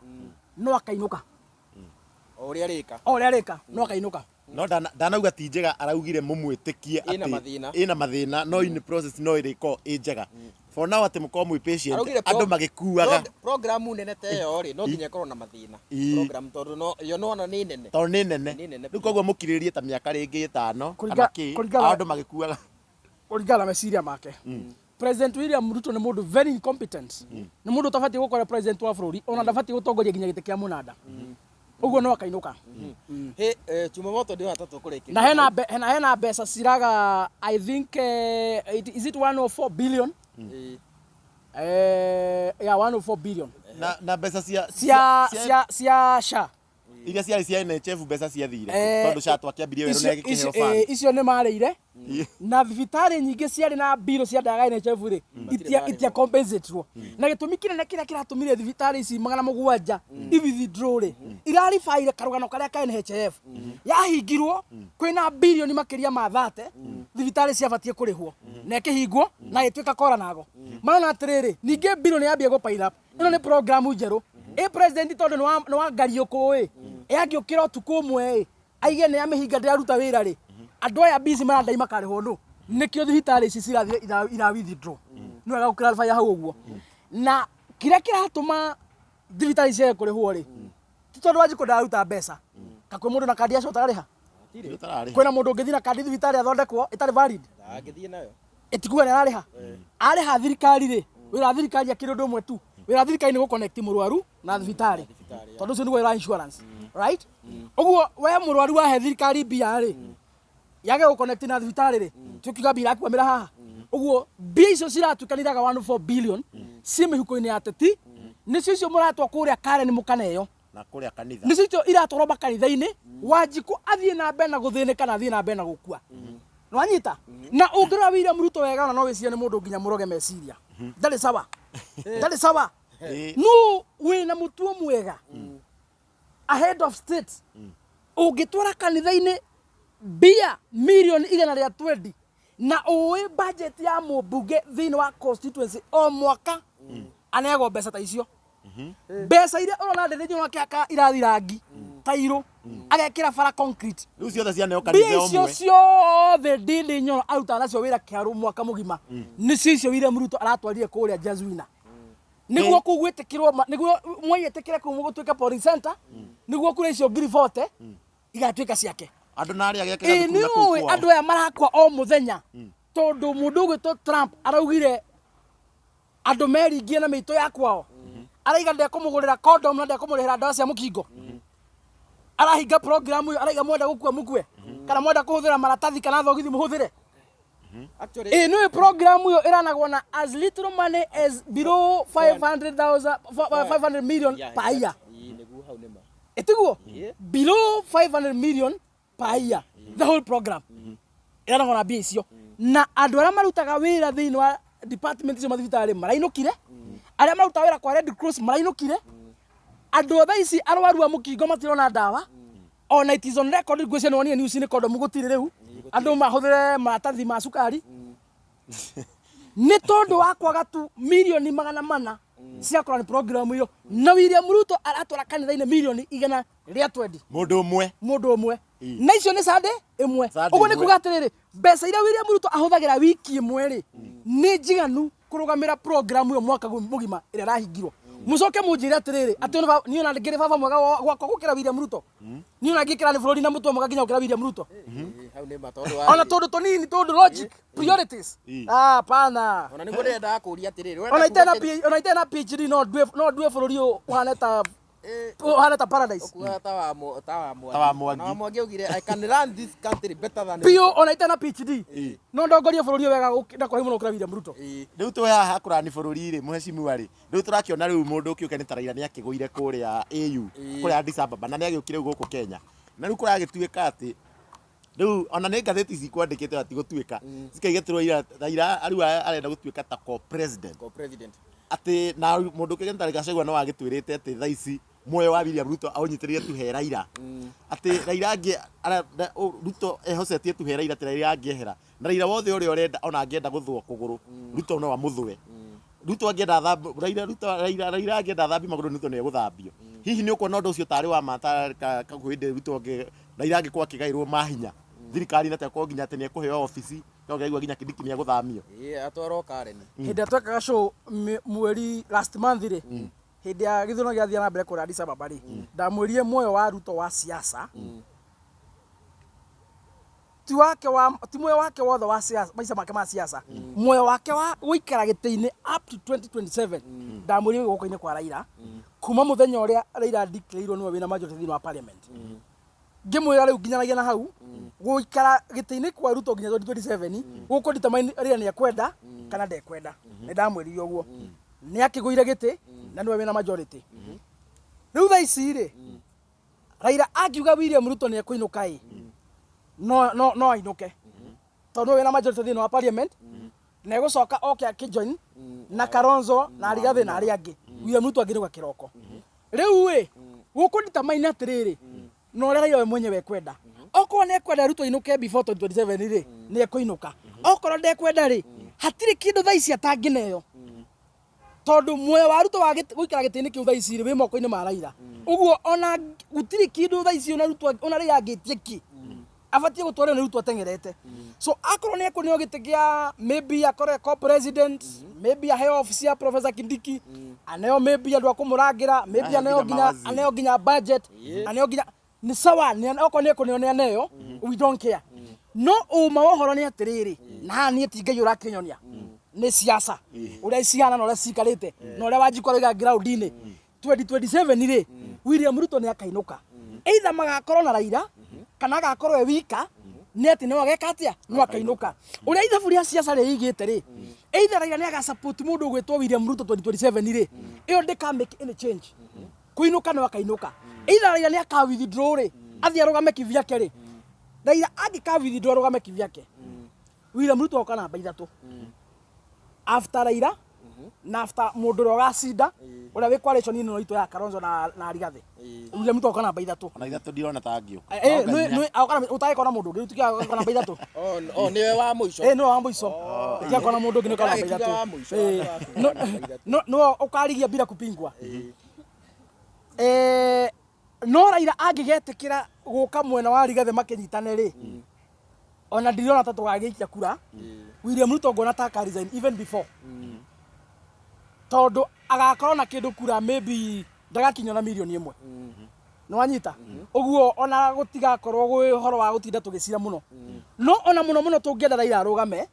S3: no akainũka.
S2: O ũrĩa arĩka.
S3: O ũrĩa arĩka no akainũka.
S1: No ndanauga ti njega, araugire mũmwĩtĩkie
S2: Ĩna
S1: atĩ
S2: mathĩna.
S1: Ĩna mathĩna, no in process no ĩrĩkorwo ĩ njega. For now atĩ mũkorwo mwĩ patient.
S2: Araugire
S1: Andũ magĩkuaga.
S2: Program nene ta ĩyo rĩ, no nginya ĩkorwo na mathĩna. Program tondũ no yo no ona nĩ nene.
S1: Tondũ nĩ nene.
S2: Nĩ nene.
S1: Rĩu koguo mũkirĩrĩrie ta mĩaka rĩngĩ 5 kana kĩ, andũ magĩkuaga.
S3: Kũringana na meciria make, President William Ruto nĩ mũndũ very incompetent, nĩ mũndũ ũtabatiĩ gũkorwo president wa bũrũri, ona ndabatiĩ gũtongoria nginya gĩtĩ kĩa mũnanda. Ũguo no akainũka.
S2: Hĩ, Jumamoto ndĩrona ta tũkũrĩkĩria.
S3: Na hena mbeca ciraga, I think is it 104 billion? Yeah, 104 billion.
S1: Na mbeca cia
S3: Cia SHA.
S1: Iria ciarĩ cia NHIF, mbeca ciathire tondũ SHA twakĩambirie werũ na ĩgĩkĩheo fund.
S3: Icio nĩ marĩire, na thibitarĩ nyingĩ ciarĩ na mbirũ cia ndawa ya NHIF rĩ, itia compensatewo, na gĩtũmi kĩnene kĩrĩa kĩratũmire thibitarĩ ici 700 i withdraw rĩ, iraribaire karũgano karĩa ka NHIF yahingirwo kwĩna birioni makĩria ma 30 thibitarĩ ciabatiĩ kũrĩhwo, na ĩkĩhingwo na ĩtuĩka kora nago marona atĩrĩrĩ, ningĩ mbirũ nĩ yambia gũ pile up. Ĩno nĩ program njerũ ĩ president, tondũ nĩ wa ngariũkũ ĩ, ĩangĩũkĩra ũtukũ ũmwe ĩ aige nĩ amĩhinga, ndĩraruta wĩra rĩ, andũ aya busy marandai makarĩhwo nũ? Nĩkĩo thibitarĩ ici cirathire ira withdraw. Nĩ wega gũclarify hau ũguo. Na kĩrĩa kĩratũma thibitarĩ ciage kũrĩhwo rĩ, ti tondũ Wanjikũ ndararuta mbeca. Ka kwĩ mũndũ na kandi ya SHA ũtararĩha?
S1: Ũtararĩha.
S3: Kwĩna mũndũ ũngĩthiĩ na kandi thibitarĩ athondekwo ĩtarĩ valid?
S2: Ndangĩthiĩ nayo.
S3: Ĩtikuga nĩ ararĩha. Arĩha thirikari rĩ, wĩra wa thirikari akĩrĩ ũndũ ũmwe tu. Wĩra wa thirikari nĩ gũconnect mũrwaru na thibitarĩ, tondũ ũcio nĩguo wĩra wa insurance, right? Ũguo we mũrwaru wahe thirikari mbia rĩ, yage gũconnect na thibitarĩ rĩ, tukiuga mbia irakwamĩra haha. Ũguo mbia icio ciratuĩka nĩ iraga 104 billion ciĩ mĩhuko-inĩ ya ateti, nĩcio icio mũratwa kũrĩa Karen mũkaneo.
S1: Na kũrĩa kanitha.
S3: Nĩcio icio iratwarwo makanitha-inĩ. Wanjikũ athiĩ na mbere na gũthĩnĩka na athiĩ na mbere na gũkua. Nĩwanyita? Na ũngĩrora William Ruto wega, ona no wĩcirie nĩ mũndũ nginya mũroge meciria, ndarĩ sawa, ndarĩ sawa. No wĩna mũtuo mwega, a head of state ũngĩtwara kanitha-inĩ mbia mirioni 120, na ũĩ budget ya mũmbunge thĩinĩ wa constituency o mwaka anegwo mbeca ta icio, mbeca iria ũrona ndĩrĩ wakĩaka irathi rangi tairũ, agekĩra bara concrete.
S1: Rĩu ciothe cianeo
S3: Mbia
S1: kanitha
S3: icio
S1: ũmwe.
S3: Ciothe Ndindi Nyoro arutaga nacio wĩra kĩarũ mwaka mũgima, nĩcio icio William Ruto aratwarire kũrĩa Jazwina nĩguo kũu gwĩtĩkĩrwo nĩguo mwaiĩtĩkĩre kũu gũtuĩke polling center, nĩguo kura icio 40,000 igatuĩka ciake.
S1: Andũ na arĩa gĩake
S3: Ĩ nĩ
S1: gathukuru na kũu
S3: ũĩ
S1: kwao.
S3: Andũ aya marakua o mũthenya tondũ mũndũ ũgwĩtwo Trump araugire andũ meringie na mĩitũ ya kwao, araiga ndekũmũgũrĩra condom na ndekũmũrĩhĩra ndawa cia mũkingo, arahinga program ĩyo, araiga mwenda gũkua mukue, kana mwenda kũhũthĩra maratathi kana thogithi mũhũthĩre.
S2: Actually,
S3: Ĩ nĩ program ĩyo ĩranagwo na as little money as below 500,000, 500 million per year.
S2: Ĩĩ, nĩguo hau nĩma.
S3: Ĩtiguo?
S2: Yeah.
S3: Below 500 million per year, the whole program ĩranagwo na mbia icio, na andũ arĩa marutaga wĩra thĩinĩ wa department icio mathibitarĩ marainũkire, arĩa marutaga wĩra kwa Red Cross marainũkire, andũ othe ici arwaru a mũkingo matirona ndawa. Ona it is on record, ngwĩciria nĩwonire news nĩ kondomu gũtirĩ, rĩu andũ mahũthĩre maratathi ma cukari nĩ tondũ wa kwaga tu mirioni 400. Cia kũrani program ĩyo na William Ruto aratwara kanitha-inĩ mirioni 120.
S1: Mũndũ ũmwe.
S3: Mũndũ ũmwe. Na icio nĩ Sunday ĩmwe.
S1: Sunday
S3: Ũguo nĩ
S1: ĩmwe.
S3: kuga atĩrĩrĩ, mbeca iria William Ruto ahũthagĩra wiki ĩmwe rĩ, nĩ njiganu kũrũgamĩra program ĩyo mwaka mũgima ĩrĩa ĩrahingirwo. Mũcoke mũnjĩre atĩrĩrĩ, atĩ niĩ ona ngĩrĩ baba mwega gwakwa gũkĩra William Ruto. Niĩ ona ngĩkĩra nĩ bũrũri na mũtwe mwega nginya gũkĩra William Ruto.
S2: Hau nĩ ma tondũ wa
S3: Ona tũndũ tũnini, tũndũ logic, priorities. Ah, pana.
S2: Ona nĩguo ndĩrendaga kũria atĩrĩrĩ, ũrenda
S3: Ona
S2: kuga
S3: itarĩ na ona itarĩ na PhD no ndue bũrũri ũyũ ũhane ta paradise.
S2: Ũkugaga ta wa ta wa Mwangi.
S1: Ta wa Mwangi.
S2: Na wa Mwangi augire, "I can run this country better than
S3: Biũ, ona itarĩ na PhD no ndongorie bũrũri ũyũ wega na kũraihu mũno gũkĩra William Ruto.
S1: Rĩu twĩ haha kũrani bũrũri rĩ, mheshimiwa rĩ, rĩu tũrakĩona rĩu mũndũ ũkĩũke nĩ ta Raila nĩ akĩgũire kũrĩa AU, kũrĩa Addis Ababa, na nĩ agĩũkire rĩu gũkũ Kenya. Na rĩu kũragĩtuĩka atĩ rĩu ona nĩ ngathĩti cikwandĩkĩte atĩ gũtuĩka cikaigatĩrwo Raila rĩu arenda gũtuĩka ta co-president.
S2: Co-president.
S1: Atĩ na mũndũ ũkĩgĩa ta Gachagua no agĩtwĩrĩte atĩ thaa ici muoyo wa William Ruto aũnyitĩrĩire tu he Raila, atĩ Raila angĩ Ruto ehocetie tu he Raila, atĩ Raila angĩehera na Raila wothe ũrĩa ũrenda, ona angĩenda gũthũa kũgũrũ, Ruto no amũthũe. Ruto angĩenda Raila Ruto Raila Raila angĩenda athambie magũrũ, Ruto nĩ egũthambio. Hihi nĩ ũkuona ũndũ ũcio tarĩ wa ma ta hĩndĩ Ruto angĩ Raila angĩkorwo akĩgaĩrwo mahinya thirikari na takorwo nginya atĩ nĩ ekũheo obici, no ngaigua nginya Kindiki nĩ egũthamio?
S2: Ĩĩ, atwarwo Karen.
S3: Hĩndĩ ĩrĩa twekaga show mweri last month rĩ, hĩndĩ ya gĩthurano gĩathiĩ na mbere kũrĩa Addis Ababa rĩ, ndamwĩrire muoyo wa Ruto wa siasa ti wake wa ti muoyo wake wothe wa siasa, maica make ma siasa, muoyo wake wa gũikara gĩtĩ-inĩ up to 2027, ndamwĩrire wĩ guoko-inĩ kwa Raila kuma mũthenya ũrĩa Raila declarirwo nĩwe wĩna majority thĩinĩ wa parliament. Ngĩmwĩra rĩu nginyanagia na hau gũikara gĩtĩ-inĩ kwa Ruto nginya 2027 gũkũ determine Raila nĩ ekwenda kana ndekwenda. Nĩ ndamwĩrire ũguo nĩ akĩgũire gĩtĩ na nĩwe wĩna majority rĩu thaa ici rĩ. Raila angiuga William Ruto nĩ ekũinũka ĩ, no ainũke tondũ nĩwe wĩna majority thĩinĩ wa parliament, na egũcoka oke akĩjoin na Kalonzo na Rigathĩ na arĩa angĩ. William Ruto angĩinũka kĩroko rĩu ĩ, gũkũ determine atĩrĩrĩ na ũrĩa Raila we mwenyewe ekwenda. Okorwo nĩ ekwenda Ruto ainũke before 2027 rĩ, nĩ ekũinũka. Okorwo ndekwenda rĩ, hatirĩ kĩndũ thaa ici atangĩneo tondũ muoyo wa Ruto wa gũikara gĩtĩ-inĩ kĩu thaa ici rĩ, wĩ moko-inĩ ma Raila. Ũguo ona gũtirĩ kĩndũ thaa ici ona Ruto ona Raila angĩtie kĩ abatiĩ gũtwarwo nĩ Ruto ateng'erete. So akorwo nĩ ekũneo gĩtĩ kĩa maybe akorwo e co-president, maybe aheo ofici ya Professor Kindiki, aneo maybe andũ a kũmũrangĩra, maybe
S1: Aheo
S3: aneo
S1: nginya
S3: nginya
S1: mawaziri.
S3: Aneo nginya budget, aneo nginya nĩ sawa. Okorwo nĩ ekũneo nĩ aneo, we don't care. No ũma wa ũhoro nĩ atĩrĩrĩ, na haha niĩ ti Ngai ũrakĩnyonia, nĩ siasa ũrĩa cihana na ũrĩa cikarĩte na ũrĩa Wanjikũ arauga ground-inĩ 2027 rĩ, William Ruto nĩ akainũka, either magakorwo na Raila kana agakorwo e wika. Nĩ atĩ no ageka atĩa, no akainũka. Ũrĩa ithabu rĩa siasa rĩigĩte rĩ, either Raila nĩ agasupport mũndũ ũgwĩtwo William Ruto 2027 rĩ, ĩyo ndĩka make any change, kũinũka no akainũka. Either Raila nĩ aka withdraw rĩ, athiĩ arũgame kivyake rĩ, Raila angĩka withdraw arũgame kivyake, William Ruto oka namba 3 after Raila na after mũndũ ũrĩa ũgacinda ũrĩa wĩ coalition ĩno itũ ya Kalonzo na Rigathĩ. William Ruto oka namba 3.
S1: Ona 3 ndirona ta angĩũka.
S3: Ũtagĩkona mũndũ ũngĩ, rĩu tũtigakorwo namba 3.
S2: Oh, nĩwe wa mũico.
S3: Eh, nĩwe wa mũico, tũtigakorwo mũndũ ũngĩ, nĩwe namba
S2: Ndĩragĩkiuga
S3: 3.
S2: wa mũico, namba 3.
S3: No ũkarigia bila kupingwa. Eh, no Raila angĩgetĩkĩra gũka mwena wa Rigathĩ makĩnyitane rĩ, ona ndirona ta tũgagĩikia kura. William Ruto ngona ta aka resign even before tondũ agakorwo na kĩndũ kura maybe ndagakinya na mirioni 1. Nĩ wanyita ũguo, ona gũtigakorwo gwĩ ũhoro wa gũtinda tũgĩcira mũno. No ona mũno mũno tũngĩenda Raila arũgame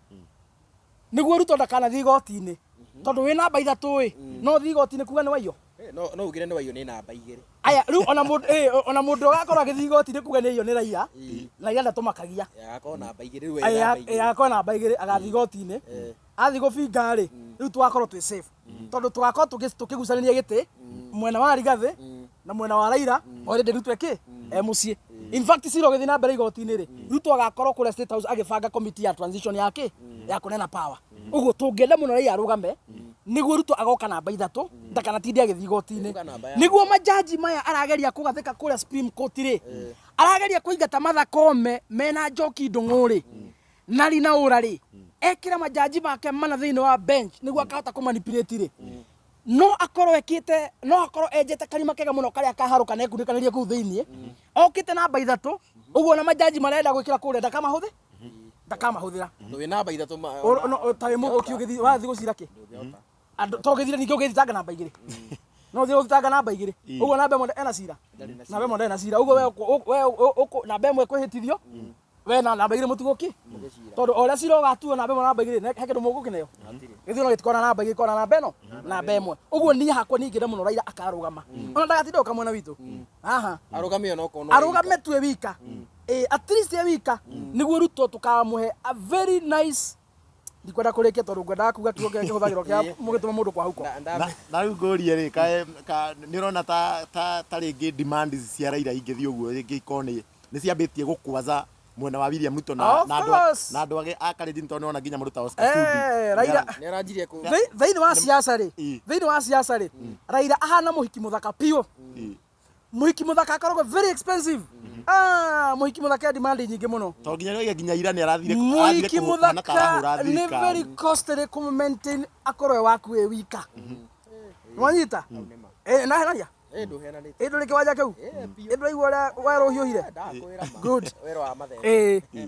S3: nĩguo Ruto ndakanathiĩ igoti-inĩ, tondũ wĩ namba 3 ĩ, no ũthiĩ igoti-inĩ kuga nĩ waiyo.
S2: No ugire nĩ waiyo nĩ namba 2.
S3: Aya, rĩu ona mũndũ ona mũndũ ũgakorwo agĩthiĩ igoti-inĩ kuga nĩ aiyo nĩ Raila, Raila ndatũmakagia.
S2: Agakorwo namba 2 rĩu, e namba 2.
S3: Agakorwo namba 2, agathiĩ igoti-inĩ. Athiĩ gũbinga rĩ, rĩu tũgakorwo twĩ safe tondũ tũgakorwo tũkĩgucanĩria gĩtĩ mwena wa Rigathĩ na mwena wa Raila. Already Ruto ĩkĩ e mũciĩ. In fact, cira ũgĩthiĩ na mbere igoti-inĩ rĩ, Ruto agakorwo kũrĩa State House agĩbanga committee ya transition yake ya kũneana power. Ũguo tũngĩenda mũno Raila arũgame nĩguo Ruto agoka namba 3, ndakanatinde agĩthiĩ igoti-inĩ.
S2: Ĩkuga namba ya
S3: Nĩguo majaji maya arageria kũgathĩka kũrĩa Supreme Court rĩ, arageria kũingata Martha Koome mena Njoki Ndung'u rĩ na Rina Ura rĩ, ekĩra majaji make mana thĩinĩ wa bench nĩguo akahota kũmanipulate rĩ. No akorwo ekite, no akorwo enjete karima kega muno karia kaharuka na ekunĩkanĩria kũu thĩiniĩ. Okĩte namba 3, ũguo na majaji marenda gwĩkĩra kũrĩa ndakamahũthĩ? Ndakamahũthĩra.
S2: Wĩ namba 3
S3: No ta wĩ mũthũki ũgĩthiĩ wathiĩ gũcira kĩ? Andũ to ũgĩthire ningĩ ũgĩthitanga namba 2. No ũthiĩ ũthitanga namba 2. Ũguo namba 1 ena cira. Namba 1 ena cira. Ũguo we namba 1 kwĩhĩtithio. We na namba 2 mũtigũki. Tondũ o ũrĩa cira ũgatuo namba 1 namba 2 he kĩndũ mũgũkĩneo. Gĩthiĩ no gĩtikona namba 2 kona namba ĩno namba 1. Ũguo niĩ hakwa niĩ ingĩenda mũno Raila akarũgama. Ona ndagatinda gũka mwena witũ. Haha.
S2: Arũgame ona okorwo no
S3: Arũgame tu e wika. At least e wika nĩguo Ruto tũkamũhe a very nice. Ndikwenda kũrĩkia tondũ ngwendaga kuga kiugo kĩrĩa kĩhũthagĩrwo kĩa mũgĩtũma mũndũ kwahũko.
S1: Na rĩu ngũrie rĩ, nĩ ũrona ta rĩngĩ demand cia Raila ingĩthiĩ ũguo rĩngĩ ikorwo nĩ ciambĩtie gũkwaza mwena wa William Ruto na andũ age a Kalenjin tondũ nĩwona nginya mũndũ ta Oscar Sudi.
S3: Raila
S2: nĩ aranjirie kũ
S3: thĩinĩ wa siasa rĩ, thĩinĩ wa siasa rĩ, Raila ahana mũhiki mũthaka piũ. Mũhiki mũthaka akoragwo very expensive. Mũhiki mũthaka demand nyingĩ mũno.
S1: To nginya rĩu nginya ira nĩ arathire
S3: mũhiki mũthaka nĩ very costly kũ maintain akorwo waku wĩ wika. Nwanyita? Na henaria?
S2: Ndũhenanĩte.
S3: Ndũrĩ kĩwanja kĩu? Ndũraigua ũrĩa werũ ũhiũhire? Good.
S2: Werũ wa mathemba.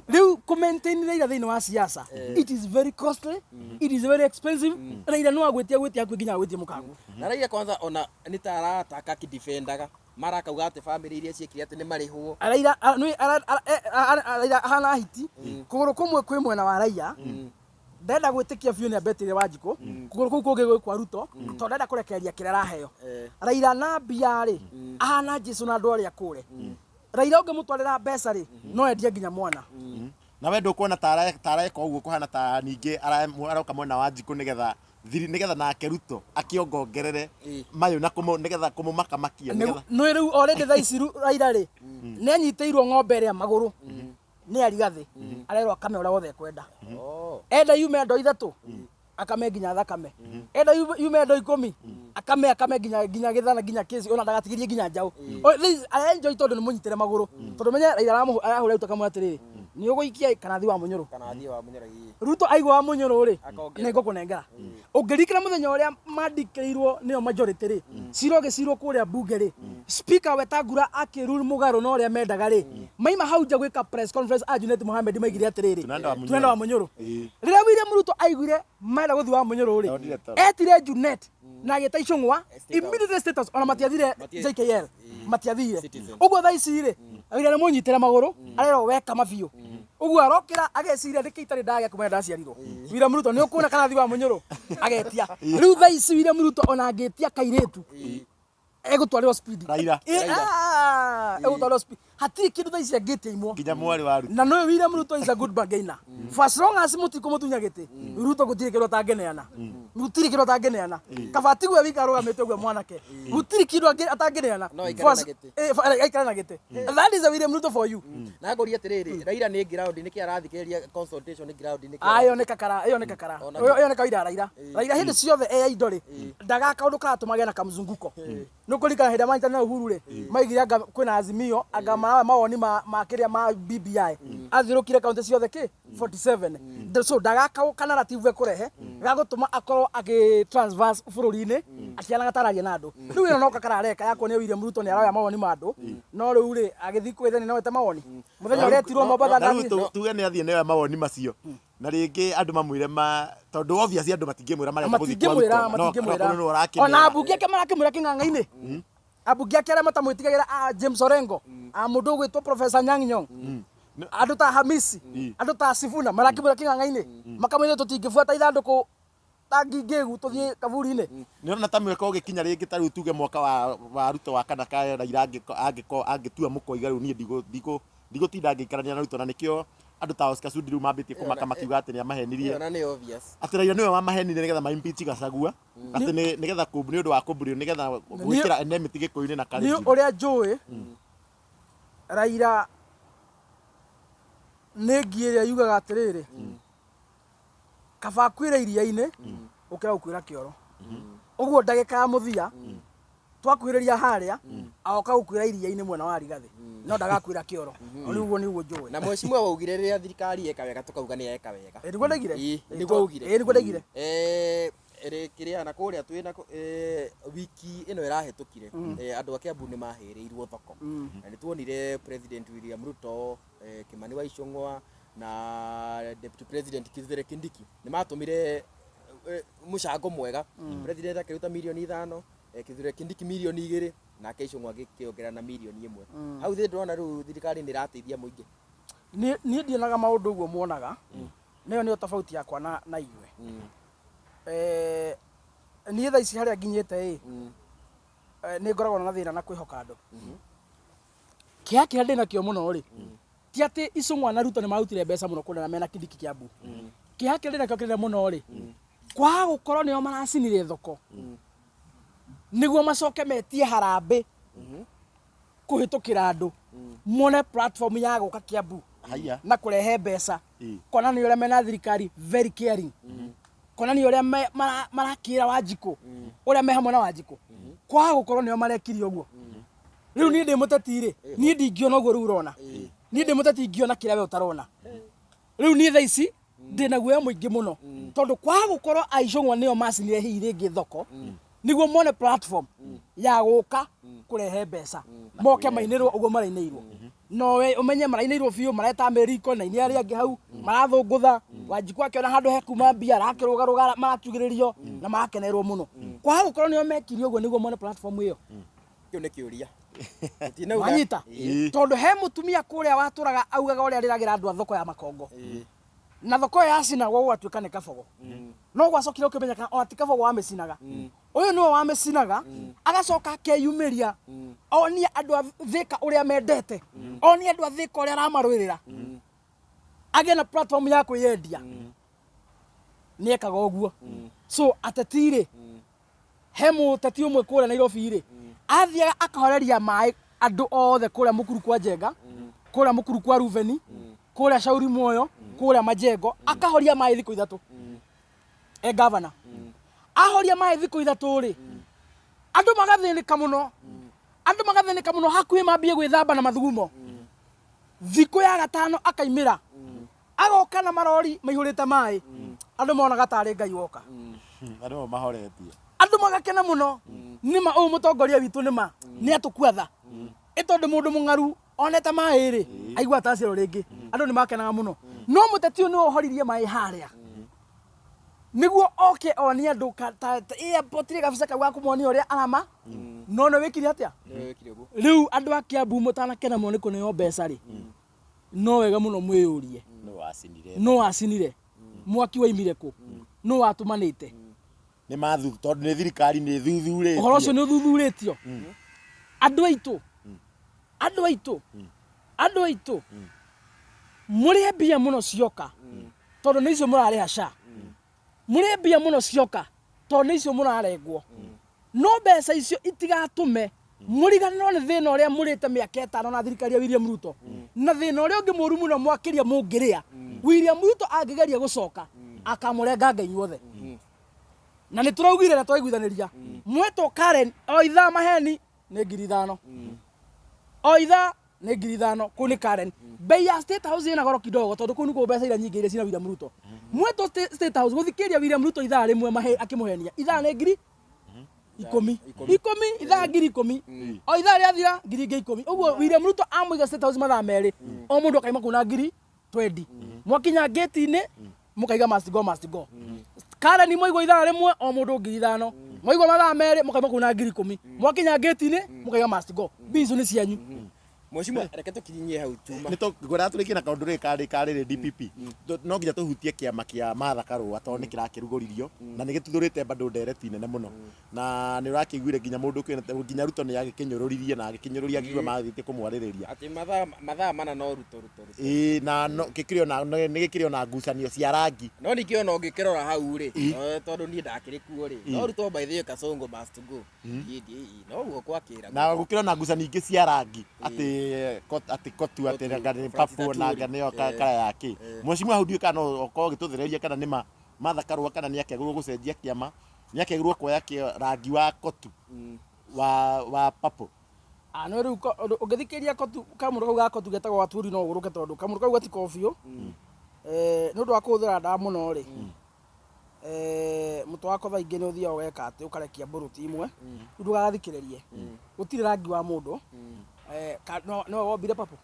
S3: Rĩu kũ maintain Raila thĩinĩ wa siasa, it is very costly, it is very expensive. Raila no agwĩtie gwĩtia hakuhĩ nginya agwĩtie mũkaguo.
S2: Na Raila kwanza ona nĩ ta arataka akĩdefendaga. Mara akauga atĩ family iria ciekire atĩ nĩ marĩhwo.
S3: Raila Raila ahana hiti. Kũgũrũ kũmwe kwĩ mwena wa Raila. Ndenda gwĩtĩkia biũ nĩ ambetire Wanjikũ. Kũgũrũ kũu kũngĩ gwĩ kwa Ruto, tondũ ndenda kũrekereria kĩrĩa araheo. Raila na mbia rĩ, ahana Jesu na andũ arĩa kũre. Raila ũngĩmũtwarĩra mbeca rĩ, no endie nginya mwana.
S1: Na we ndũkuona ta areka ũguo kũhana ta ningĩ aroka mwena wa Wanjikũ nĩgetha thiri nĩgetha nake Ruto akĩongongerere mayũ na nĩgetha kũmũmakamakia nĩgetha.
S3: Nĩ rĩu already thaa ici Raila rĩ, nĩ anyitĩirwo ng'ombe ĩrĩa magũrũ. Nĩ Arigathĩ arerwo akame ũrĩa wothe ekwenda. Enda yume ndo 3 akame nginya thakame. Enda yume ndo 10 akame akame nginya gĩthana nginya kĩci ona ndagatigirie nginya njaũ. This enjoy tondũ nĩ mũnyitĩre magũrũ. Tondũ menye Raila arahũra Ruto akamwĩra atĩrĩrĩ, nĩ ũgũikia kana thiĩ wa Mũnyũrũ.
S2: Kana thiĩ wa Mũnyũrũ, ĩĩ.
S3: Ruto aigua wa Mũnyũrũ rĩ, nĩ ngũkũnengera. Ũngĩririkana mũthenya ũrĩa mandikĩirwo nĩo majority rĩ, cira ũgĩcirwo kũrĩa bunge rĩ, Speaker Wetangula akĩrule mũgarũ na ũrĩa mendaga rĩ, maima hau nja gwĩka press conference a Junet Mohamed maigire atĩrĩrĩ,
S1: Tunaenda
S3: wa Mũnyũrũ. Rĩrĩa William Ruto aiguire marenda gũthiĩ wa Mũnyũrũ rĩ, etire Junet na agĩta Icũng'wa immediately status ona matiathire JKL matiathire. Ũguo thaa ici rĩ, Raila nĩ mũnyitĩre magũrũ, arerwo weka mabiũ. Ũguo arokĩra ageciria nĩkĩ itarĩ ndagĩa kuma ndaciarirwo. William Ruto nĩ ũkuona kana thiĩ wa Mũnyũrũ agetia. Rĩu thaa ici William Ruto ona angĩtia kairĩtu egũtwarĩrwo speed.
S1: Raila.
S3: Egũtwarĩrwo speed. Hatirĩ kĩndũ thaa ici angĩtia imwo.
S1: Nginya mwarĩ wa Ruto.
S3: Na nĩũĩ William Ruto is a good bargainer. For as long as mũtikũmũtunya gĩtĩ, Ruto gũtirĩ kĩndũ atangĩneana. Gũtirĩ kĩndũ atangĩneana. Kaba atigwe wika arũgamĩte ũguo mwanake. Gũtirĩ kĩndũ atangĩneana.
S2: No aikare na gĩtĩ.
S3: Aikare na gĩtĩ. That is a William Ruto for you.
S2: Na ngũrie atĩrĩrĩ, Raila nĩ ground nĩkĩ arathikĩrĩria consultation ground nĩkĩ?
S3: Ĩyo nĩ kakara, ĩyo nĩ kakara. Ĩyo nĩ kawaida ya Raila. Raila hĩndĩ ciothe e indo rĩ, ndagaka kaũndũ karatũma agĩe na kamzunguko. Nĩ ũkũririkana hĩndĩ ĩrĩa manyitanĩire na Uhuru rĩ, maigire anga kwĩna Azimio, anga mawoni ma kĩrĩa ma BBI. Athiũrũkire kaunti ciothe kĩ? 47. So ndagaka ka narrative ekũrehe gagũtũma akorwo agĩ transverse bũrũri-inĩ akĩanaga tararia na andũ. Rĩu ĩno no kakarareka ya kuonia William Ruto nĩ aroya mawoni ma andũ. No rĩu rĩ agĩthiĩ kwĩthenia no ete mawoni. Mũthenya ũrĩa etirwo Mombatha
S1: ndathiĩ. Tuge nĩ athiĩ nĩoya mawoni macio. Na rĩngĩ andũ mamwĩre ma tondũ obviously andũ matingĩmwĩra marenda gũthiĩ kwa Ruto.
S3: Matingĩmwĩra. Ona ambunge ake marakĩmwĩra kĩng'ang'a-inĩ. Ambunge ake arĩa matamwĩtigagĩra a James Orengo, a mũndũ ũgwĩtwo Professor Anyang' Nyong'o, andũ ta Hamisi, andũ ta Sifuna marakĩmwĩra kĩng'ang'a-inĩ. Makamwĩra tũtingĩbuata ithandũkũ ta ngingĩgu tũthiĩ kaburi-inĩ.
S1: Nĩ ũrona ta mwaka ũgĩkinya rĩngĩ ta rĩu tuge mwaka wa Ruto wa kana ka Raila angĩtua mũkoiga rĩu niĩ ndigũtinda ngĩikarania na Ruto na nĩkĩo andũ ta Oscar Sudi rĩu mambĩtie kũmaka makiuga atĩ nĩamahenirie.
S2: Ona nĩ obvious.
S1: Atĩ Raila nĩwe wamahenirie nĩgetha ma impeach Gachagua. Atĩ nĩgetha nĩ ũndũ wa kũmbũrio nĩgetha gwĩkĩra enmity Gĩkũyũ-inĩ na Kalenjin.
S3: Nĩ ũrĩa njũĩ Raila nĩ ngi ĩrĩa yugaga atĩrĩrĩ, kaba akuĩre iria-inĩ gũkĩra gũkuĩra kĩoro. Ũguo ndagĩka ya mũthia twakuhĩrĩria harĩa agoka gũkuĩra iria-inĩ mwena wa Rigathĩ no ndagakuĩra kĩoro. Ũguo nĩguo njũĩ.
S2: Na mheshimiwa waugire rĩrĩa thirikari yeka wega tũkauga nĩ yeka wega.
S3: Nĩguo ndaigire?
S2: Nĩguo augire.
S3: Nĩguo ndaigire.
S2: Kĩrĩa na kũrĩa twĩ na wiki ĩno ĩrahĩtũkire, andũ a Kiambu nĩ mahĩrĩirwo thoko na nĩ tuonire President William Ruto, Kimani wa Ichung'wa na Deputy President Kithure Kindiki nĩ matũmire mũcango mwega. President akĩruta mirioni 5, Kithure Kindiki mirioni 2, nake Ichung'wa agĩkĩongerera na mirioni 1. Hau thĩ ndĩrona rĩu thirikari nĩ ĩrateithia mũingĩ.
S3: Niĩ ndionaga maũndũ ũguo muonaga. Nĩyo nĩyo tofauti yakwa na inyuĩ. Niĩ thaa ici harĩa nginyĩte ĩ, nĩ ngoragwo na thĩna na kwĩhoka andũ. Kĩeha kĩrĩa ndĩnakĩo mũno rĩ, ti atĩ Ichung'wa na Ruto nĩ marutire mbeca mũno kũrĩa na mena Kindiki Kiambu. Kĩeha kĩrĩa ndĩnakĩo kĩnene mũno rĩ, kwaga gũkorwo nĩo maracinire thoko nĩguo macoke metie harambĩ kũhĩtũkĩra andũ mone platform ya gũka Kiambu
S1: Haya.
S3: na kũrehe mbeca, konania ũrĩa mena thirikari very caring, konania ũrĩa marakĩra Wanjikũ, ũrĩa me hamwe na Wanjikũ. Kwaga gũkorwo nĩo marekire ũguo. Rĩu niĩ ndĩ mũteti rĩ, niĩ ndingĩona ũguo rĩu ũrona. Niĩ ndĩ mũteti ingĩona kĩrĩa we ũtarona. Rĩu niĩ thaa ici ndĩna guoya mũingĩ mũno, tondũ kwaga gũkorwo Aicũng'wa nĩo macinire hihi rĩngĩ thoko nĩguo mone platform ya gũka kũrehe mbeca, moke mainĩrwo ũguo marainĩirwo. No we ũmenye marainĩirwo biũ, mareta Ameriko na inia arĩa angĩ hau marathũngũtha. Wanjikũ akĩona handũ he kuma mbia, arakĩrũgarũga, marakiugĩrĩrio na marakenerwo mũno. Kwaga gũkorwo nĩo mekire ũguo nĩguo mone platform ĩyo.
S2: Kĩu nĩ kĩũria. Tũtinauga.
S3: Wanyita? Tondũ he mũtumia kũrĩa watũraga augaga ũrĩa arĩragĩra andũ a thoko ya Makongo, na thoko ĩyo yacinagwo gũgatuĩka nĩ Kabogo, no gwacokire ũkĩmenyeka o ti Kabogo wamĩcinaga, ũyũ nĩwe wamĩcinaga. Agacoka akeyumĩria onie andũ a Thĩka ũrĩa mendete, onie andũ a Thĩka ũrĩa aramarũĩrĩra, agĩe na platform ya kwĩyendia. Nĩ ekaga ũguo. So ateti rĩ, he mũteti ũmwe kũrĩa Nairobi rĩ, athiaga akahoreria maĩ andũ othe kũrĩa Mũkuru kwa Njenga, kũrĩa Mũkuru kwa Ruveni, kũrĩa Shauri Moyo, kũrĩa Majengo, akahoria maĩ thikũ 3 e gavana. Ahoria maĩ thikũ 3 rĩ, andũ magathĩnĩka mũno, andũ magathĩnĩka mũno, hakuhĩ mambie gwĩthamba na mathugumo. Thikũ ya gatano akaimĩra, agoka na marori maihũrĩte maĩ. Andũ monaga tarĩ Ngai woka.
S1: Andũ mahoretie.
S3: Andũ magakena mũno, nĩma ũyũ mũtongoria witũ nĩma nĩ atũkua tha ĩ, tondũ mũndũ mũng'aru onete maĩ rĩ, aigua ataciarwo rĩngĩ. Andũ nĩ makenaga mũno, no mũteti ũyũ nĩwe ũhoririe maĩ harĩa nĩguo oke onie andũ airport rĩ, gabica kau ga kũmonia ũrĩa arama no nĩ wĩkire atĩa.
S2: Nĩwe wĩkire ũguo.
S3: Rĩu andũ a Kiambu, mũtanakena mũno nĩ kũneo mbeca rĩ, no wega mũno mwĩyũrie
S1: No wacinire.
S3: No wacinire mwaki waimire kũ? No watũmanĩte?
S1: Nĩ mathu tondũ nĩ thirikari nĩ thuthurĩtie.
S3: Ũhoro ũcio nĩ ũthuthurĩtio. Andũ aitũ, andũ aitũ, andũ aitũ, mũrĩe mbia mũno cioka, tondũ nĩ icio mũrarĩha SHA. Mũrĩe mbia mũno cioka, tondũ nĩ icio mũrarengwo. No mbeca icio itigatũme mũriganĩrwo nĩ thĩna ũrĩa mũrĩte mĩaka 5 na thirikari ya William Ruto, na thĩna ũrĩa ũngĩ mũru mũno mwakĩria mũngĩrĩa. William Ruto angĩgeria gũcoka, akamũrenganga inyuothe. Na nĩ tũraugire na twaiguithanĩria, mwetwo Karen, o ithaa maheni nĩ 5,000, o ithaa nĩ 5,000. Kũu nĩ Karen. Bei ya State House ĩna goro kidogo, tondũ kũu nĩkuo mbeca iria nyingĩ iria cina William Ruto. Mwetwo State House gũthikĩrĩria William Ruto ithaa rĩmwe akĩmũhenia, ithaa nĩ 10,000. 10, ithaa 10,000. O ithaa rĩathira, ngiri ingĩ 10. Ũguo William Ruto amũiga State House mathaa 2, o mũndũ akaima kũu na 20,000. Mwakinya ngĩti-inĩ mũkaiga must go, must go. Karen mwaigua ithaa rĩmwe, o mũndũ 5,000. Mwaigua mathaa 2, mũkaima kũu na 10,000. Mwakinya ngĩti-inĩ mũkaiga must go. Mbia icio nĩ cianyu.
S2: Mheshimiwa, reke tũkinyie hau chuma.
S1: Nĩ ngwendaga tũrĩkie na kaũndũ rĩrĩ karĩ karĩrĩ DPP. No nginya tũhutie kĩama kĩa Martha Karũa, tondũ nĩ kĩrakĩrugũririo na nĩ gĩtuthũrĩte bado ndereti nene mũno, na nĩ ũrakĩiguire nginya mũndũ nginya Ruto nĩ agĩkĩnyũrũririe na agĩkĩnyũrũria akiuga mathiĩte kũmwarĩrĩria.
S2: Atĩ mathaa 4 no Ruto, Ruto, Ruto.
S1: Ĩĩ, na no gĩkĩrĩ ona nĩ gĩkĩrĩ ona ngucanio cia rangi.
S2: No ningĩ ona ũngĩkĩrora hau rĩ, tondũ niĩ ndakĩrĩ kuo rĩ, no Ruto, by the way, Kasongo must go. Niĩ no guo gwakĩra.
S1: Na gũkĩrĩ ona ngucanio ingĩ cia rangi atĩ kotu atĩ anga nĩ
S2: Francis
S1: purple na anga
S2: Atwoli.
S1: nĩyo kara ya kĩ. Mheshimiwa, hau ndiũĩ kana no ũkorwo ũgĩtũthereria kana nĩ ma Martha Karũa kana nĩ akĩagĩrĩirwo gũcenjia kĩama, nĩ akĩagĩrĩirwo kuoya rangi wa kotu wa purple.
S3: Ah, no rĩu ũngĩthikĩrĩria kotu, kamũndũ kau ga kotu getagwo Atwoli, no ũgũrũke, tondũ kamũndũ kau gatiko biũ nĩ ũndũ wa kũhũthĩra ndawa mũno rĩ. Mũtwe wakwa thaa ingĩ nĩ ũthiaga ũgeka atĩ ũkarekia mbũrũti imwe, rĩu ndũgagathikĩrĩrie. Gũtirĩ rangi wa mũndũ. Nĩwe wombire papo,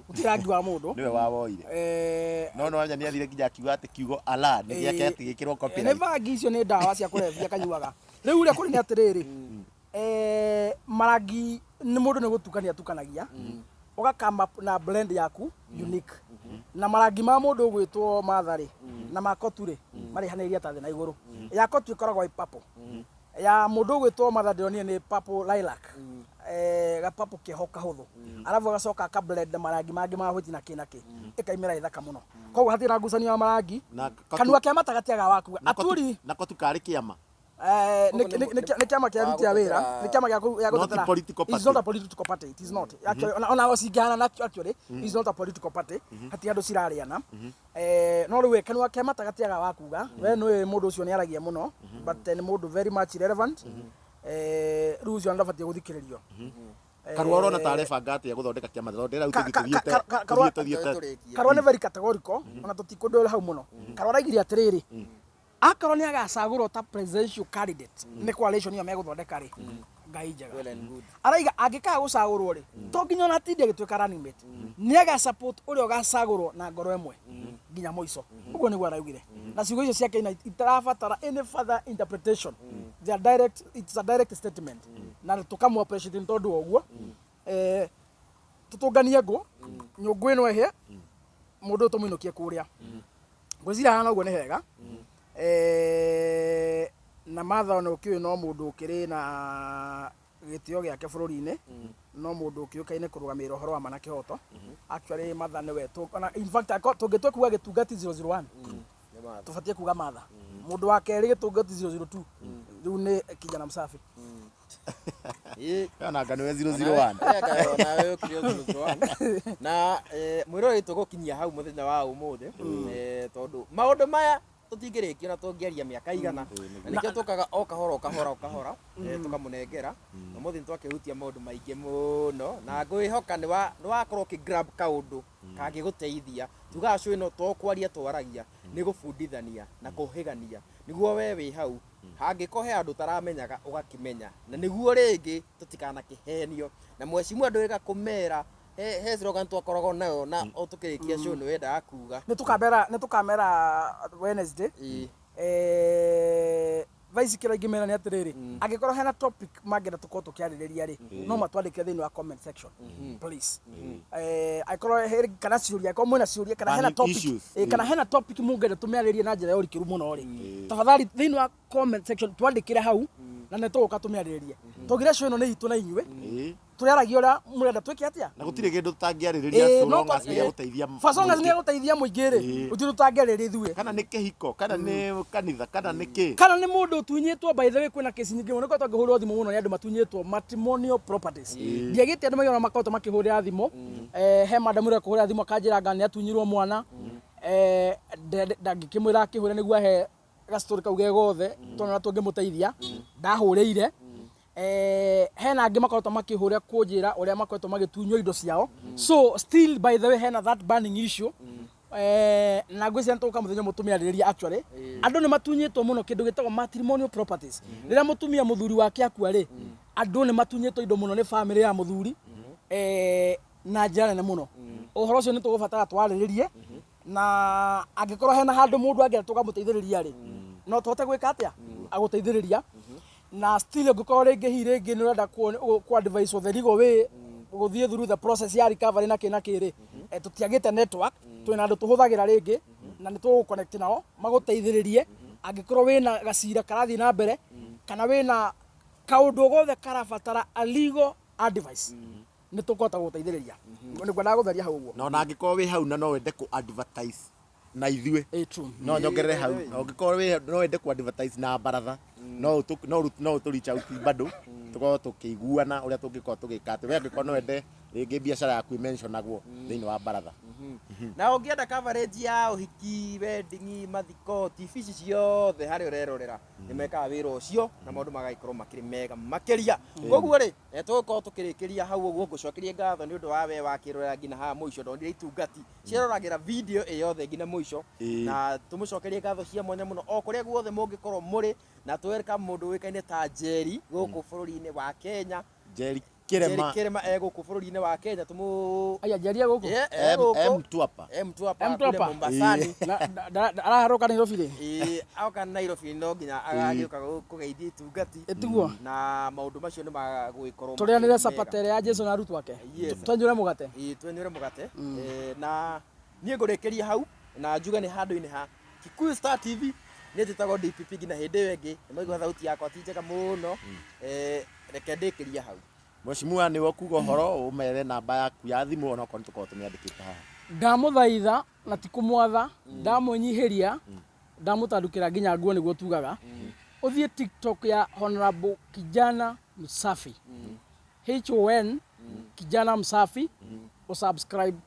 S3: gũtirĩ rangi wa mũndũ.
S1: Nĩwe wawoire. No no nĩ athire nginya akiuga atĩ kiugo Allah nĩ gĩake, atĩ gĩkĩrwo
S3: nĩ
S1: copyright.
S3: Bangi icio nĩ ndawa cia kũrebia kanyuaga. Rĩu ũrĩa kũrĩ nĩ atĩrĩrĩ, marangi nĩ mũndũ nĩ gũtukania atukanagia, ũgakama na blend yaku unique, na marangi ma mũndũ ũgwĩtwo Martha rĩ na ma Kotu rĩ marĩhanĩirie ta thĩ na igũrũ. Ya Kotu ĩkoragwo ĩ purple, ya mũndũ ũgwĩtwo Martha ndĩronire nĩ purple lilac, ga purple keho kahũthũ, arabu agacoka aka blend na marangi mangĩ ma white na kĩ na kĩ, ĩkaimĩra ĩ thaka mũno. Koguo hatirĩ na ngucanio ya marangi.
S1: Na
S3: Kanua ke mata gatiaga wakuga.
S1: Na Kotu-
S3: Aturi.
S1: Na Kotu karĩ kĩama.
S3: Nĩ kĩama kĩa aruti a wĩra, nĩ kĩama gĩa
S1: Not
S3: gũtetera.
S1: political
S3: It's not a political party, it is not actually. Ona cingĩhana, actually it's not a political party, hatirĩ andũ cirarĩana. No rĩu kanua ke mata gatiaga wa kuga. We nĩũĩ mũndũ ũcio nĩ aragia mũno, but nĩ mũndũ very much relevant. Rĩu ũcio ndabatiĩ gũthikĩrĩrio.
S1: Karua ũrona ta arebanga atĩa gũthondeka kĩama, tondũ ndĩra tũthiĩte tũthiĩte
S2: Tũrĩkie.
S3: Karua nĩ very categorical, ona tũtikũndũ hau mũno. Karua araigire atĩrĩrĩ, akorwo nĩ agacagũrwo ta presidential candidate nĩ coalition ĩyo megũthondeka rĩ, Ngai njega.
S2: Well and good.
S3: Araiga angĩkaga gũcagũrwo rĩ, to nginya ona atinde agĩtuĩka running mate, nĩ aga support ũrĩa ũgacagũrwo na ngoro ĩmwe nginya mũico. Ũguo nĩguo araugire, na ciugo icio ciake itarabatara any further interpretation. They are direct, it's a direct statement, na tũkamũ appreciate nĩ tondũ wa ũguo. Tũtũnganie ngũ nyũngũ ĩno ĩhĩe, mũndũ ũyũ tũmũinũkie kũrĩa. Ngwĩciria hana ũguo nĩ hega. Na Martha ona ũkĩũĩ no mũndũ ũkĩrĩ na gĩtĩo gĩake bũrũri-inĩ, no mũndũ ũkĩũkaine kũrũgamĩrĩra ũhoro wa ma na kĩhoto. Actually Martha nĩwe ona in fact tũngĩtua kuga gĩtungati 001,
S2: Nĩ Martha.
S3: tũbatiĩ kuga Martha. Mũndũ wa kerĩ gĩtungati 002 rĩu nĩ kijana msafi.
S1: Ona nĩwe 001.
S2: Nawe ũkire 001 na mwĩroreri, tũgũkinyia hau mũthenya wa ũmũthĩ, tondũ maũndũ maya tũtingĩrĩkia na tũngĩaria mĩaka igana, na nĩkĩo tũkaga o kahora o kahora o kahora, tũkamũnengera. Ũmũthĩ nĩtwakĩhutia maũndũ maingĩ mũno, na ngwĩhoka nĩ wakorwo ũkĩ grab kaũndũ kangĩgũteithia. Tugaga show ĩno to kwaria twaragia, nĩ gũbundithania na kũhĩgania, nĩguo we wĩ hau hangĩkorwo he andũ ũtaramenyaga ũgakĩmenya, na nĩguo rĩngĩ tũtikanakĩhenio. Na mwecimu andũ wega kũmera he slogan twakoragwo nayo, na o tũkĩrĩkia show nĩ wendaga kuga.
S3: Nĩ tũkamera Wednesday. Thaa ici kĩrĩa ingĩmera nĩ atĩrĩrĩ, angĩkorwo hena topic mangĩenda tũkorwo tũkĩarĩrĩria rĩ, no matwandĩkĩre thĩinĩ wa comment section, please. Angĩkorwo kana ciũria, angĩkorwo mwĩna ciũria kana hena
S1: Burning
S3: topic,
S1: issues.
S3: Kana hena topic mũngĩenda tũmĩarĩrie na njĩra ya ũrikĩru mũno rĩ, tafadhali thĩinĩ wa comment section twandĩkĩre hau, na nĩ tũgũka tũmĩarĩrĩrie. Tũgire show ĩno nĩ itũ na inyuĩ, tũrĩaragia ũrĩa mũrenda twĩke atĩa.
S1: Na gũtirĩ kĩndũ tũtangĩarĩrĩria so
S3: no
S1: long as nĩ gĩgũteithia
S3: For so long as
S1: mũingĩ.
S3: nĩ gũteithia mũingĩ rĩ, gũtirĩ tũtangĩarĩrĩria ithuĩ.
S1: Kana nĩ kĩhiko, kana nĩ kanitha, kana nĩ kĩ.
S3: Kana nĩ mũndũ ũtunyĩtwo. By the way, kwĩna kesi nyingĩ mũno nĩkoretwo ngĩhũrwo thimũ mũno nĩ andũ matunyĩtwo matrimonial properties. Ndiagĩte andũ maigana makoretwo makĩhũrĩra thimũ. He madam ũrĩa kũhũrĩra thimũ akanjĩra anga nĩ atunyirwo mwana. Ndangĩkĩmwĩra akĩhũre nĩguo ahe gastori kau ge gothe, tondũ na tũngĩmũteithia ndahũrĩire. Hena angĩ makoretwo makĩhũra kũnjĩra ũrĩa makoretwo magĩtunywo indo ciao. So still, by the way, hena that burning issue, na ngwĩciria nĩ tũgũka mũthenya ũmwe tũmĩarĩrĩrie. Actually andũ nĩ matunyĩtwo mũno kĩndũ gĩtagwo matrimonial properties. Rĩrĩa mũtumia mũthuri wake akua rĩ, andũ nĩ matunyĩtwo indo mũno nĩ family ya mũthuri, na njĩra nene mũno. Ũhoro ũcio nĩ tũgũbatara twarĩrĩrie, na angĩkorwo hena handũ mũndũ angĩenda tũkamũteithĩrĩria rĩ, no tũhote gwĩka atĩa agũteithĩrĩria. Na still ũngĩkorwo rĩngĩ hihi rĩngĩ nĩ ũrenda ku advise the legal way gũthiĩ through the process ya recovery na kĩ na kĩ rĩ, tũtiagĩte network, twĩna andũ tũhũthagĩra rĩngĩ na nĩ tũgũ connect nao magũteithĩrĩrie. Angĩkorwo wĩna gacira karathiĩ na mbere kana wĩna kaũndũ gothe karabatara a legal advice, nĩ tũkũhota gũgũteithĩrĩria. Nĩ ngwendaga gũtheria hau ũguo.
S1: Na ona angĩkorwo wĩ hau na no wende kũ advertise na ithuĩ,
S3: True.
S1: No nyongerere hau, na ũngĩkorwo wĩ no wende kũ advertise na baratha, no ũtũ reach out bado, tũkorwo tũkĩiguana ũrĩa tũngĩkorwo tũgĩka atĩ we angĩkorwo no wende rĩngĩ biacara yaku ĩmentionagwo thĩinĩ wa baratha.
S2: Na ũngĩenda coverage ya ũhiki, wedding, mathiko, TV ici ciothe harĩa ũrerorera nĩ mekaga wĩra ũcio na maũndũ magagĩkorwo makĩrĩ mega makĩria. Koguo rĩ, tũgũkorwo tũkĩrĩkĩria hau ũguo. Ngũcokerie ngatho nĩ ũndũ wa we wakĩrorera nginya haha mũico. Ndonire itungati ciaroragĩra video ĩ yothe nginya mũico. Na tũmũcokerie ngatho cia mwanya mũno o kũrĩa guothe mũngĩkorwo mũrĩ, na twelcome mũndũ ũĩkaine ta Njeri gũkũ bũrũri-inĩ wa Kenya.
S1: Njeri Kĩrema.
S2: Njeri Kĩrema e gũkũ bũrũri-inĩ wa Kenya. Tũmũ
S3: Aya, Njeri e gũkũ.
S2: E gũkũ.
S1: M Twapa.
S2: M Twapa.
S3: M
S2: kule
S3: Twapa.
S2: Mombasani.
S3: Araharũka Nairobi rĩ?
S2: Ĩĩ, oka Nairobi no nginya agagĩũka kũgeithia itungati.
S3: Ĩtiguo.
S2: Na maũndũ macio nĩ magũgĩkorwo
S3: Tũrĩanĩre
S2: makĩrĩ
S3: capati
S2: mega.
S3: ĩrĩa ya Jesu na arutwo ake.
S2: Yes.
S3: Twenyũre mũgate.
S2: Ĩĩ, twenyũre mũgate. Na niĩ ngũrĩkĩria hau na njuge nĩ handũ-inĩ ha Kikuyu Star TV. Niĩ njĩtagwo DPP nginya hĩndĩ ĩyo ĩngĩ. Nĩ maigua thauti yakwa ti njega mũno. Reke ndĩkĩrie hau.
S1: Mheshimiwa, nĩwe ũkuga ũhoro, ũmere namba yaku ya thimũ onokorwo nĩ tũkorwo tũmĩandĩkĩte haha.
S3: Ndamũthaitha na ti kũmwatha, ndamwĩnyihĩria, ndamũtandũkĩra nginya nguo nĩguo tugaga. Ũthiĩ TikTok ya Honorable Kijana Msafi, HON Kijana Msafi, ũsubscribe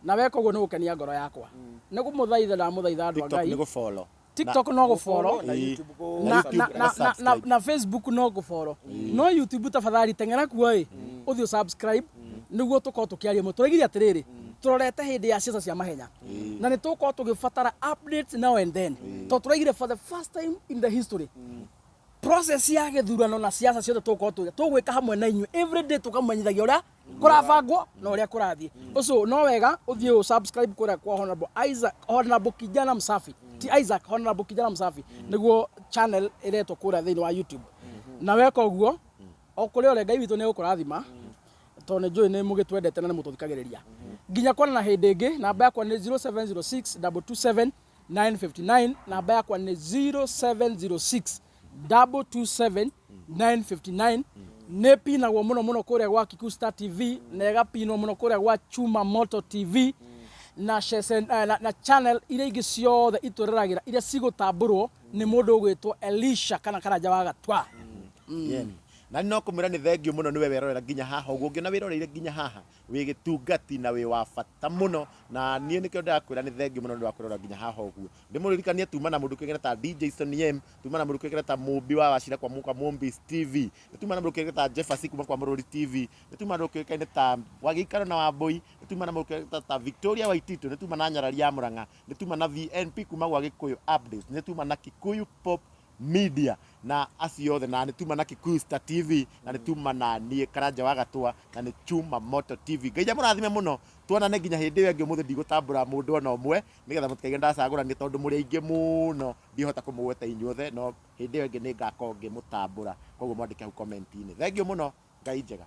S3: na weka ũguo nĩ gũkenia ngoro yakwa. Nĩ kũmũthaitha ndamũthaitha andũ a
S1: TikTok
S3: Ngai.
S1: nĩ gũfollow.
S3: TikTok no gũfollow.
S2: Na
S1: Ĩĩ.
S2: YouTube kũ
S3: Na,
S1: YouTube
S3: na,
S1: na
S3: na, na, na,
S1: subscribe.
S3: na Facebook no gũfollow, no YouTube tafadhali teng'era kuo ĩ, ũthiĩ subscribe nĩguo tũkorwo tũkĩaria mũno. Tũraigire atĩrĩrĩ, tũrorete hĩndĩ ya ciaca cia mahenya na nĩ tũgũkorwo tũgĩbatara updates now and then, tondũ tũraigire for the first time in the history process ya gĩthurano na siasa ciothe tũgũkorwo tũgwĩka hamwe na inyuĩ every day, tũkamenyithagia ũrĩa kũrabangwo na ũrĩa kũrathiĩ. Ũcio no wega ũthiĩ ũ subscribe kũrĩa kwa Honorable Isaac, Honorable Kijana Msafi, ti Isaac, Honorable Kijana Msafi nĩguo channel ĩretwo kũrĩa thĩinĩ wa YouTube. Na weka ũguo o kũrĩa ũrĩa Ngai witũ nĩ egũkũrathima, tondũ nĩ njũĩ nĩ mũgĩtwendete na nĩ mũtũthikagĩrĩria. Nginya kuonana hĩndĩ ĩngĩ, namba yakwa nĩ 0706 227 959. Namba yakwa nĩ 0706 227 959. Nĩ pinagwo mũno mũno kũrĩa gwa Kikuyu Star TV na ĩgapinwo mũno kũrĩa gwa Chuma Moto TV na, cecen, na channel iria ingĩ ciothe itũreragĩra iria cigũtambũrwo nĩ mũndũ ũgwĩtwo Elisha kana Karanja wa Gatwa.
S1: Yen. Na no kũmwĩra nĩ thengio mũno nĩwe werorera nginya haha ũguo. Ũngĩona wĩroreire nginya haha, wĩ gĩtungati na wĩ wa bata mũno, na niĩ nĩkĩo ndĩrakwĩra nĩ thengio mũno nĩ wa kwĩrora nginya haha ũguo. Ndĩmũririkanie tuma na mũndũ kĩũĩkaine ta DJ Sonny M, tuma na mũndũ kĩũĩkaine ta Mũmbi wa Wacira kwa kwa Mũmbis TV, nĩ tuma na mũndũ kĩũĩkaine ta Jeffers kuma kwa Mũrũri TV, nĩ tuma na mũndũ kĩũĩkaine ta Wagĩikaro na Wambũi, nĩ tuma na mũndũ kĩũĩkaine ta Victoria Waititu, nĩ tuma na Nyarari ya Mũrang'a, nĩ tuma na VNP kuma gwa Gĩkũyũ Updates, nĩ tuma na Kikuyu Pop Media na acio othe, na nĩ tuma na Kikuyu Star TV, na nĩ tuma na niĩ Karanja wa Gatwa, na nĩ Chuma Moto TV. Ngai amũrathime mũno, tuonane nginya hĩndĩ ĩyo ĩngĩ. Ũmũthĩ ndigũtambũra mũndũ ona ũmwe nĩgetha mũtikaige ndacagũrania, tondũ mũrĩ aingĩ mũno, ndihota kũmũgweta inyuothe, no hĩndĩ ĩyo ĩngĩ nĩ ngakorwo ngĩmũtambũra. Koguo mwandĩke hau comment-inĩ. Thengiũ mũno, Ngai njega.